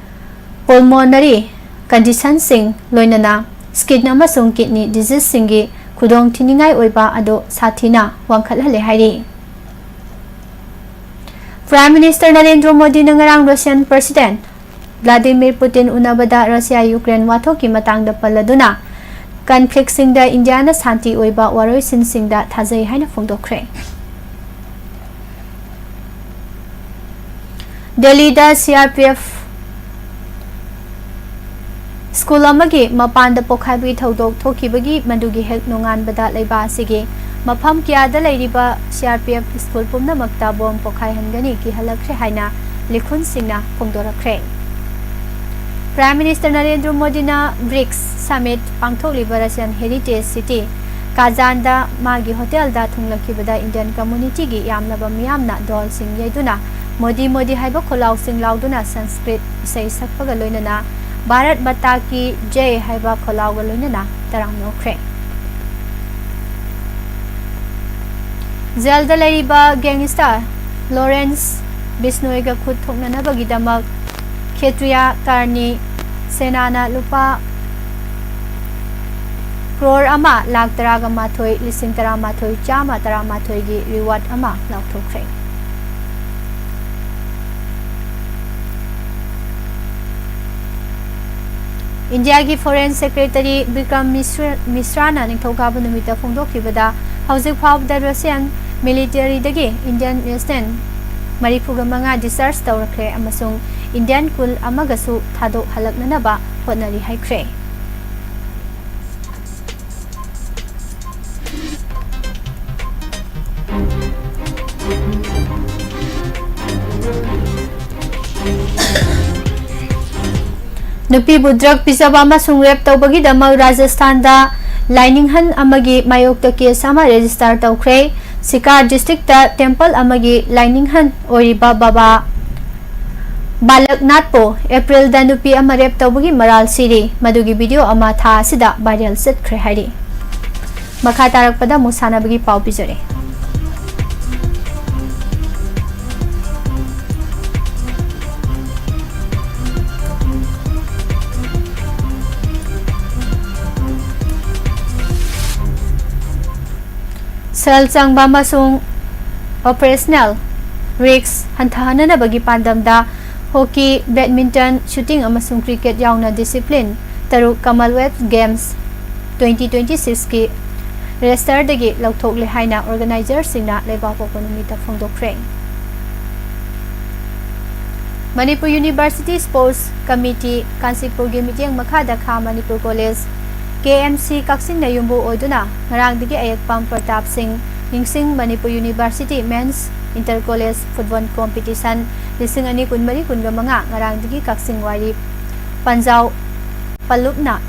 ꯄꯜꯃꯣꯅꯔꯤ ꯀꯟꯗꯤꯁꯟꯁꯤꯡ, ꯂꯣꯏꯅꯅ ꯁ꯭ꯀꯤꯟ ꯑꯃꯁꯨꯡ ꯀꯤꯗꯅꯤ ꯗꯤꯖꯤꯖꯁꯤꯡꯒꯤ ꯈꯨꯗꯣꯡ ꯊꯤꯅꯤꯡꯉꯥꯏ ꯑꯣꯏꯕ ꯑꯗꯨ ꯁꯥꯊꯤꯅ ꯋꯥꯡꯈꯠꯍꯜꯂꯦ ꯍꯥꯏꯔꯤ꯫ ꯄ꯭ꯔꯥꯏꯝ ꯃꯤꯅꯤꯁꯇꯔ ꯅꯔꯦꯟꯗ꯭ꯔ ꯃꯣꯗꯤꯅ ꯉꯔꯥꯡ ꯔꯁꯤꯌꯥꯟ ꯄ꯭ꯔꯁꯤꯗꯦꯟꯠ ꯚ꯭ꯂꯥꯗꯤꯃꯤꯔ ꯄꯨꯇꯤꯟ ꯎꯅꯕꯗ ꯔꯁꯤꯌꯥ ꯌꯨꯀ꯭ꯔꯦꯟ ꯋꯥꯊꯣꯛꯀꯤ ꯃꯇꯥꯡꯗ ꯄꯜꯂꯗꯨꯅ, ꯀꯟꯐ꯭ꯂꯤꯛꯁꯤꯡꯗ ꯏꯟꯗꯤꯌꯥꯅ ꯁꯥꯟꯇꯤ ꯑꯣꯏꯕ ꯋꯥꯔꯣꯏꯁꯤꯟꯁꯤꯡꯗ ꯊꯥꯖꯩ ꯍꯥꯏꯅ ꯐꯣꯡꯗꯣꯛꯈ꯭ꯔꯦ꯫ ꯗꯦꯜꯂꯤꯗ C R P F school ꯑꯃꯒꯤ ꯃꯄꯥꯟꯗ ꯄꯣꯈꯥꯏꯕꯒꯤ ꯊꯧꯗꯣꯛ ꯊꯣꯛꯈꯤꯕꯒꯤ ꯃꯗꯨꯒꯤ ꯍꯦꯛ ꯅꯣꯡꯉꯥꯟꯕꯗ ꯂꯩꯕꯥꯛ ꯑꯁꯤꯒꯤ ꯃꯐꯝ ꯀꯌꯥꯗ ꯂꯩꯔꯤꯕ C R P F school ꯄꯨꯝꯅꯃꯛꯇ ꯕꯣꯝ ꯄꯣꯈꯥꯏꯍꯟꯒꯅꯤ, ꯀꯤꯍꯜꯂꯛꯈ꯭ꯔꯦ ꯍꯥꯏꯅ ꯂꯤꯈꯨꯟꯁꯤꯡꯅ ꯐꯣꯡꯗꯣꯔꯛꯈ꯭ꯔꯦ꯫ ꯄ꯭ꯔꯥꯏꯝ ꯃꯤꯅꯤꯁꯇꯔ ꯅꯔꯦꯟꯗ꯭ꯔ ꯃꯣꯗꯤꯅ bricks submit ꯄꯥꯡꯊꯣꯛꯂꯤꯕ Russian heritage city ꯀꯥꯖꯥꯟꯗ ꯃꯥꯒꯤ ꯍꯣꯇꯦꯜꯗ ꯊꯨꯡꯂꯈꯤꯕꯗ ꯏꯟꯗꯤꯌꯟ ꯀꯝꯃꯨꯅꯤꯇꯤꯒꯤ ꯌꯥꯝꯂꯕ ꯃꯤꯌꯥꯝꯅ ꯗꯣꯜꯁꯤꯡ ꯌꯩꯗꯨꯅ ꯃꯣꯗꯤ ꯃꯣꯗꯤ ꯍꯥꯏꯕ ꯈꯣꯜꯂꯥꯎꯁꯤꯡ ꯂꯥꯎꯗꯨꯅ ꯁꯪꯁꯀ꯭ꯔꯤꯠ ꯏꯁꯩ ꯁꯛꯄꯒ ꯂꯣꯏꯅꯅ ꯚꯥꯔꯠ ꯃꯥꯇꯥ ꯀꯤ ꯖꯩ ꯍꯥꯏꯕ ꯈꯣꯜꯂꯥꯎꯒ ꯂꯣꯏꯅꯅ ꯇꯔꯥꯝꯅ ꯑꯣꯛꯈ꯭ꯔꯦ꯫ ꯖꯦꯜꯗ ꯂꯩꯔꯤꯕ ꯒꯦꯡꯁꯇꯔ ꯂꯣꯔꯦꯟꯁ ꯕꯤꯁꯅꯣꯏꯒ ꯈꯨꯠ ꯊꯣꯛꯅꯅꯕꯒꯤꯗꯃꯛ ꯈꯦꯇ꯭ꯔꯤꯌꯥ ꯀꯥꯔꯅꯤ ꯁꯦꯅꯥꯅ ꯂꯨꯄꯥ ꯀ꯭ꯔꯣꯔ ꯑꯃ ꯂꯥꯈ ꯇꯔꯥꯒ ꯃꯥꯊꯣꯏ ꯂꯤꯁꯤꯡ ꯇꯔꯥꯃꯥꯊꯣꯏ ꯆꯥꯝꯃ ꯇꯔꯥꯃꯥꯊꯣꯏꯒꯤ ꯔꯤꯋꯥꯔꯗ ꯑꯃ ꯂꯥꯎꯊꯣꯛꯈ꯭ꯔꯦ꯫ ꯏꯟꯗꯤꯌꯥꯒꯤ ꯐꯣꯔꯦꯟ ꯁꯦꯀ꯭ꯔꯦꯇꯔꯤ ꯕꯤꯀ꯭ꯔꯝ ꯃꯤꯁ꯭ꯔ-, ꯃꯤꯁ꯭ꯔꯥꯅ ꯅꯤꯡꯊꯧꯀꯥꯕ ꯅꯨꯃꯤꯠꯇ ꯐꯣꯡꯗꯣꯛꯈꯤꯕꯗ, ꯍꯧꯖꯤꯛ ꯐꯥꯎꯕꯗ ꯔꯁꯤꯌꯟ ꯃꯤꯂꯤꯇꯔꯤꯗꯒꯤ ꯏꯟꯗꯤꯌꯟ ꯅꯦꯁꯅꯦꯜ ꯃꯔꯤꯐꯨꯒ ꯃꯉꯥ ꯗꯤꯁꯆꯥꯔꯖ ꯇꯧꯔꯛꯈ꯭ꯔꯦ ꯑꯃꯁꯨꯡ ꯏꯟꯗꯤꯌꯟ ꯀꯨꯜ ꯑꯃꯒꯁꯨ ꯊꯥꯗꯣꯛꯍꯜꯂꯛꯅꯅꯕ ꯍꯣꯠꯅꯔꯤ ꯍꯥꯏꯈ꯭ꯔꯦ꯫ ꯅꯨꯄꯤꯕꯨ ꯗ꯭ꯔꯒ ꯄꯤꯖꯕ ꯑꯃꯁꯨꯡ ꯔꯦꯞ ꯇꯧꯕꯒꯤꯗꯃꯛ ꯔꯥꯖꯁꯊꯥꯟꯗ ꯂꯥꯏꯅꯤꯡꯍꯟ ꯑꯃꯒꯤ ꯃꯥꯌꯣꯛꯇ ꯀꯦꯁ ꯑꯃ ꯔꯦꯖꯤꯁꯇꯥꯔ ꯇꯧꯈ꯭ꯔꯦ꯫ ꯁꯤꯀꯥꯔ ꯗꯤꯁꯇ꯭ꯔꯤꯛꯇ ꯇꯦꯝꯄꯜ ꯑꯃꯒꯤ ꯂꯥꯏꯅꯤꯡꯍꯟ ꯑꯣꯏꯔꯤꯕ ꯕꯕꯥ ꯕꯥꯂꯛꯅꯥꯊꯄꯨ ꯑꯦꯄ꯭ꯔꯤꯜꯗ ꯅꯨꯄꯤ ꯑꯃ ꯔꯦꯞ ꯇꯧꯕꯒꯤ ꯃꯔꯥꯜ ꯁꯤꯔꯤ꯫ ꯃꯗꯨꯒꯤ ꯚꯤꯗꯤꯑꯣ ꯑꯃ ꯊꯥ ꯑꯁꯤꯗ ꯚꯥꯏꯔꯦꯜ ꯆꯠꯈ꯭ꯔꯦ ꯍꯥꯏꯔꯤ꯫ ꯃꯈꯥ ꯇꯥꯔꯛꯄꯗ ꯑꯃꯨꯛ ꯁꯥꯟꯅꯕꯒꯤ ꯄꯥꯎ ꯄꯤꯖꯔꯤ꯫ ꯁꯦꯜ ꯆꯪꯕ ꯑꯃꯁꯨꯡ operational risk ꯍꯟꯊꯍꯟꯅꯕꯒꯤ ꯄꯥꯟꯗꯝꯗ hockey, badminton, shooting ꯑꯃꯁꯨꯡ cricket ꯌꯥꯎꯅ discipline ꯇꯔꯨꯛ Commonwealth Games twenty twenty six ꯀꯤ roster ꯗꯒꯤ ꯂꯧꯊꯣꯛꯂꯦ ꯍꯥꯏꯅ organizer ꯁꯤꯡꯅ ꯂꯩꯕꯥꯛꯄꯣꯛꯄ ꯅꯨꯃꯤꯠꯇ ꯐꯣꯡꯗꯣꯛꯈ꯭ꯔꯦ꯫ ꯃꯅꯤꯄꯨꯔ University Sports Committee, ꯀꯥꯟꯆꯤꯄꯨꯔꯒꯤ ꯃꯤꯠꯌꯦꯡ ꯃꯈꯥꯗ ꯈꯥ Manipur college, K M C ꯀꯛꯆꯤꯡꯅ ꯌꯨꯝꯕꯨ ꯑꯣꯏꯗꯨꯅ ꯉꯔꯥꯡꯗꯒꯤ ꯑꯌꯦꯛꯄꯝ ꯄ꯭ꯔꯇꯥꯞ ꯁꯤꯡ ꯅꯤꯡꯁꯤꯡ Manipur University Men's Inter College Football Competition ꯂꯤꯁꯤꯡ ꯑꯅꯤ ꯀꯨꯟꯃꯔꯤ ꯀꯨꯟꯃꯉꯥ ꯉꯔꯥꯡꯗꯒꯤ ꯀꯛꯆꯤꯡ ꯋꯥꯏꯔꯤ ꯄꯟꯖꯥꯎ ꯄꯜꯂꯨꯞꯅ,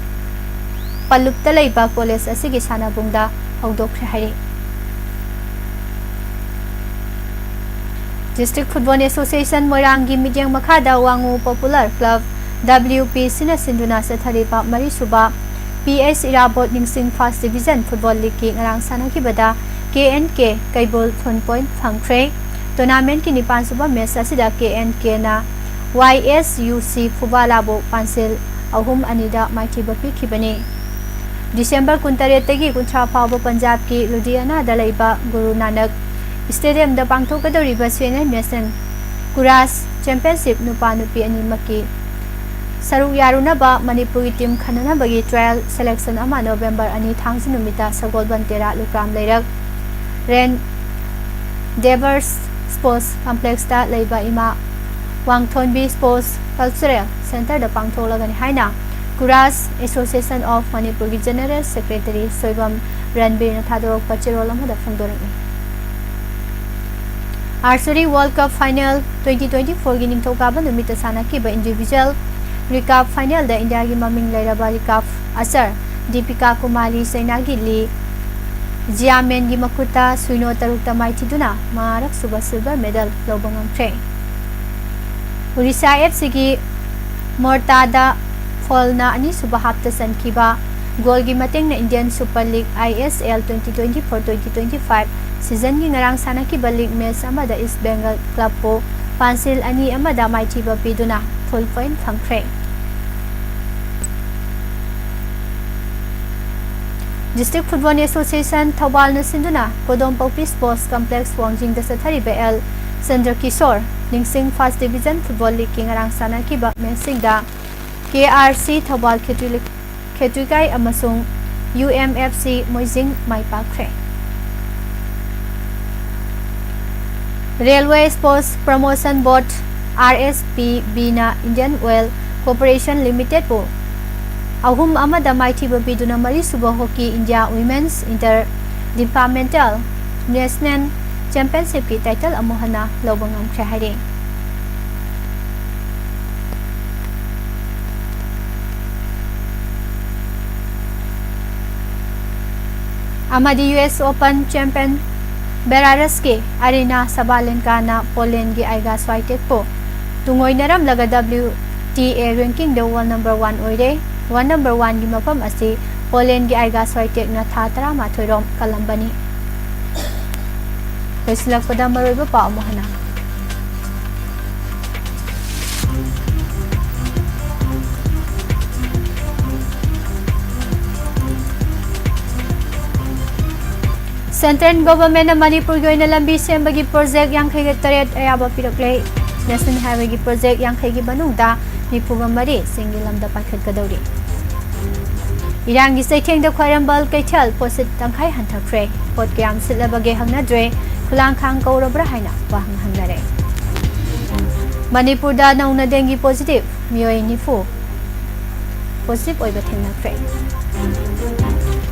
ꯄꯜꯂꯨꯞꯇ ꯂꯩꯕ ꯀꯣꯂꯦꯖ ꯑꯁꯤꯒꯤ ꯁꯥꯟꯅꯕꯨꯡꯗ ꯍꯧꯗꯣꯛꯈ꯭ꯔꯦ ꯍꯥꯏꯔꯤ꯫ District Football Association ꯃꯣꯏꯔꯥꯡꯒꯤ ꯃꯤꯠꯌꯦꯡ ꯃꯈꯥꯗ ꯋꯥꯉꯨ Popular Club, W P C ꯅ ꯁꯤꯟꯗꯨꯅ ꯆꯠꯊꯔꯤꯕ ꯃꯔꯤꯁꯨꯕ P H ꯏꯔꯥꯕꯣꯠ ꯅꯤꯡꯁꯤꯡ First Division Football League ꯀꯤ ꯉꯔꯥꯡ ꯁꯥꯟꯅꯈꯤꯕꯗ K N K ꯀꯩꯕꯨꯜ full point ꯐꯪꯈ꯭ꯔꯦ꯫ Tournament ꯀꯤ ꯅꯤꯄꯥꯟꯁꯨꯕ match ꯑꯁꯤꯗ K N K ꯅ Y S U C ꯐꯨꯕꯥꯂꯥꯕꯨ ꯄꯥꯟꯁꯤꯜ ꯑꯍꯨꯝ ꯑꯅꯤꯗ ꯃꯥꯏꯊꯤꯕ ꯄꯤꯈꯤꯕꯅꯤ꯫ December ꯀꯨꯟꯇꯔꯦꯠꯇꯒꯤ ꯀꯨꯟꯊ꯭ꯔꯥ ꯐꯥꯎꯕ ꯄꯟꯖꯥꯕꯀꯤ ꯂꯨꯙꯤꯌꯥꯅꯥꯗ ꯂꯩꯕ ꯒꯨꯔꯨ ꯅꯥꯅꯛ Stadium ꯗ ꯄꯥꯡꯊꯣꯛꯀꯗꯧꯔꯤꯕ Senior National Kurash Championship ꯅꯨꯄꯥ ꯅꯨꯄꯤ ꯑꯅꯤꯃꯛꯀꯤ ꯁꯔꯨꯛ ꯌꯥꯔꯨꯅꯕ ꯃꯅꯤꯄꯨꯔꯒꯤ team ꯈꯟꯅꯅꯕꯒꯤ trial selection ꯑꯃ November ꯑꯅꯤ ꯊꯥꯡꯖ ꯅꯨꯃꯤꯠꯇ ꯁꯒꯣꯜꯕꯟ ꯇꯦꯔꯥ ꯂꯨꯀ꯭ꯔꯥꯝ ꯂꯩꯔꯛ Ren Devers Sports Complex ꯇ ꯂꯩꯕ ꯏꯃꯥ ꯋꯥꯡꯊꯣꯟꯕꯤ Sports Cultural Center ꯗ ꯄꯥꯡꯊꯣꯛꯂꯒꯅꯤ ꯍꯥꯏꯅ Kurash Association of ꯃꯅꯤꯄꯨꯔꯒꯤ General Secretary ꯁꯣꯏꯕꯝ ꯔꯟꯕꯤꯔꯅ ꯊꯥꯗꯣꯔꯛꯄ ꯆꯦꯔꯣꯜ ꯑꯃꯗ ꯐꯣꯡꯗꯣꯔꯛꯏ꯫ Archery World Cup Final twenty twenty four ꯒꯤ ꯅꯤꯡꯊꯧꯀꯥꯕ ꯅꯨꯃꯤꯠꯇ ꯁꯥꯟꯅꯈꯤꯕ individual ꯔꯤꯀꯥꯔꯚ ꯐꯥꯏꯅꯦꯜꯗ ꯏꯟꯗꯤꯌꯥꯒꯤ ꯃꯃꯤꯡ ꯂꯩꯔꯕ ꯔꯤꯀꯥꯔꯚ ꯑꯁꯔ ꯗꯤꯄꯤꯀꯥ ꯀꯨꯃꯥꯔꯤ ꯆꯩꯅꯥꯒꯤ ꯂꯤ ꯖꯤꯌꯥꯃꯦꯟꯒꯤ ꯃꯈꯨꯠꯇ ꯁꯨꯏꯅꯣ ꯇꯔꯨꯛꯇ ꯃꯥꯏꯊꯤꯗꯨꯅ ꯃꯉꯥꯔꯛ ꯁꯨꯕ ꯁꯤꯜꯚꯔ ꯃꯦꯗꯜ ꯂꯧꯕ ꯉꯝꯈ꯭ꯔꯦ꯫ ꯎꯔꯤꯁꯥ ꯑꯦꯐ ꯁꯤꯒꯤ ꯃꯣꯔꯇꯥꯗ ꯐꯣꯜꯅ ꯑꯅꯤꯁꯨꯕ ꯍꯥꯞꯇ ꯆꯟꯈꯤꯕ ꯒꯣꯜꯒꯤ ꯃꯇꯦꯡꯅ Indian super league, I S L, twenty twenty-four twenty twenty-five ꯁꯤꯖꯟꯒꯤ ꯉꯔꯥꯡ ꯁꯥꯟꯅꯈꯤꯕ ꯂꯤꯒ ꯃꯦꯆ ꯑꯃꯗ ꯏꯁ ꯕꯦꯡꯒꯜ ꯀ꯭ꯂꯕꯄꯨ ꯄꯥꯟꯁꯤꯜ ꯑꯅꯤ ꯑꯃꯗ ꯃꯥꯏꯊꯤꯕ ꯄꯤꯗꯨꯅ ꯐꯨꯜ ꯄꯣꯏꯟꯠ ꯐꯪꯈ꯭ꯔꯦ꯫ ꯗꯤꯁꯇ꯭ꯔꯤꯛ ꯐꯨꯠꯕꯣꯜ ꯑꯦꯁꯣꯁꯤꯌꯦꯁꯟ ꯊꯧꯕꯥꯜꯅ ꯁꯤꯟꯗꯨꯅ ꯀꯣꯗꯣꯝ ꯄꯣꯛꯄꯤ ꯁ꯭ꯄꯣꯔꯠꯁ ꯀꯝꯄ꯭ꯂꯦꯛꯁ ꯋꯥꯡꯖꯤꯡꯗ ꯆꯠꯊꯔꯤꯕ ꯑꯦꯜ ꯆꯟꯗ꯭ꯔꯀꯤꯁꯣꯔ ꯅꯤꯡꯁꯤꯡ ꯐꯥꯔꯁ ꯗꯤꯕꯤꯖꯟ ꯐꯨꯠꯕꯣꯜ ꯂꯤꯒꯀꯤ ꯉꯔꯥꯡ ꯁꯥꯟꯅꯈꯤꯕ ꯃꯦꯆꯁꯤꯡꯗ K R C ꯊꯧꯕꯥꯜ ꯈꯦꯇ꯭ꯔꯤ-, ꯈꯦꯇ꯭ꯔꯤꯀꯥꯏ ꯑꯃꯁꯨꯡ U M F C ꯃꯣꯏꯖꯤꯡ ꯃꯥꯏ ꯄꯥꯛꯈ꯭ꯔꯦ꯫ Railway Sports Promotion Board, R S P B ꯅ Indian Oil Corporation Limited ꯄꯨ ꯑꯍꯨꯝ ꯑꯃꯗ ꯃꯥꯏꯊꯤꯕ ꯄꯤꯗꯨꯅ ꯃꯔꯤꯁꯨꯕ hockey India women's inter departmental national ꯆꯦꯝꯄꯤꯌꯟꯁꯤꯞꯀꯤ ꯇꯥꯏꯇꯜ ꯑꯃꯨꯛ ꯍꯟꯅ ꯂꯧꯕ ꯉꯝꯈ꯭ꯔꯦ ꯍꯥꯏꯔꯤ꯫ ꯑꯃꯗꯤ U S Open champion ꯕꯦꯂꯥꯔꯁꯀꯤ Arina ꯁꯥꯕꯥꯂꯦꯟꯀꯥꯅ ꯄꯣꯂꯦꯟꯒꯤ ꯑꯥꯏꯒꯥ ꯁ꯭ꯋꯥꯏꯇꯦꯛꯄꯨ ꯇꯨꯡꯑꯣꯏꯅꯔꯝꯂꯒ W T A rankingꯗ world number one ꯑꯣꯏꯔꯦ꯫ World number oneꯒꯤ ꯃꯐꯝ ꯑꯁꯤ ꯄꯣꯂꯦꯟꯒꯤ ꯑꯥꯏꯒꯥ ꯁ꯭ꯋꯥꯏꯇꯦꯛꯅ ꯊꯥ ꯇꯔꯥꯃꯥꯊꯣꯏ ꯔꯣꯝ ꯀꯜꯂꯝꯕꯅꯤ꯫ ꯂꯣꯏꯁꯤꯜꯂꯛꯄꯗ ꯃꯔꯨꯑꯣꯏꯕ ꯄꯥꯎ ꯑꯃꯨꯛ ꯍꯟꯅ꯫ Central Governmentꯅ ꯃꯅꯤꯄꯨꯔꯒꯤ ꯑꯣꯏꯅ ꯂꯝꯕꯤ ꯁꯦꯝꯕꯒꯤ project ꯌꯥꯡꯈꯩꯒ ꯇꯔꯦꯠ ꯑꯌꯥꯕ ꯄꯤꯔꯛꯂꯦ꯫ National Highwayꯒꯤ project ꯌꯥꯡꯈꯩꯒꯤ ꯃꯅꯨꯡꯗ ꯅꯤꯐꯨꯒ ꯃꯔꯤ ꯆꯤꯡꯒꯤ ꯂꯝꯗ ꯄꯥꯏꯈꯠꯀꯗꯧꯔꯤ꯫ ꯏꯔꯥꯡꯒꯤ ꯆꯩꯊꯦꯡꯗ ꯈ꯭ꯋꯥꯏꯔꯝꯕꯟ ꯀꯩꯊꯦꯜ ꯄꯣꯠꯁꯤꯠ ꯇꯪꯈꯥꯏ ꯍꯟꯊꯈ꯭ꯔꯦ꯫ ꯄꯣꯠ ꯀꯌꯥꯝ ꯁꯤꯠꯂꯕꯒꯦ ꯍꯪꯅꯗ꯭ꯔꯦ꯫ ꯈꯨꯂꯥꯡꯈꯥꯡ ꯀꯧꯔꯕ꯭ꯔꯥ ꯍꯥꯏꯅ ꯋꯥꯍꯪ ꯍꯪꯅꯔꯦ꯫ ꯃꯅꯤꯄꯨꯔꯗ ꯅꯧꯅ dengue positive ꯃꯤꯑꯣꯏ ꯅꯤꯐꯨ positive ꯑꯣꯏꯕ ꯊꯦꯡꯅꯈ꯭ꯔꯦ꯫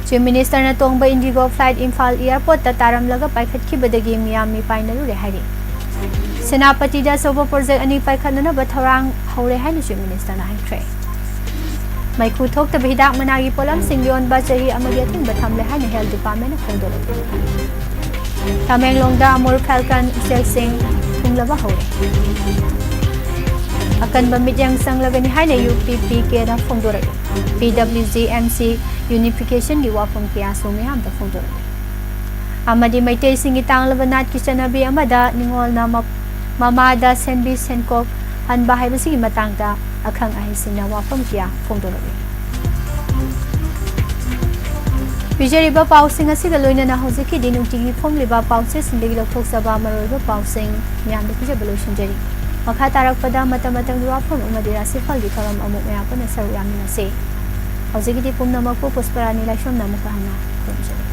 Chief Ministerꯅ ꯇꯣꯡꯕ Indigo flight ꯏꯝꯐꯥꯜ airportꯇ ꯇꯥꯔꯝꯂꯒ ꯄꯥꯏꯈꯠꯈꯤꯕꯗꯒꯤ ꯃꯤꯌꯥꯝ ꯃꯤꯄꯥꯏꯅꯔꯨꯔꯦ ꯍꯥꯏꯔꯤ꯫ ꯁꯦꯅꯥꯄꯇꯤꯗ ꯑꯆꯧꯕ ꯄ꯭ꯔꯣꯖꯦꯛ ꯑꯅꯤ ꯄꯥꯏꯈꯠꯅꯅꯕ ꯊꯧꯔꯥꯡ ꯍꯧꯔꯦ ꯍꯥꯏꯅꯁꯨ ꯃꯤꯅꯤꯁꯇꯔꯅ ꯍꯥꯏꯈ꯭ꯔꯦ꯫ ꯃꯩꯈꯨ ꯊꯣꯛꯇꯕ ꯍꯤꯗꯥꯛ ꯃꯅꯥꯒꯤ ꯄꯣꯠꯂꯝꯁꯤꯡ ꯌꯣꯟꯕ ꯆꯍꯤ ꯑꯃꯒꯤ ꯑꯊꯤꯡꯕ ꯊꯝꯂꯦ ꯍꯥꯏꯅ ꯍꯦꯜꯊ ꯗꯤꯄꯥꯔꯠꯃꯦꯟꯅ ꯐꯣꯡꯗꯣꯔꯛꯂꯤ꯫ ꯇꯃꯦꯡꯂꯣꯡꯗ ꯑꯃꯨꯔ ꯐꯦꯜꯀꯟ ꯎꯆꯦꯛꯁꯤꯡ ꯊꯨꯡꯂꯕ ꯍꯧꯔꯦ꯫ ꯑꯀꯟꯕ ꯃꯤꯠꯌꯦꯡ ꯆꯪꯂꯒꯅꯤ ꯍꯥꯏꯅ ꯌꯨ ꯄꯤ ꯄꯤ ꯀꯦꯅ ꯐꯣꯡꯗꯣꯔꯛꯂꯤ꯫ ꯄꯤ ꯗꯕ꯭ꯂꯤꯎ ꯖꯤ ꯑꯦꯝ ꯁꯤ ꯌꯨꯅꯤꯐꯤꯀꯦꯁꯟꯒꯤ ꯋꯥꯐꯝ ꯀꯌꯥꯁꯨ ꯃꯤꯌꯥꯝꯗ ꯐꯣꯡꯗꯣꯔꯛꯂꯤ꯫ ꯑꯃꯗꯤ ꯃꯩꯇꯩꯁꯤꯡꯒꯤ ꯇꯥꯡꯂꯕ ꯅꯥꯠꯀꯤ ꯆꯠꯅꯕꯤ ꯑꯃꯗ ꯅꯤꯉꯣꯜꯅ ꯃ-, ꯃꯃꯥꯗ ꯁꯦꯟꯕꯤ ꯁꯦꯟꯀꯣꯛ ꯍꯟꯕ ꯍꯥꯏꯕꯁꯤꯒꯤ ꯃꯇꯥꯡꯗ ꯑꯈꯪ ꯑꯍꯩꯁꯤꯡꯅ ꯋꯥꯐꯝ ꯀꯌꯥ ꯐꯣꯡꯗꯣꯔꯛꯂꯤ꯫ ꯄꯤꯖꯔꯤꯕ ꯄꯥꯎꯁꯤꯡ ꯑꯁꯤꯒ ꯂꯣꯏꯅꯅ ꯍꯧꯖꯤꯛꯀꯤꯗꯤ ꯅꯨꯡꯇꯤꯒꯤ ꯐꯣꯡꯂꯤꯕ ꯄꯥꯎꯆꯦꯁꯤꯡꯗꯒꯤ ꯂꯧꯊꯣꯛꯆꯕ ꯃꯔꯨꯑꯣꯏꯕ ꯄꯥꯎꯁꯤꯡ ꯃꯌꯥꯝꯗ ꯄꯤꯖꯕ ꯂꯣꯏꯁꯤꯟꯖꯔꯤ꯫ ꯃꯈꯥ ꯇꯥꯔꯛꯄꯗ ꯃꯇꯝ ꯃꯇꯝꯒꯤ ꯋꯥꯐꯝ ꯑꯃꯗꯤ ꯔꯥꯁꯤꯐꯜꯒꯤ ꯊꯧꯔꯝ ꯑꯃꯨꯛ ꯃꯌꯥꯝ ꯄꯨꯟꯅ ꯁꯔꯨꯛ ꯌꯥꯃꯤꯟꯅꯁꯤ꯫ ꯍꯧꯖꯤꯛꯀꯤꯗꯤ ꯄꯨꯝꯅꯃꯛꯄꯨ ꯄꯨꯁꯄꯔꯥꯅꯤ ꯂꯥꯏꯁ꯭ꯔꯝꯅ ꯑꯃꯨꯛꯀ ꯍꯟꯅ ꯈꯨꯔꯨꯝꯖꯔꯤ꯫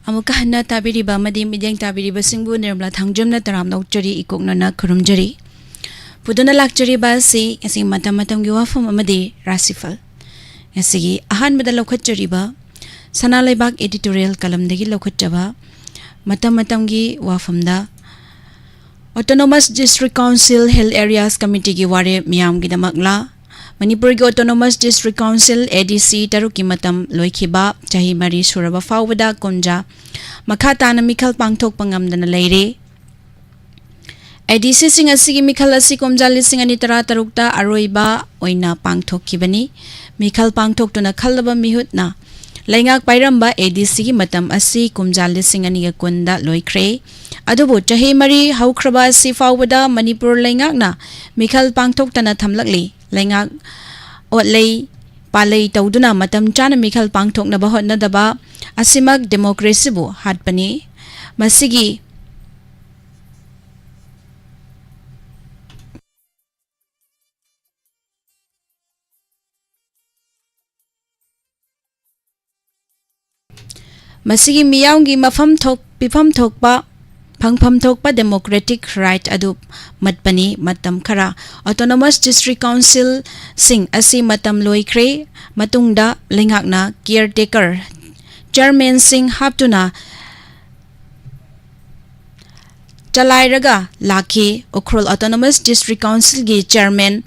ꯑꯃꯨꯛꯀ ꯍꯟꯅ ꯇꯥꯕꯤꯔꯤꯕ ꯑꯃꯗꯤ ꯃꯤꯠꯌꯦꯡ ꯇꯥꯕꯤꯔꯤꯕꯁꯤꯡꯕꯨ ꯅꯤꯔꯃꯂꯥ ꯊꯥꯡꯖꯝꯅ ꯇꯔꯥꯝꯅ ꯑꯣꯛꯆꯔꯤ, ꯏꯀꯣꯛꯅꯅ ꯈꯨꯔꯨꯝꯖꯔꯤ꯫ ꯄꯨꯗꯨꯅ ꯂꯥꯛꯆꯔꯤꯕ ꯑꯁꯤ ꯉꯁꯤ ꯃꯇꯝ ꯃꯇꯝꯒꯤ ꯋꯥꯐꯝ ꯑꯃꯗꯤ ꯔꯥꯁꯤꯐꯜ꯫ ꯉꯁꯤꯒꯤ ꯑꯍꯥꯟꯕꯗ ꯂꯧꯈꯠꯆꯔꯤꯕ ꯁꯅꯥ ꯂꯩꯕꯥꯛ editorial columnꯗꯒꯤ ꯂꯧꯈꯠꯆꯕ ꯃꯇꯝ ꯃꯇꯝꯒꯤ ꯋꯥꯐꯝꯗ Autonomous District Council Hill Areas Committeeꯒꯤ ꯋꯥꯔꯦꯞ ꯃꯤꯌꯥꯝꯒꯤꯗꯃꯛꯂꯥ? ꯃꯅꯤꯄꯨꯔꯒꯤ Autonomous District Council, ADC, ꯇꯔꯨꯛꯀꯤ ꯃꯇꯝ ꯂꯣꯏꯈꯤꯕ ꯆꯍꯤ ꯃꯔꯤ ꯁꯨꯔꯕ ꯐꯥꯎꯕꯗ ꯀꯨꯝꯖꯥ ꯃꯈꯥ ꯇꯥꯅ ꯃꯤꯈꯜ ꯄꯥꯡꯊꯣꯛꯄ ꯉꯝꯗꯅ ꯂꯩꯔꯦ꯫ ADCꯁꯤꯡ ꯑꯁꯤꯒꯤ ꯃꯤꯈꯜ ꯑꯁꯤ ꯀꯨꯝꯖꯥ ꯂꯤꯁꯤꯡ ꯑꯅꯤ ꯇꯔꯥ ꯇꯔꯨꯛꯇ ꯑꯔꯣꯏꯕ ꯑꯣꯏꯅ ꯄꯥꯡꯊꯣꯛꯈꯤꯕꯅꯤ꯫ ꯃꯤꯈꯜ ꯄꯥꯡꯊꯣꯛꯇꯨꯅ ꯈꯜꯂꯕ ꯃꯤꯍꯨꯠꯅ ꯂꯩꯉꯥꯛ ꯄꯥꯏꯔꯝꯕ ADCꯒꯤ ꯃꯇꯝ ꯑꯁꯤ ꯀꯨꯝꯖꯥ ꯂꯤꯁꯤꯡ ꯑꯅꯤꯒ ꯀꯨꯟꯗ ꯂꯣꯏꯈ꯭ꯔꯦ꯫ ꯑꯗꯨꯕꯨ ꯆꯍꯤ ꯃꯔꯤ ꯍꯧꯈ꯭ꯔꯕ ꯑꯁꯤ ꯐꯥꯎꯕꯗ ꯃꯅꯤꯄꯨꯔ ꯂꯩꯉꯥꯛꯅ ꯃꯤꯈꯜ ꯄꯥꯡꯊꯣꯛꯇꯅ ꯊꯝꯂꯛꯂꯤ꯫ ꯂꯩꯉꯥꯛ ꯑꯣꯠꯂꯩ ꯄꯥꯂꯩ ꯇꯧꯗꯨꯅ ꯃꯇꯝ ꯆꯥꯅ ꯃꯤꯈꯜ ꯄꯥꯡꯊꯣꯛꯅꯕ ꯍꯣꯠꯅꯗꯕ ꯑꯁꯤꯃꯛ democracyꯕꯨ ꯍꯥꯠꯄꯅꯤ꯫ ꯃꯁꯤꯒꯤ ꯃꯁꯤꯒꯤ ꯃꯤꯌꯥꯝꯒꯤ ꯃꯐꯝ ꯊꯣꯛ-, ꯄꯤꯐꯝ ꯊꯣꯛꯄ ꯐꯪꯐꯝ ꯊꯣꯛꯄ democratic right ꯑꯗꯨ ꯃꯠꯄꯅꯤ꯫ ꯃꯇꯝ ꯈꯔ autonomous district councilꯁꯤꯡ ꯑꯁꯤ ꯃꯇꯝ ꯂꯣꯏꯈ꯭ꯔꯦ ꯃꯇꯨꯡꯗ ꯂꯩꯉꯥꯛꯅ caretaker chairmanꯁꯤꯡ ꯍꯥꯞꯇꯨꯅ ꯆꯂꯥꯏꯔꯒ ꯂꯥꯛꯈꯤ꯫ ꯎꯈ꯭ꯔꯨꯜ Autonomous District Councilꯒꯤ chairman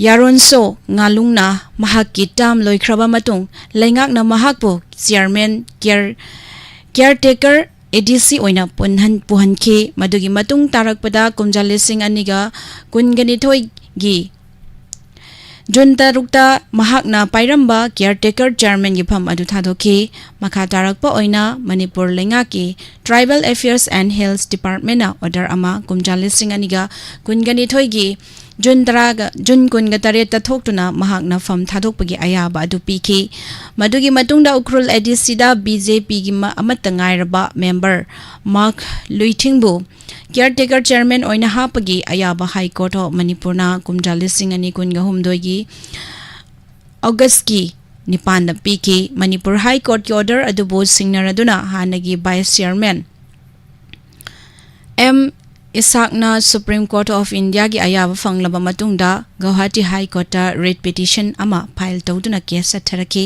ꯌꯥꯔꯣꯟꯁꯣ ꯉꯥꯂꯨꯡꯅ ꯃꯍꯥꯛꯀꯤ term ꯂꯣꯏꯈ꯭ꯔꯕ ꯃꯇꯨꯡ ꯂꯩꯉꯥꯛꯅ ꯃꯍꯥꯛꯄꯨ chairman care, caretaker ADC ꯑꯣꯏꯅ ꯄꯨꯟꯍꯟ-, ꯄꯨꯍꯟꯈꯤ꯫ ꯃꯗꯨꯒꯤ ꯃꯇꯨꯡ ꯇꯥꯔꯛꯄꯗ ꯀꯨꯝꯖꯥ ꯂꯤꯁꯤꯡ ꯑꯅꯤꯒ ꯀꯨꯟꯒ ꯅꯤꯊꯣꯏꯒꯤ ꯖꯨꯟ ꯇꯔꯨꯛꯇ ꯃꯍꯥꯛꯅ ꯄꯥꯏꯔꯝꯕ caretaker chairmanꯒꯤ ꯐꯝ ꯑꯗꯨ ꯊꯥꯗꯣꯛꯈꯤ꯫ ꯃꯈꯥ ꯇꯥꯔꯛꯄ ꯑꯣꯏꯅ ꯃꯅꯤꯄꯨꯔ ꯂꯩꯉꯥꯛꯀꯤ Tribal Affairs and Hills Departmentꯅ order ꯑꯃ ꯀꯨꯝꯖꯥ ꯂꯤꯁꯤꯡ ꯑꯅꯤꯒ ꯀꯨꯟꯒ ꯅꯤꯊꯣꯏꯒꯤ ꯖꯨꯟ ꯇꯔꯥꯒ, ꯖꯨꯟ ꯀꯨꯟꯒ ꯇꯔꯦꯠꯇ ꯊꯣꯛꯇꯨꯅ ꯃꯍꯥꯛꯅ ꯐꯝ ꯊꯥꯗꯣꯛꯄꯒꯤ ꯑꯌꯥꯕ ꯑꯗꯨ ꯄꯤꯈꯤ꯫ ꯃꯗꯨꯒꯤ ꯃꯇꯨꯡꯗ ꯎꯈ꯭ꯔꯨꯜ ADCꯗ BJPꯒꯤ ꯃ-, ꯑꯃꯠꯇ ꯉꯥꯏꯔꯕ member ꯃꯥꯔꯛ ꯂꯨꯏꯊꯤꯡꯕꯨ caretaker chairman ꯑꯣꯏꯅ ꯍꯥꯞꯄꯒꯤ ꯑꯌꯥꯕ High Court of ꯃꯅꯤꯄꯨꯔꯅ ꯀꯨꯝꯖꯥ ꯂꯤꯁꯤꯡ ꯑꯅꯤ ꯀꯨꯟꯒ ꯍꯨꯝꯗꯣꯏꯒꯤ Augustꯀꯤ ꯅꯤꯄꯥꯟꯗ ꯄꯤꯈꯤ꯫ ꯃꯅꯤꯄꯨꯔ High Courtꯀꯤ order ꯑꯗꯨꯕꯨ ꯁꯤꯡꯅꯔꯗꯨꯅ ꯍꯥꯟꯅꯒꯤ vice chairman ꯑꯦꯝ ꯏꯁꯥꯛꯅ Supreme Court of Indiaꯒꯤ ꯑꯌꯥꯕ ꯐꯪꯂꯕ ꯃꯇꯨꯡꯗ ꯒꯧꯍꯥꯇꯤ High Courtꯇ writ petition ꯑꯃ file ꯇꯧꯗꯨꯅ case ꯆꯠꯊꯔꯛꯈꯤ꯫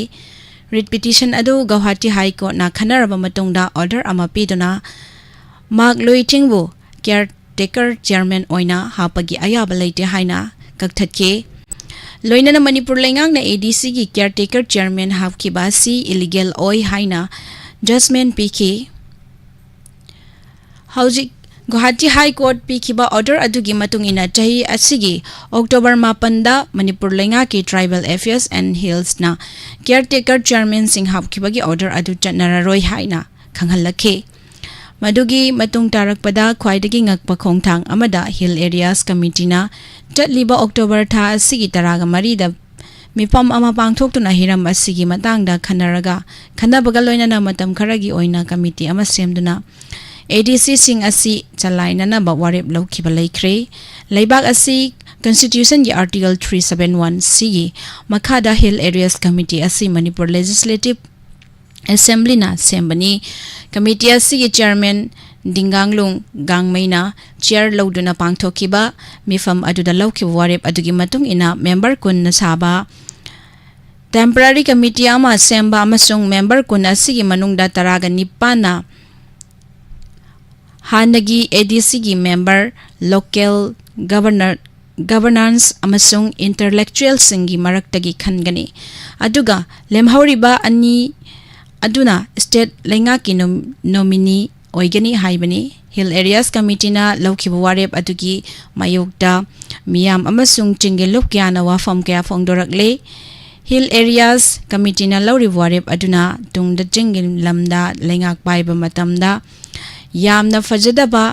Writ petition ꯑꯗꯨ ꯒꯧꯍꯥꯇꯤ High Courtꯅ ꯈꯟꯅꯔꯕ ꯃꯇꯨꯡꯗ order ꯑꯃ ꯄꯤꯗꯨꯅ ꯃꯥꯔꯛ ꯂꯨꯏꯊꯤꯡꯕꯨ caretaker chairman ꯑꯣꯏꯅ ꯍꯥꯞꯄꯒꯤ ꯑꯌꯥꯕ ꯂꯩꯇꯦ ꯍꯥꯏꯅ ꯀꯛꯊꯠꯈꯤ꯫ ꯂꯣꯏꯅꯅ ꯃꯅꯤꯄꯨꯔ ꯂꯩꯉꯥꯛꯅ ADCꯒꯤ caretaker chairman ꯍꯥꯞꯈꯤꯕ ꯑꯁꯤ illegal ꯑꯣꯏ ꯍꯥꯏꯅ judgment ꯄꯤꯈꯤ꯫ ꯍꯧꯖꯤꯛ ꯒꯨꯋꯥꯍꯥꯇꯤ High Court ꯄꯤꯈꯤꯕ order ꯑꯗꯨꯒꯤ ꯃꯇꯨꯡ ꯏꯟꯅ ꯆꯍꯤ ꯑꯁꯤꯒꯤ October ꯃꯥꯄꯟꯗ ꯃꯅꯤꯄꯨꯔ ꯂꯩꯉꯥꯛꯀꯤ Tribal Affairs and Hillsꯅ caretaker chairmanꯁꯤꯡ ꯍꯥꯞꯈꯤꯕꯒꯤ order ꯑꯗꯨ ꯆꯠꯅꯔꯔꯣꯏ ꯍꯥꯏꯅ ꯈꯪꯍꯜꯂꯛꯈꯤ꯫ ꯃꯗꯨꯒꯤ ꯃꯇꯨꯡ ꯇꯥꯔꯛꯄꯗ ꯈ꯭ꯋꯥꯏꯗꯒꯤ ꯉꯛꯄ ꯈꯣꯡꯊꯥꯡ ꯑꯃꯗ Hill Areas Committeeꯅ ꯆꯠꯂꯤꯕ October ꯊꯥ ꯑꯁꯤꯒꯤ ꯇꯔꯥꯒ ꯃꯔꯤꯗ ꯃꯤꯐꯝ ꯑꯃ ꯄꯥꯡꯊꯣꯛꯇꯨꯅ ꯍꯤꯔꯝ ꯑꯁꯤꯒꯤ ꯃꯇꯥꯡꯗ ꯈꯟꯅꯔꯒ, ꯈꯟꯅꯕꯒ ꯂꯣꯏꯅꯅ ꯃꯇꯝ ꯈꯔꯒꯤ ꯑꯣꯏꯅ committee ꯑꯃ ꯁꯦꯝꯗꯨꯅ ADCꯁꯤꯡ ꯑꯁꯤ ꯆꯂꯥꯏꯅꯅꯕ ꯋꯥꯔꯦꯞ ꯂꯧꯈꯤꯕ ꯂꯩꯈ꯭ꯔꯦ꯫ ꯂꯩꯕꯥꯛ ꯑꯁꯤ Constitutionꯒꯤ Article three seven one Cꯒꯤ ꯃꯈꯥꯗ Hill Areas Committee ꯑꯁꯤ ꯃꯅꯤꯄꯨꯔ Legislative ꯑꯦꯁꯦꯝꯕ꯭ꯂꯤꯅ ꯁꯦꯝꯕꯅꯤ꯫ ꯀꯃꯤꯇꯤ ꯑꯁꯤꯒꯤ ꯆꯤꯌꯔꯃꯦꯟ ꯗꯤꯡꯒꯥꯡꯂꯨꯡ ꯒꯥꯡꯃꯩꯅ ꯆꯤꯌꯔ ꯂꯧꯗꯨꯅ ꯄꯥꯡꯊꯣꯛꯈꯤꯕ ꯃꯤꯐꯝ ꯑꯗꯨꯗ ꯂꯧꯈꯤꯕ ꯋꯥꯔꯦꯞ ꯑꯗꯨꯒꯤ ꯃꯇꯨꯡ ꯏꯟꯅ ꯃꯦꯝꯕꯔ ꯀꯨꯟꯅ ꯁꯥꯕ ꯇꯦꯝꯄꯔꯔꯤ ꯀꯃꯤꯇꯤ ꯑꯃ ꯁꯦꯝꯕ ꯑꯃꯁꯨꯡ ꯃꯦꯝꯕꯔ ꯀꯨꯟ ꯑꯁꯤꯒꯤ ꯃꯅꯨꯡꯗ ꯇꯔꯥꯒ ꯅꯤꯄꯥꯟꯅ ꯍꯥꯟꯅꯒꯤ ꯑꯦ ꯗꯤ ꯁꯤꯒꯤ ꯃꯦꯝꯕꯔ, ꯂꯣꯀꯦꯜ ꯒꯕꯔꯅꯔ, ꯒꯕꯔꯅꯥꯟꯁ ꯑꯃꯁꯨꯡ ꯏꯟꯇꯔꯂꯦꯛꯆꯨꯑꯦꯜꯁꯤꯡꯒꯤ ꯃꯔꯛꯇꯒꯤ ꯈꯟꯒꯅꯤ, ꯑꯗꯨꯒ ꯂꯦꯝꯍꯧꯔꯤꯕ ꯑꯅꯤ ꯑꯗꯨꯅ ꯁ꯭ꯇꯦꯠ ꯂꯩꯉꯥꯛꯀꯤ ꯅꯣꯝ-, ꯅꯣꯃꯤꯅꯤ ꯑꯣꯏꯒꯅꯤ ꯍꯥꯏꯕꯅꯤ꯫ ꯍꯤꯜ ꯑꯦꯔꯤꯌꯥꯁ ꯀꯃꯤꯇꯤꯅ ꯂꯧꯈꯤꯕ ꯋꯥꯔꯦꯞ ꯑꯗꯨꯒꯤ ꯃꯥꯌꯣꯛꯇ ꯃꯤꯌꯥꯝ ꯑꯃꯁꯨꯡ ꯆꯤꯡꯒꯤ ꯂꯨꯞ ꯀꯌꯥꯅ ꯋꯥꯐꯝ ꯀꯌꯥ ꯐꯣꯡꯗꯣꯔꯛꯂꯦ꯫ ꯍꯤꯜ ꯑꯦꯔꯤꯌꯥꯁ ꯀꯃꯤꯇꯤꯅ ꯂꯧꯔꯤꯕ ꯋꯥꯔꯦꯞ ꯑꯗꯨꯅ ꯇꯨꯡꯗ ꯆꯤꯡꯒꯤ ꯂꯝꯗ ꯂꯩꯉꯥꯛ ꯄꯥꯏꯕ ꯃꯇꯝꯗ ꯌꯥꯝꯅ ꯐꯖꯗꯕ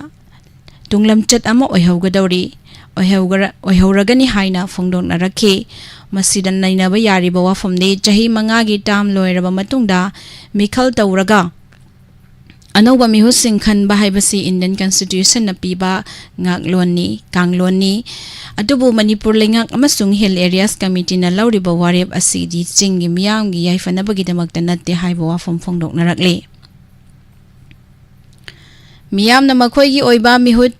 ꯇꯨꯡꯂꯝꯆꯠ ꯑꯃ ꯑꯣꯏꯍꯧꯒꯗꯧꯔꯤ, ꯑꯣꯏꯍꯧꯒꯔ-, ꯑꯣꯏꯍꯧꯔꯒꯅꯤ ꯍꯥꯏꯅ ꯐꯣꯡꯗꯣꯛꯅꯔꯛꯈꯤ꯫ ꯃꯁꯤꯗ ꯅꯩꯅꯕ ꯌꯥꯔꯤꯕ ꯋꯥꯐꯝꯗꯤ ꯆꯍꯤ ꯃꯉꯥꯒꯤ ꯇꯥꯔꯝ ꯂꯣꯏꯔꯕ ꯃꯇꯨꯡꯗ ꯃꯤꯈꯜ ꯇꯧꯔꯒ ꯑꯅꯧꯕ ꯃꯤꯍꯨꯠꯁꯤꯡ ꯈꯟꯕ ꯍꯥꯏꯕꯁꯤ ꯏꯟꯗꯤꯌꯟ ꯀꯟꯁꯇꯤꯇ꯭ꯌꯨꯁꯟꯅ ꯄꯤꯕ ꯉꯥꯛꯂꯣꯟꯅꯤ, ꯀꯥꯡꯂꯣꯟꯅꯤ꯫ ꯑꯗꯨꯕꯨ ꯃꯅꯤꯄꯨꯔ ꯂꯩꯉꯥꯛ ꯑꯃꯁꯨꯡ ꯍꯤꯜ ꯑꯦꯔꯤꯌꯥꯁ ꯀꯃꯤꯇꯤꯅ ꯂꯧꯔꯤꯕ ꯋꯥꯔꯦꯞ ꯑꯁꯤꯗꯤ ꯆꯤꯡꯒꯤ ꯃꯤꯌꯥꯝꯒꯤ ꯌꯥꯏꯐꯅꯕꯒꯤꯗꯃꯛꯇ ꯅꯠꯇꯦ ꯍꯥꯏꯕ ꯋꯥꯐꯝ ꯐꯣꯡꯗꯣꯛꯅꯔꯛꯂꯤ꯫ ꯃꯤꯌꯥꯝꯅ ꯃꯈꯣꯏꯒꯤ ꯑꯣꯏꯕ ꯃꯤꯍꯨꯠ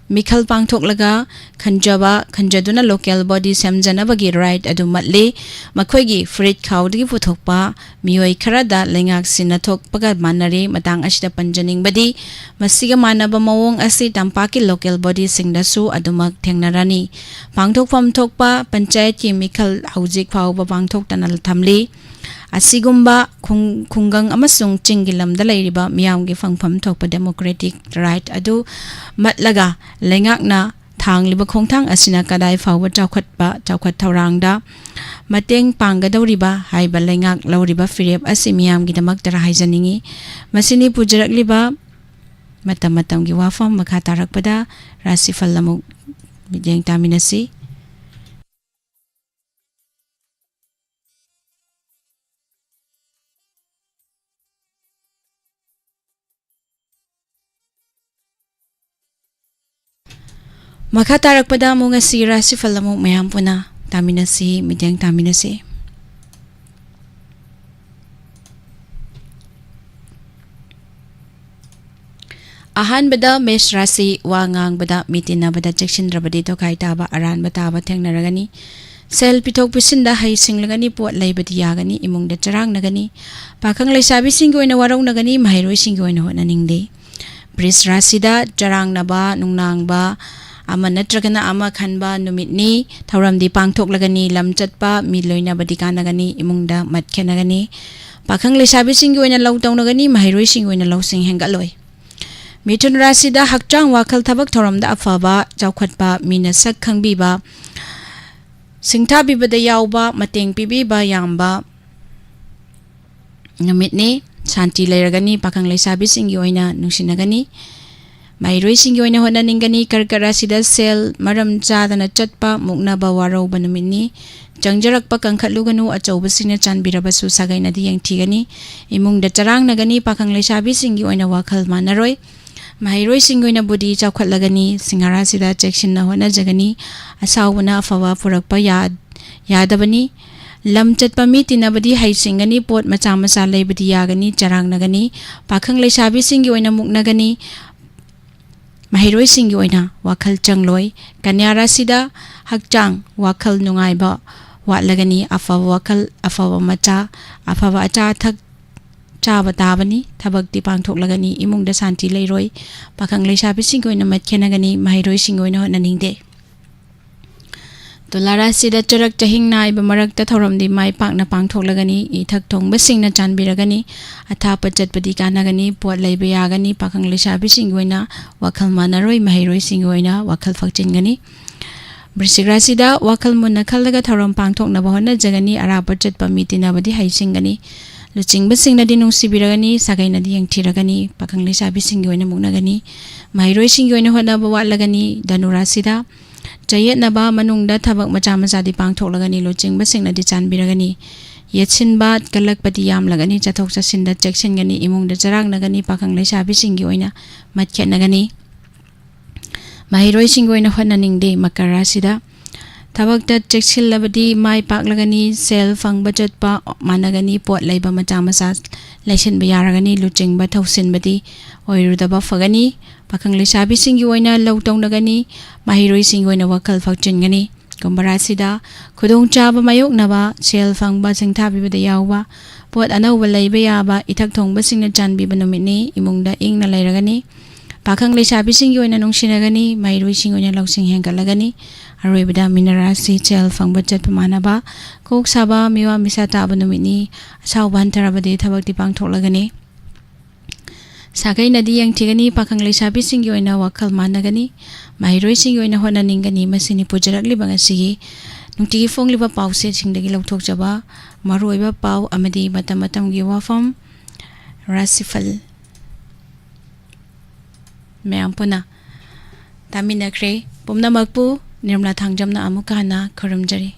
ꯃꯤꯈꯜ ꯄꯥꯡꯊꯣꯛꯂꯒ ꯈꯟꯖꯕ, ꯈꯟꯖꯗꯨꯅ ꯂꯣꯀꯦꯜ ꯕꯣꯗꯤ ꯁꯦꯝꯖꯅꯕꯒꯤ ꯔꯥꯏꯠ ꯑꯗꯨ ꯃꯠꯂꯤ꯫ ꯃꯈꯣꯏꯒꯤ ꯐꯨꯔꯤꯠ ꯈꯥꯎꯗꯒꯤ ꯄꯨꯊꯣꯛꯄ ꯃꯤꯑꯣꯏ ꯈꯔꯗ ꯂꯩꯉꯥꯛ ꯁꯤꯟꯅ ꯊꯣꯛꯄꯒ ꯃꯥꯟꯅꯔꯤ꯫ ꯃꯇꯥꯡ ꯑꯁꯤꯗ ꯄꯟꯖꯅꯤꯡꯕꯗꯤ, ꯃꯁꯤꯒ ꯃꯥꯟꯅꯕ ꯃꯑꯣꯡ ꯑꯁꯤ ꯇꯝꯄꯥꯛꯀꯤ ꯂꯣꯀꯦꯜ ꯕꯣꯗꯤꯁꯤꯡꯗꯁꯨ ꯑꯗꯨꯃꯛ ꯊꯦꯡꯅꯔꯅꯤ꯫ ꯄꯥꯡꯊꯣꯛꯐꯝ ꯊꯣꯛꯄ ꯄꯟꯆꯥꯌꯠꯀꯤ ꯃꯤꯈꯜ ꯍꯧꯖꯤꯛ ꯐꯥꯎꯕ ꯄꯥꯡꯊꯣꯛꯇꯅ ꯊꯝꯂꯤ꯫ ꯑꯁꯤꯒꯨꯝꯕ ꯈꯨꯡ-, ꯈꯨꯡꯒꯪ ꯑꯃꯁꯨꯡ ꯆꯤꯡꯒꯤ ꯂꯝꯗ ꯂꯩꯔꯤꯕ ꯃꯤꯌꯥꯝꯒꯤ ꯐꯪꯐꯝ ꯊꯣꯛꯄ ꯗꯦꯃꯣꯀ꯭ꯔꯦꯇꯤꯛ ꯔꯥꯏꯠ ꯑꯗꯨ ꯃꯠꯂꯒ ꯂꯩꯉꯥꯛꯅ ꯊꯥꯡꯂꯤꯕ ꯈꯣꯡꯊꯥꯡ ꯑꯁꯤꯅ ꯀꯗꯥꯏ ꯐꯥꯎꯕ ꯆꯥꯎꯈꯠꯄ, ꯆꯥꯎꯈꯠ ꯊꯧꯔꯥꯡꯗ ꯃꯇꯦꯡ ꯄꯥꯡꯒꯗꯧꯔꯤꯕ ꯍꯥꯏꯕ ꯂꯩꯉꯥꯛ ꯂꯧꯔꯤꯕ ꯐꯤꯔꯦꯞ ꯑꯁꯤ ꯃꯤꯌꯥꯝꯒꯤꯗꯃꯛꯇ ꯍꯥꯏꯖꯅꯤꯡꯏ꯫ ꯃꯁꯤꯅꯤ ꯄꯨꯖꯔꯛꯂꯤꯕ ꯃꯇꯝ ꯃꯇꯝꯒꯤ ꯋꯥꯐꯝ꯫ ꯃꯈꯥ ꯇꯥꯔꯛꯄꯗ ꯔꯥꯁꯤꯐꯜ ꯑꯃꯨꯛ ꯃꯤꯠꯌꯦꯡ ꯇꯥꯃꯤꯟꯅꯁꯤ꯫ ꯃꯈꯥ ꯇꯥꯔꯛꯄꯗ ꯑꯃꯨꯛ ꯉꯁꯤ ꯔꯥꯁꯤꯐꯜ ꯑꯃꯨꯛ ꯃꯌꯥꯝ ꯄꯨꯟꯅ ꯇꯥꯃꯤꯟꯅꯁꯤ, ꯃꯤꯠꯌꯦꯡ ꯇꯥꯃꯤꯟꯅꯁꯤ꯫ ꯑꯍꯥꯟꯕꯗ ꯃꯦꯁ ꯔꯥꯁꯤ, ꯋꯥ ꯉꯥꯡꯕꯗ, ꯃꯤ ꯇꯤꯟꯅꯕꯗ ꯆꯦꯛꯁꯤꯟꯗ꯭ꯔꯕꯗꯤ ꯇꯣꯈꯥꯏ ꯇꯥꯕ, ꯑꯔꯥꯟꯕ ꯇꯥꯕ ꯊꯦꯡꯅꯔꯒꯅꯤ꯫ ꯁꯦꯜ ꯄꯤꯊꯣꯛ ꯄꯤꯁꯤꯟꯗ ꯍꯩ ꯁꯤꯡꯂꯒꯅꯤ, ꯄꯣꯠ ꯂꯩꯕꯗꯤ ꯌꯥꯒꯅꯤ, ꯏꯃꯨꯡꯗ ꯆꯔꯥꯡꯅꯒꯅꯤ꯫ ꯄꯥꯈꯪ ꯂꯩꯁꯥꯕꯤꯁꯤꯡꯒꯤ ꯑꯣꯏꯅ ꯋꯥꯔꯧꯅꯒꯅꯤ, ꯃꯍꯩꯔꯣꯏꯁꯤꯡꯒꯤ ꯑꯣꯏꯅ ꯍꯣꯠꯅꯅꯤꯡꯗꯦ꯫ ꯕ꯭ꯔꯤꯖ ꯔꯥꯁꯤꯗ ꯆꯔꯥꯡꯅꯕ, ꯅꯨꯡꯅꯥꯡꯕ, ꯑꯃ ꯅꯠꯇ꯭ꯔꯒꯅ ꯑꯃ ꯈꯟꯕ ꯅꯨꯃꯤꯠꯅꯤ꯫ ꯊꯧꯔꯝꯗꯤ ꯄꯥꯡꯊꯣꯛꯂꯒꯅꯤ, ꯂꯝ ꯆꯠꯄ, ꯃꯤ ꯂꯣꯏꯅꯕꯗꯤ ꯀꯥꯟꯅꯒꯅꯤ, ꯏꯃꯨꯡꯗ ꯃꯠ ꯈꯦꯠꯅꯒꯅꯤ꯫ ꯄꯥꯈꯪ ꯂꯩꯁꯥꯕꯤꯁꯤꯡꯒꯤ ꯑꯣꯏꯅ ꯂꯧ ꯇꯧꯅꯒꯅꯤ, ꯃꯍꯩꯔꯣꯏꯁꯤꯡꯒꯤ ꯑꯣꯏꯅ ꯂꯧꯁꯤꯡ ꯍꯦꯟꯒꯠꯂꯣꯏ꯫ ꯃꯤꯊꯨꯟ ꯔꯥꯁꯤꯗ ꯍꯛꯆꯥꯡ, ꯋꯥꯈꯜ, ꯊꯕꯛ ꯊꯧꯔꯝꯗ ꯑꯐꯕ, ꯆꯥꯎꯈꯠꯄ, ꯃꯤꯅ ꯁꯛ ꯈꯪꯕꯤꯕ, ꯁꯤꯡꯊꯥꯕꯤꯕꯗ ꯌꯥꯎꯕ, ꯃꯇꯦꯡ ꯄꯤꯕꯤꯕ ꯌꯥꯝꯕ ꯅꯨꯃꯤꯠꯅꯤ꯫ ꯁꯥꯟꯇꯤ ꯂꯩꯔꯒꯅꯤ, ꯄꯥꯈꯪ ꯂꯩꯁꯥꯕꯤꯁꯤꯡꯒꯤ ꯑꯣꯏꯅ ꯅꯨꯡꯁꯤꯅꯒꯅꯤ꯫ ꯃꯍꯩꯔꯣꯏꯁꯤꯡꯒꯤ ꯑꯣꯏꯅ ꯍꯣꯠꯅꯅꯤꯡꯒꯅꯤ꯫ ꯀꯔꯀꯠ ꯔꯥꯁꯤꯗ ꯁꯦꯜ ꯃꯔꯝ ꯆꯥꯗꯅ ꯆꯠꯄ, ꯃꯨꯛꯅꯕ, ꯋꯥꯔꯧꯕ ꯅꯨꯃꯤꯠꯅꯤ꯫ ꯆꯪꯖꯔꯛꯄ ꯀꯟꯈꯠꯂꯨꯒꯅꯨ, ꯑꯆꯧꯕꯁꯤꯡꯅ ꯆꯥꯟꯕꯤꯔꯕꯁꯨ ꯁꯥꯒꯩꯅꯗꯤ ꯌꯦꯡꯊꯤꯒꯅꯤ꯫ ꯏꯃꯨꯡꯗ ꯆꯔꯥꯡꯅꯒꯅꯤ, ꯄꯥꯈꯪ ꯂꯩꯁꯥꯕꯤꯁꯤꯡꯒꯤ ꯑꯣꯏꯅ ꯋꯥꯈꯜ ꯃꯥꯟꯅꯔꯣꯏ꯫ ꯃꯍꯩꯔꯣꯏꯁꯤꯡꯒꯤ ꯑꯣꯏꯅ ꯕꯨꯗꯤ ꯆꯥꯎꯈꯠꯂꯒꯅꯤ, ꯁꯤꯡꯍꯥ ꯔꯥꯁꯤꯗ ꯆꯦꯛꯁꯤꯟꯅ ꯍꯣꯠꯅꯖꯒꯅꯤ, ꯑꯁꯥꯎꯕꯅ ꯑꯐꯕ ꯄꯨꯔꯛꯄ ꯌꯥ-, ꯌꯥꯗꯕꯅꯤ꯫ ꯂꯝ ꯆꯠꯄ ꯃꯤ ꯇꯤꯟꯅꯕꯗꯤ ꯍꯩꯁꯤꯡꯒꯅꯤ, ꯄꯣꯠ ꯃꯆꯥ ꯃꯆꯥ ꯂꯩꯕꯗꯤ ꯌꯥꯒꯅꯤ, ꯆꯔꯥꯡꯅꯒꯅꯤ, ꯄꯥꯈꯪ ꯂꯩꯁꯥꯕꯤꯁꯤꯡꯒꯤ ꯑꯣꯏꯅ ꯃꯨꯛꯅꯒꯅꯤ, ꯃꯍꯩꯔꯣꯏꯁꯤꯡꯒꯤ ꯑꯣꯏꯅ ꯋꯥꯈꯜ ꯆꯪꯂꯣꯏ꯫ ꯀꯟꯌꯥ ꯔꯥꯁꯤꯗ ꯍꯛꯆꯥꯡ, ꯋꯥꯈꯜ ꯅꯨꯡꯉꯥꯏꯕ ꯋꯥꯠꯂꯒꯅꯤ, ꯑꯐꯕ ꯋꯥꯈꯜ, ꯑꯐꯕ ꯃꯆꯥ, ꯑꯐꯕ ꯑꯆꯥ ꯑꯊꯛ ꯆꯥꯕ ꯇꯥꯕꯅꯤ, ꯊꯕꯛꯇꯤ ꯄꯥꯡꯊꯣꯛꯂꯒꯅꯤ, ꯏꯃꯨꯡꯗ ꯁꯥꯟꯇꯤ ꯂꯩꯔꯣꯏ, ꯄꯥꯈꯪ ꯂꯩꯁꯥꯕꯤꯁꯤꯡꯒꯤ ꯑꯣꯏꯅ ꯃꯠ ꯈꯦꯠꯅꯒꯅꯤ, ꯃꯍꯩꯔꯣꯏꯁꯤꯡꯒꯤ ꯑꯣꯏꯅ ꯍꯣꯠꯅꯅꯤꯡꯗꯦ꯫ ꯇꯨꯂꯥ ꯔꯥꯁꯤꯗ ꯆꯔꯛ ꯆꯍꯤꯡ ꯅꯥꯏꯕ ꯃꯔꯛꯇ ꯊꯧꯔꯝꯗꯤ ꯃꯥꯏ ꯄꯥꯛꯅ ꯄꯥꯡꯊꯣꯛꯂꯒꯅꯤ, ꯏꯊꯛ ꯊꯣꯡꯕꯁꯤꯡꯅ ꯆꯥꯟꯕꯤꯔꯒꯅꯤ, ꯑꯊꯥꯞꯄ ꯆꯠꯄꯗꯤ ꯀꯥꯟꯅꯒꯅꯤ, ꯄꯣꯠ ꯂꯩꯕ ꯌꯥꯒꯅꯤ, ꯄꯥꯈꯪ ꯂꯩꯁꯥꯕꯤꯁꯤꯡꯒꯤ ꯑꯣꯏꯅ ꯋꯥꯈꯜ ꯃꯥꯟꯅꯔꯣꯏ, ꯃꯍꯩꯔꯣꯏꯁꯤꯡꯒꯤ ꯑꯣꯏꯅ ꯋꯥꯈꯜ ꯐꯛꯆꯤꯟꯒꯅꯤ꯫ ꯕ꯭ꯔꯤꯁꯤꯛ ꯔꯥꯁꯤꯗ ꯋꯥꯈꯜ ꯃꯨꯟꯅ ꯈꯜꯂꯒ ꯊꯧꯔꯝ ꯄꯥꯡꯊꯣꯛꯅꯕ ꯍꯣꯠꯅꯖꯒꯅꯤ, ꯑꯔꯥꯞꯄ ꯆꯠꯄ ꯃꯤ ꯇꯤꯟꯅꯕꯗꯤ ꯍꯩꯁꯤꯡꯒꯅꯤ, ꯂꯨꯆꯤꯡꯕꯁꯤꯡꯅꯗꯤ ꯅꯨꯡꯁꯤꯕꯤꯔꯒꯅꯤ, ꯁꯥꯒꯩꯅꯗꯤ ꯌꯦꯡꯊꯤꯔꯒꯅꯤ, ꯄꯥꯈꯪ ꯂꯩꯁꯥꯕꯤꯁꯤꯡꯒꯤ ꯑꯣꯏꯅ ꯃꯨꯛꯅꯒꯅꯤ, ꯃꯍꯩꯔꯣꯏꯁꯤꯡꯒꯤ ꯑꯣꯏꯅ ꯍꯣꯠꯅꯕ ꯋꯥꯠꯂꯒꯅꯤ꯫ ꯙꯅꯨ ꯔꯥꯁꯤꯗ ꯆꯌꯦꯠꯅꯕ ꯃꯅꯨꯡꯗ ꯊꯕꯛ ꯃꯆꯥ ꯃꯆꯥꯗꯤ ꯄꯥꯡꯊꯣꯛꯂꯒꯅꯤ, ꯂꯨꯆꯤꯡꯕꯁꯤꯡꯅꯗꯤ ꯆꯥꯟꯕꯤꯔꯒꯅꯤ, ꯌꯦꯠꯁꯤꯟꯕ ꯀꯜꯂꯛꯄꯗꯤ ꯌꯥꯝꯂꯒꯅꯤ, ꯆꯠꯊꯣꯛ ꯆꯠꯁꯤꯟꯗ ꯆꯦꯛꯁꯤꯟꯒꯅꯤ, ꯏꯃꯨꯡꯗ ꯆꯔꯥꯡꯅꯒꯅꯤ, ꯄꯥꯈꯪ ꯂꯩꯁꯥꯕꯤꯁꯤꯡꯒꯤ ꯑꯣꯏꯅ ꯃꯠ ꯈꯦꯠꯅꯒꯅꯤ꯫ ꯃꯍꯩꯔꯣꯏꯁꯤꯡꯒꯤ ꯑꯣꯏꯅ ꯍꯣꯠꯅꯅꯤꯡꯗꯦ꯫ ꯃꯀꯔ ꯔꯥꯁꯤꯗ ꯊꯕꯛꯇ ꯆꯦꯛꯁꯤꯜꯂꯕꯗꯤ ꯃꯥꯏ ꯄꯥꯛꯂꯒꯅꯤ, ꯁꯦꯜ ꯐꯪꯕ ꯆꯠꯄ ꯃꯥꯟꯅꯒꯅꯤ, ꯄꯣꯠ ꯂꯩꯕ ꯃꯆꯥ ꯃꯆꯥ ꯂꯩꯁꯤꯟꯕ ꯌꯥꯔꯒꯅꯤ, ꯂꯨꯆꯤꯡꯕ ꯊꯧꯁꯤꯟꯕꯗꯤ ꯑꯣꯏꯔꯨꯗꯕ ꯐꯒꯅꯤ꯫ ꯄꯥꯈꯪ ꯂꯩꯁꯥꯕꯤꯁꯤꯡꯒꯤ ꯑꯣꯏꯅ ꯂꯧ ꯇꯧꯅꯒꯅꯤ, ꯃꯍꯩꯔꯣꯏꯁꯤꯡꯒꯤ ꯑꯣꯏꯅ ꯋꯥꯈꯜ ꯐꯥꯛꯆꯤꯟꯒꯅꯤ꯫ ꯀꯨꯝꯚ ꯔꯥꯁꯤꯗ ꯈꯨꯗꯣꯡꯆꯥꯕ ꯃꯥꯌꯣꯛꯅꯕ, ꯁꯦꯜ ꯐꯪꯕ ꯁꯤꯡꯊꯥꯕꯤꯕꯗ ꯌꯥꯎꯕ, ꯄꯣꯠ ꯑꯅꯧꯕ ꯂꯩꯕ ꯌꯥꯕ, ꯏꯊꯛ ꯊꯣꯡꯕꯁꯤꯡꯅ ꯆꯥꯟꯕꯤꯕ ꯅꯨꯃꯤꯠꯅꯤ꯫ ꯏꯃꯨꯡꯗ ꯏꯪꯅ ꯂꯩꯔꯒꯅꯤ꯫ ꯄꯥꯈꯪ ꯂꯩꯁꯥꯕꯤꯁꯤꯡꯒꯤ ꯑꯣꯏꯅ ꯅꯨꯡꯁꯤꯅꯒꯅꯤ, ꯃꯍꯩꯔꯣꯏꯁꯤꯡꯒꯤ ꯑꯣꯏꯅ ꯂꯧꯁꯤꯡ ꯍꯦꯟꯒꯠꯂꯒꯅꯤ꯫ ꯑꯔꯣꯏꯕꯗ ꯃꯤꯅ ꯔꯥꯁꯤ ꯁꯦꯜ ꯐꯪꯕ ꯆꯠꯄ ꯃꯥꯟꯅꯕ, ꯀꯣꯛ ꯁꯥꯕ, ꯃꯤꯋꯥ ꯃꯤꯁꯥ ꯇꯥꯕ ꯅꯨꯃꯤꯠꯅꯤ꯫ ꯑꯁꯥꯎꯕ ꯍꯟꯊꯔꯕꯗꯤ ꯊꯕꯛꯇꯤ ꯄꯥꯡꯊꯣꯛꯂꯒꯅꯤ꯫ ꯁꯥꯒꯩꯅꯗꯤ ꯌꯦꯡꯊꯤꯒꯅꯤ꯫ ꯄꯥꯈꯪ ꯂꯩꯁꯥꯕꯤꯁꯤꯡꯒꯤ ꯑꯣꯏꯅ ꯋꯥꯈꯜ ꯃꯥꯟꯅꯒꯅꯤ꯫ ꯃꯍꯩꯔꯣꯏꯁꯤꯡꯒꯤ ꯑꯣꯏꯅ ꯍꯣꯠꯅꯅꯤꯡꯒꯅꯤ꯫ ꯃꯁꯤꯅꯤ ꯄꯨꯖꯔꯛꯂꯤꯕ ꯉꯁꯤꯒꯤ ꯅꯨꯡꯇꯤꯒꯤ ꯐꯣꯡꯂꯤꯕ ꯄꯥꯎꯆꯦꯁꯤꯡꯗꯒꯤ ꯂꯧꯊꯣꯛꯆꯕ ꯃꯔꯨꯑꯣꯏꯕ ꯄꯥꯎ ꯑꯃꯗꯤ ꯃꯇꯝ ꯃꯇꯝꯒꯤ ꯋꯥꯐꯝ, ꯔꯥꯁꯤꯐꯜ ꯃꯌꯥꯝ ꯄꯨꯟꯅ ꯇꯥꯃꯤꯟꯅꯈ꯭ꯔꯦ꯫ ꯄꯨꯝꯅꯃꯛꯄꯨ ꯅꯤꯔꯃꯂꯥ ꯊꯥꯡꯖꯝꯅ ꯑꯃꯨꯛꯀ ꯍꯟꯅ ꯈꯨꯔꯨꯝꯖꯔꯤ꯫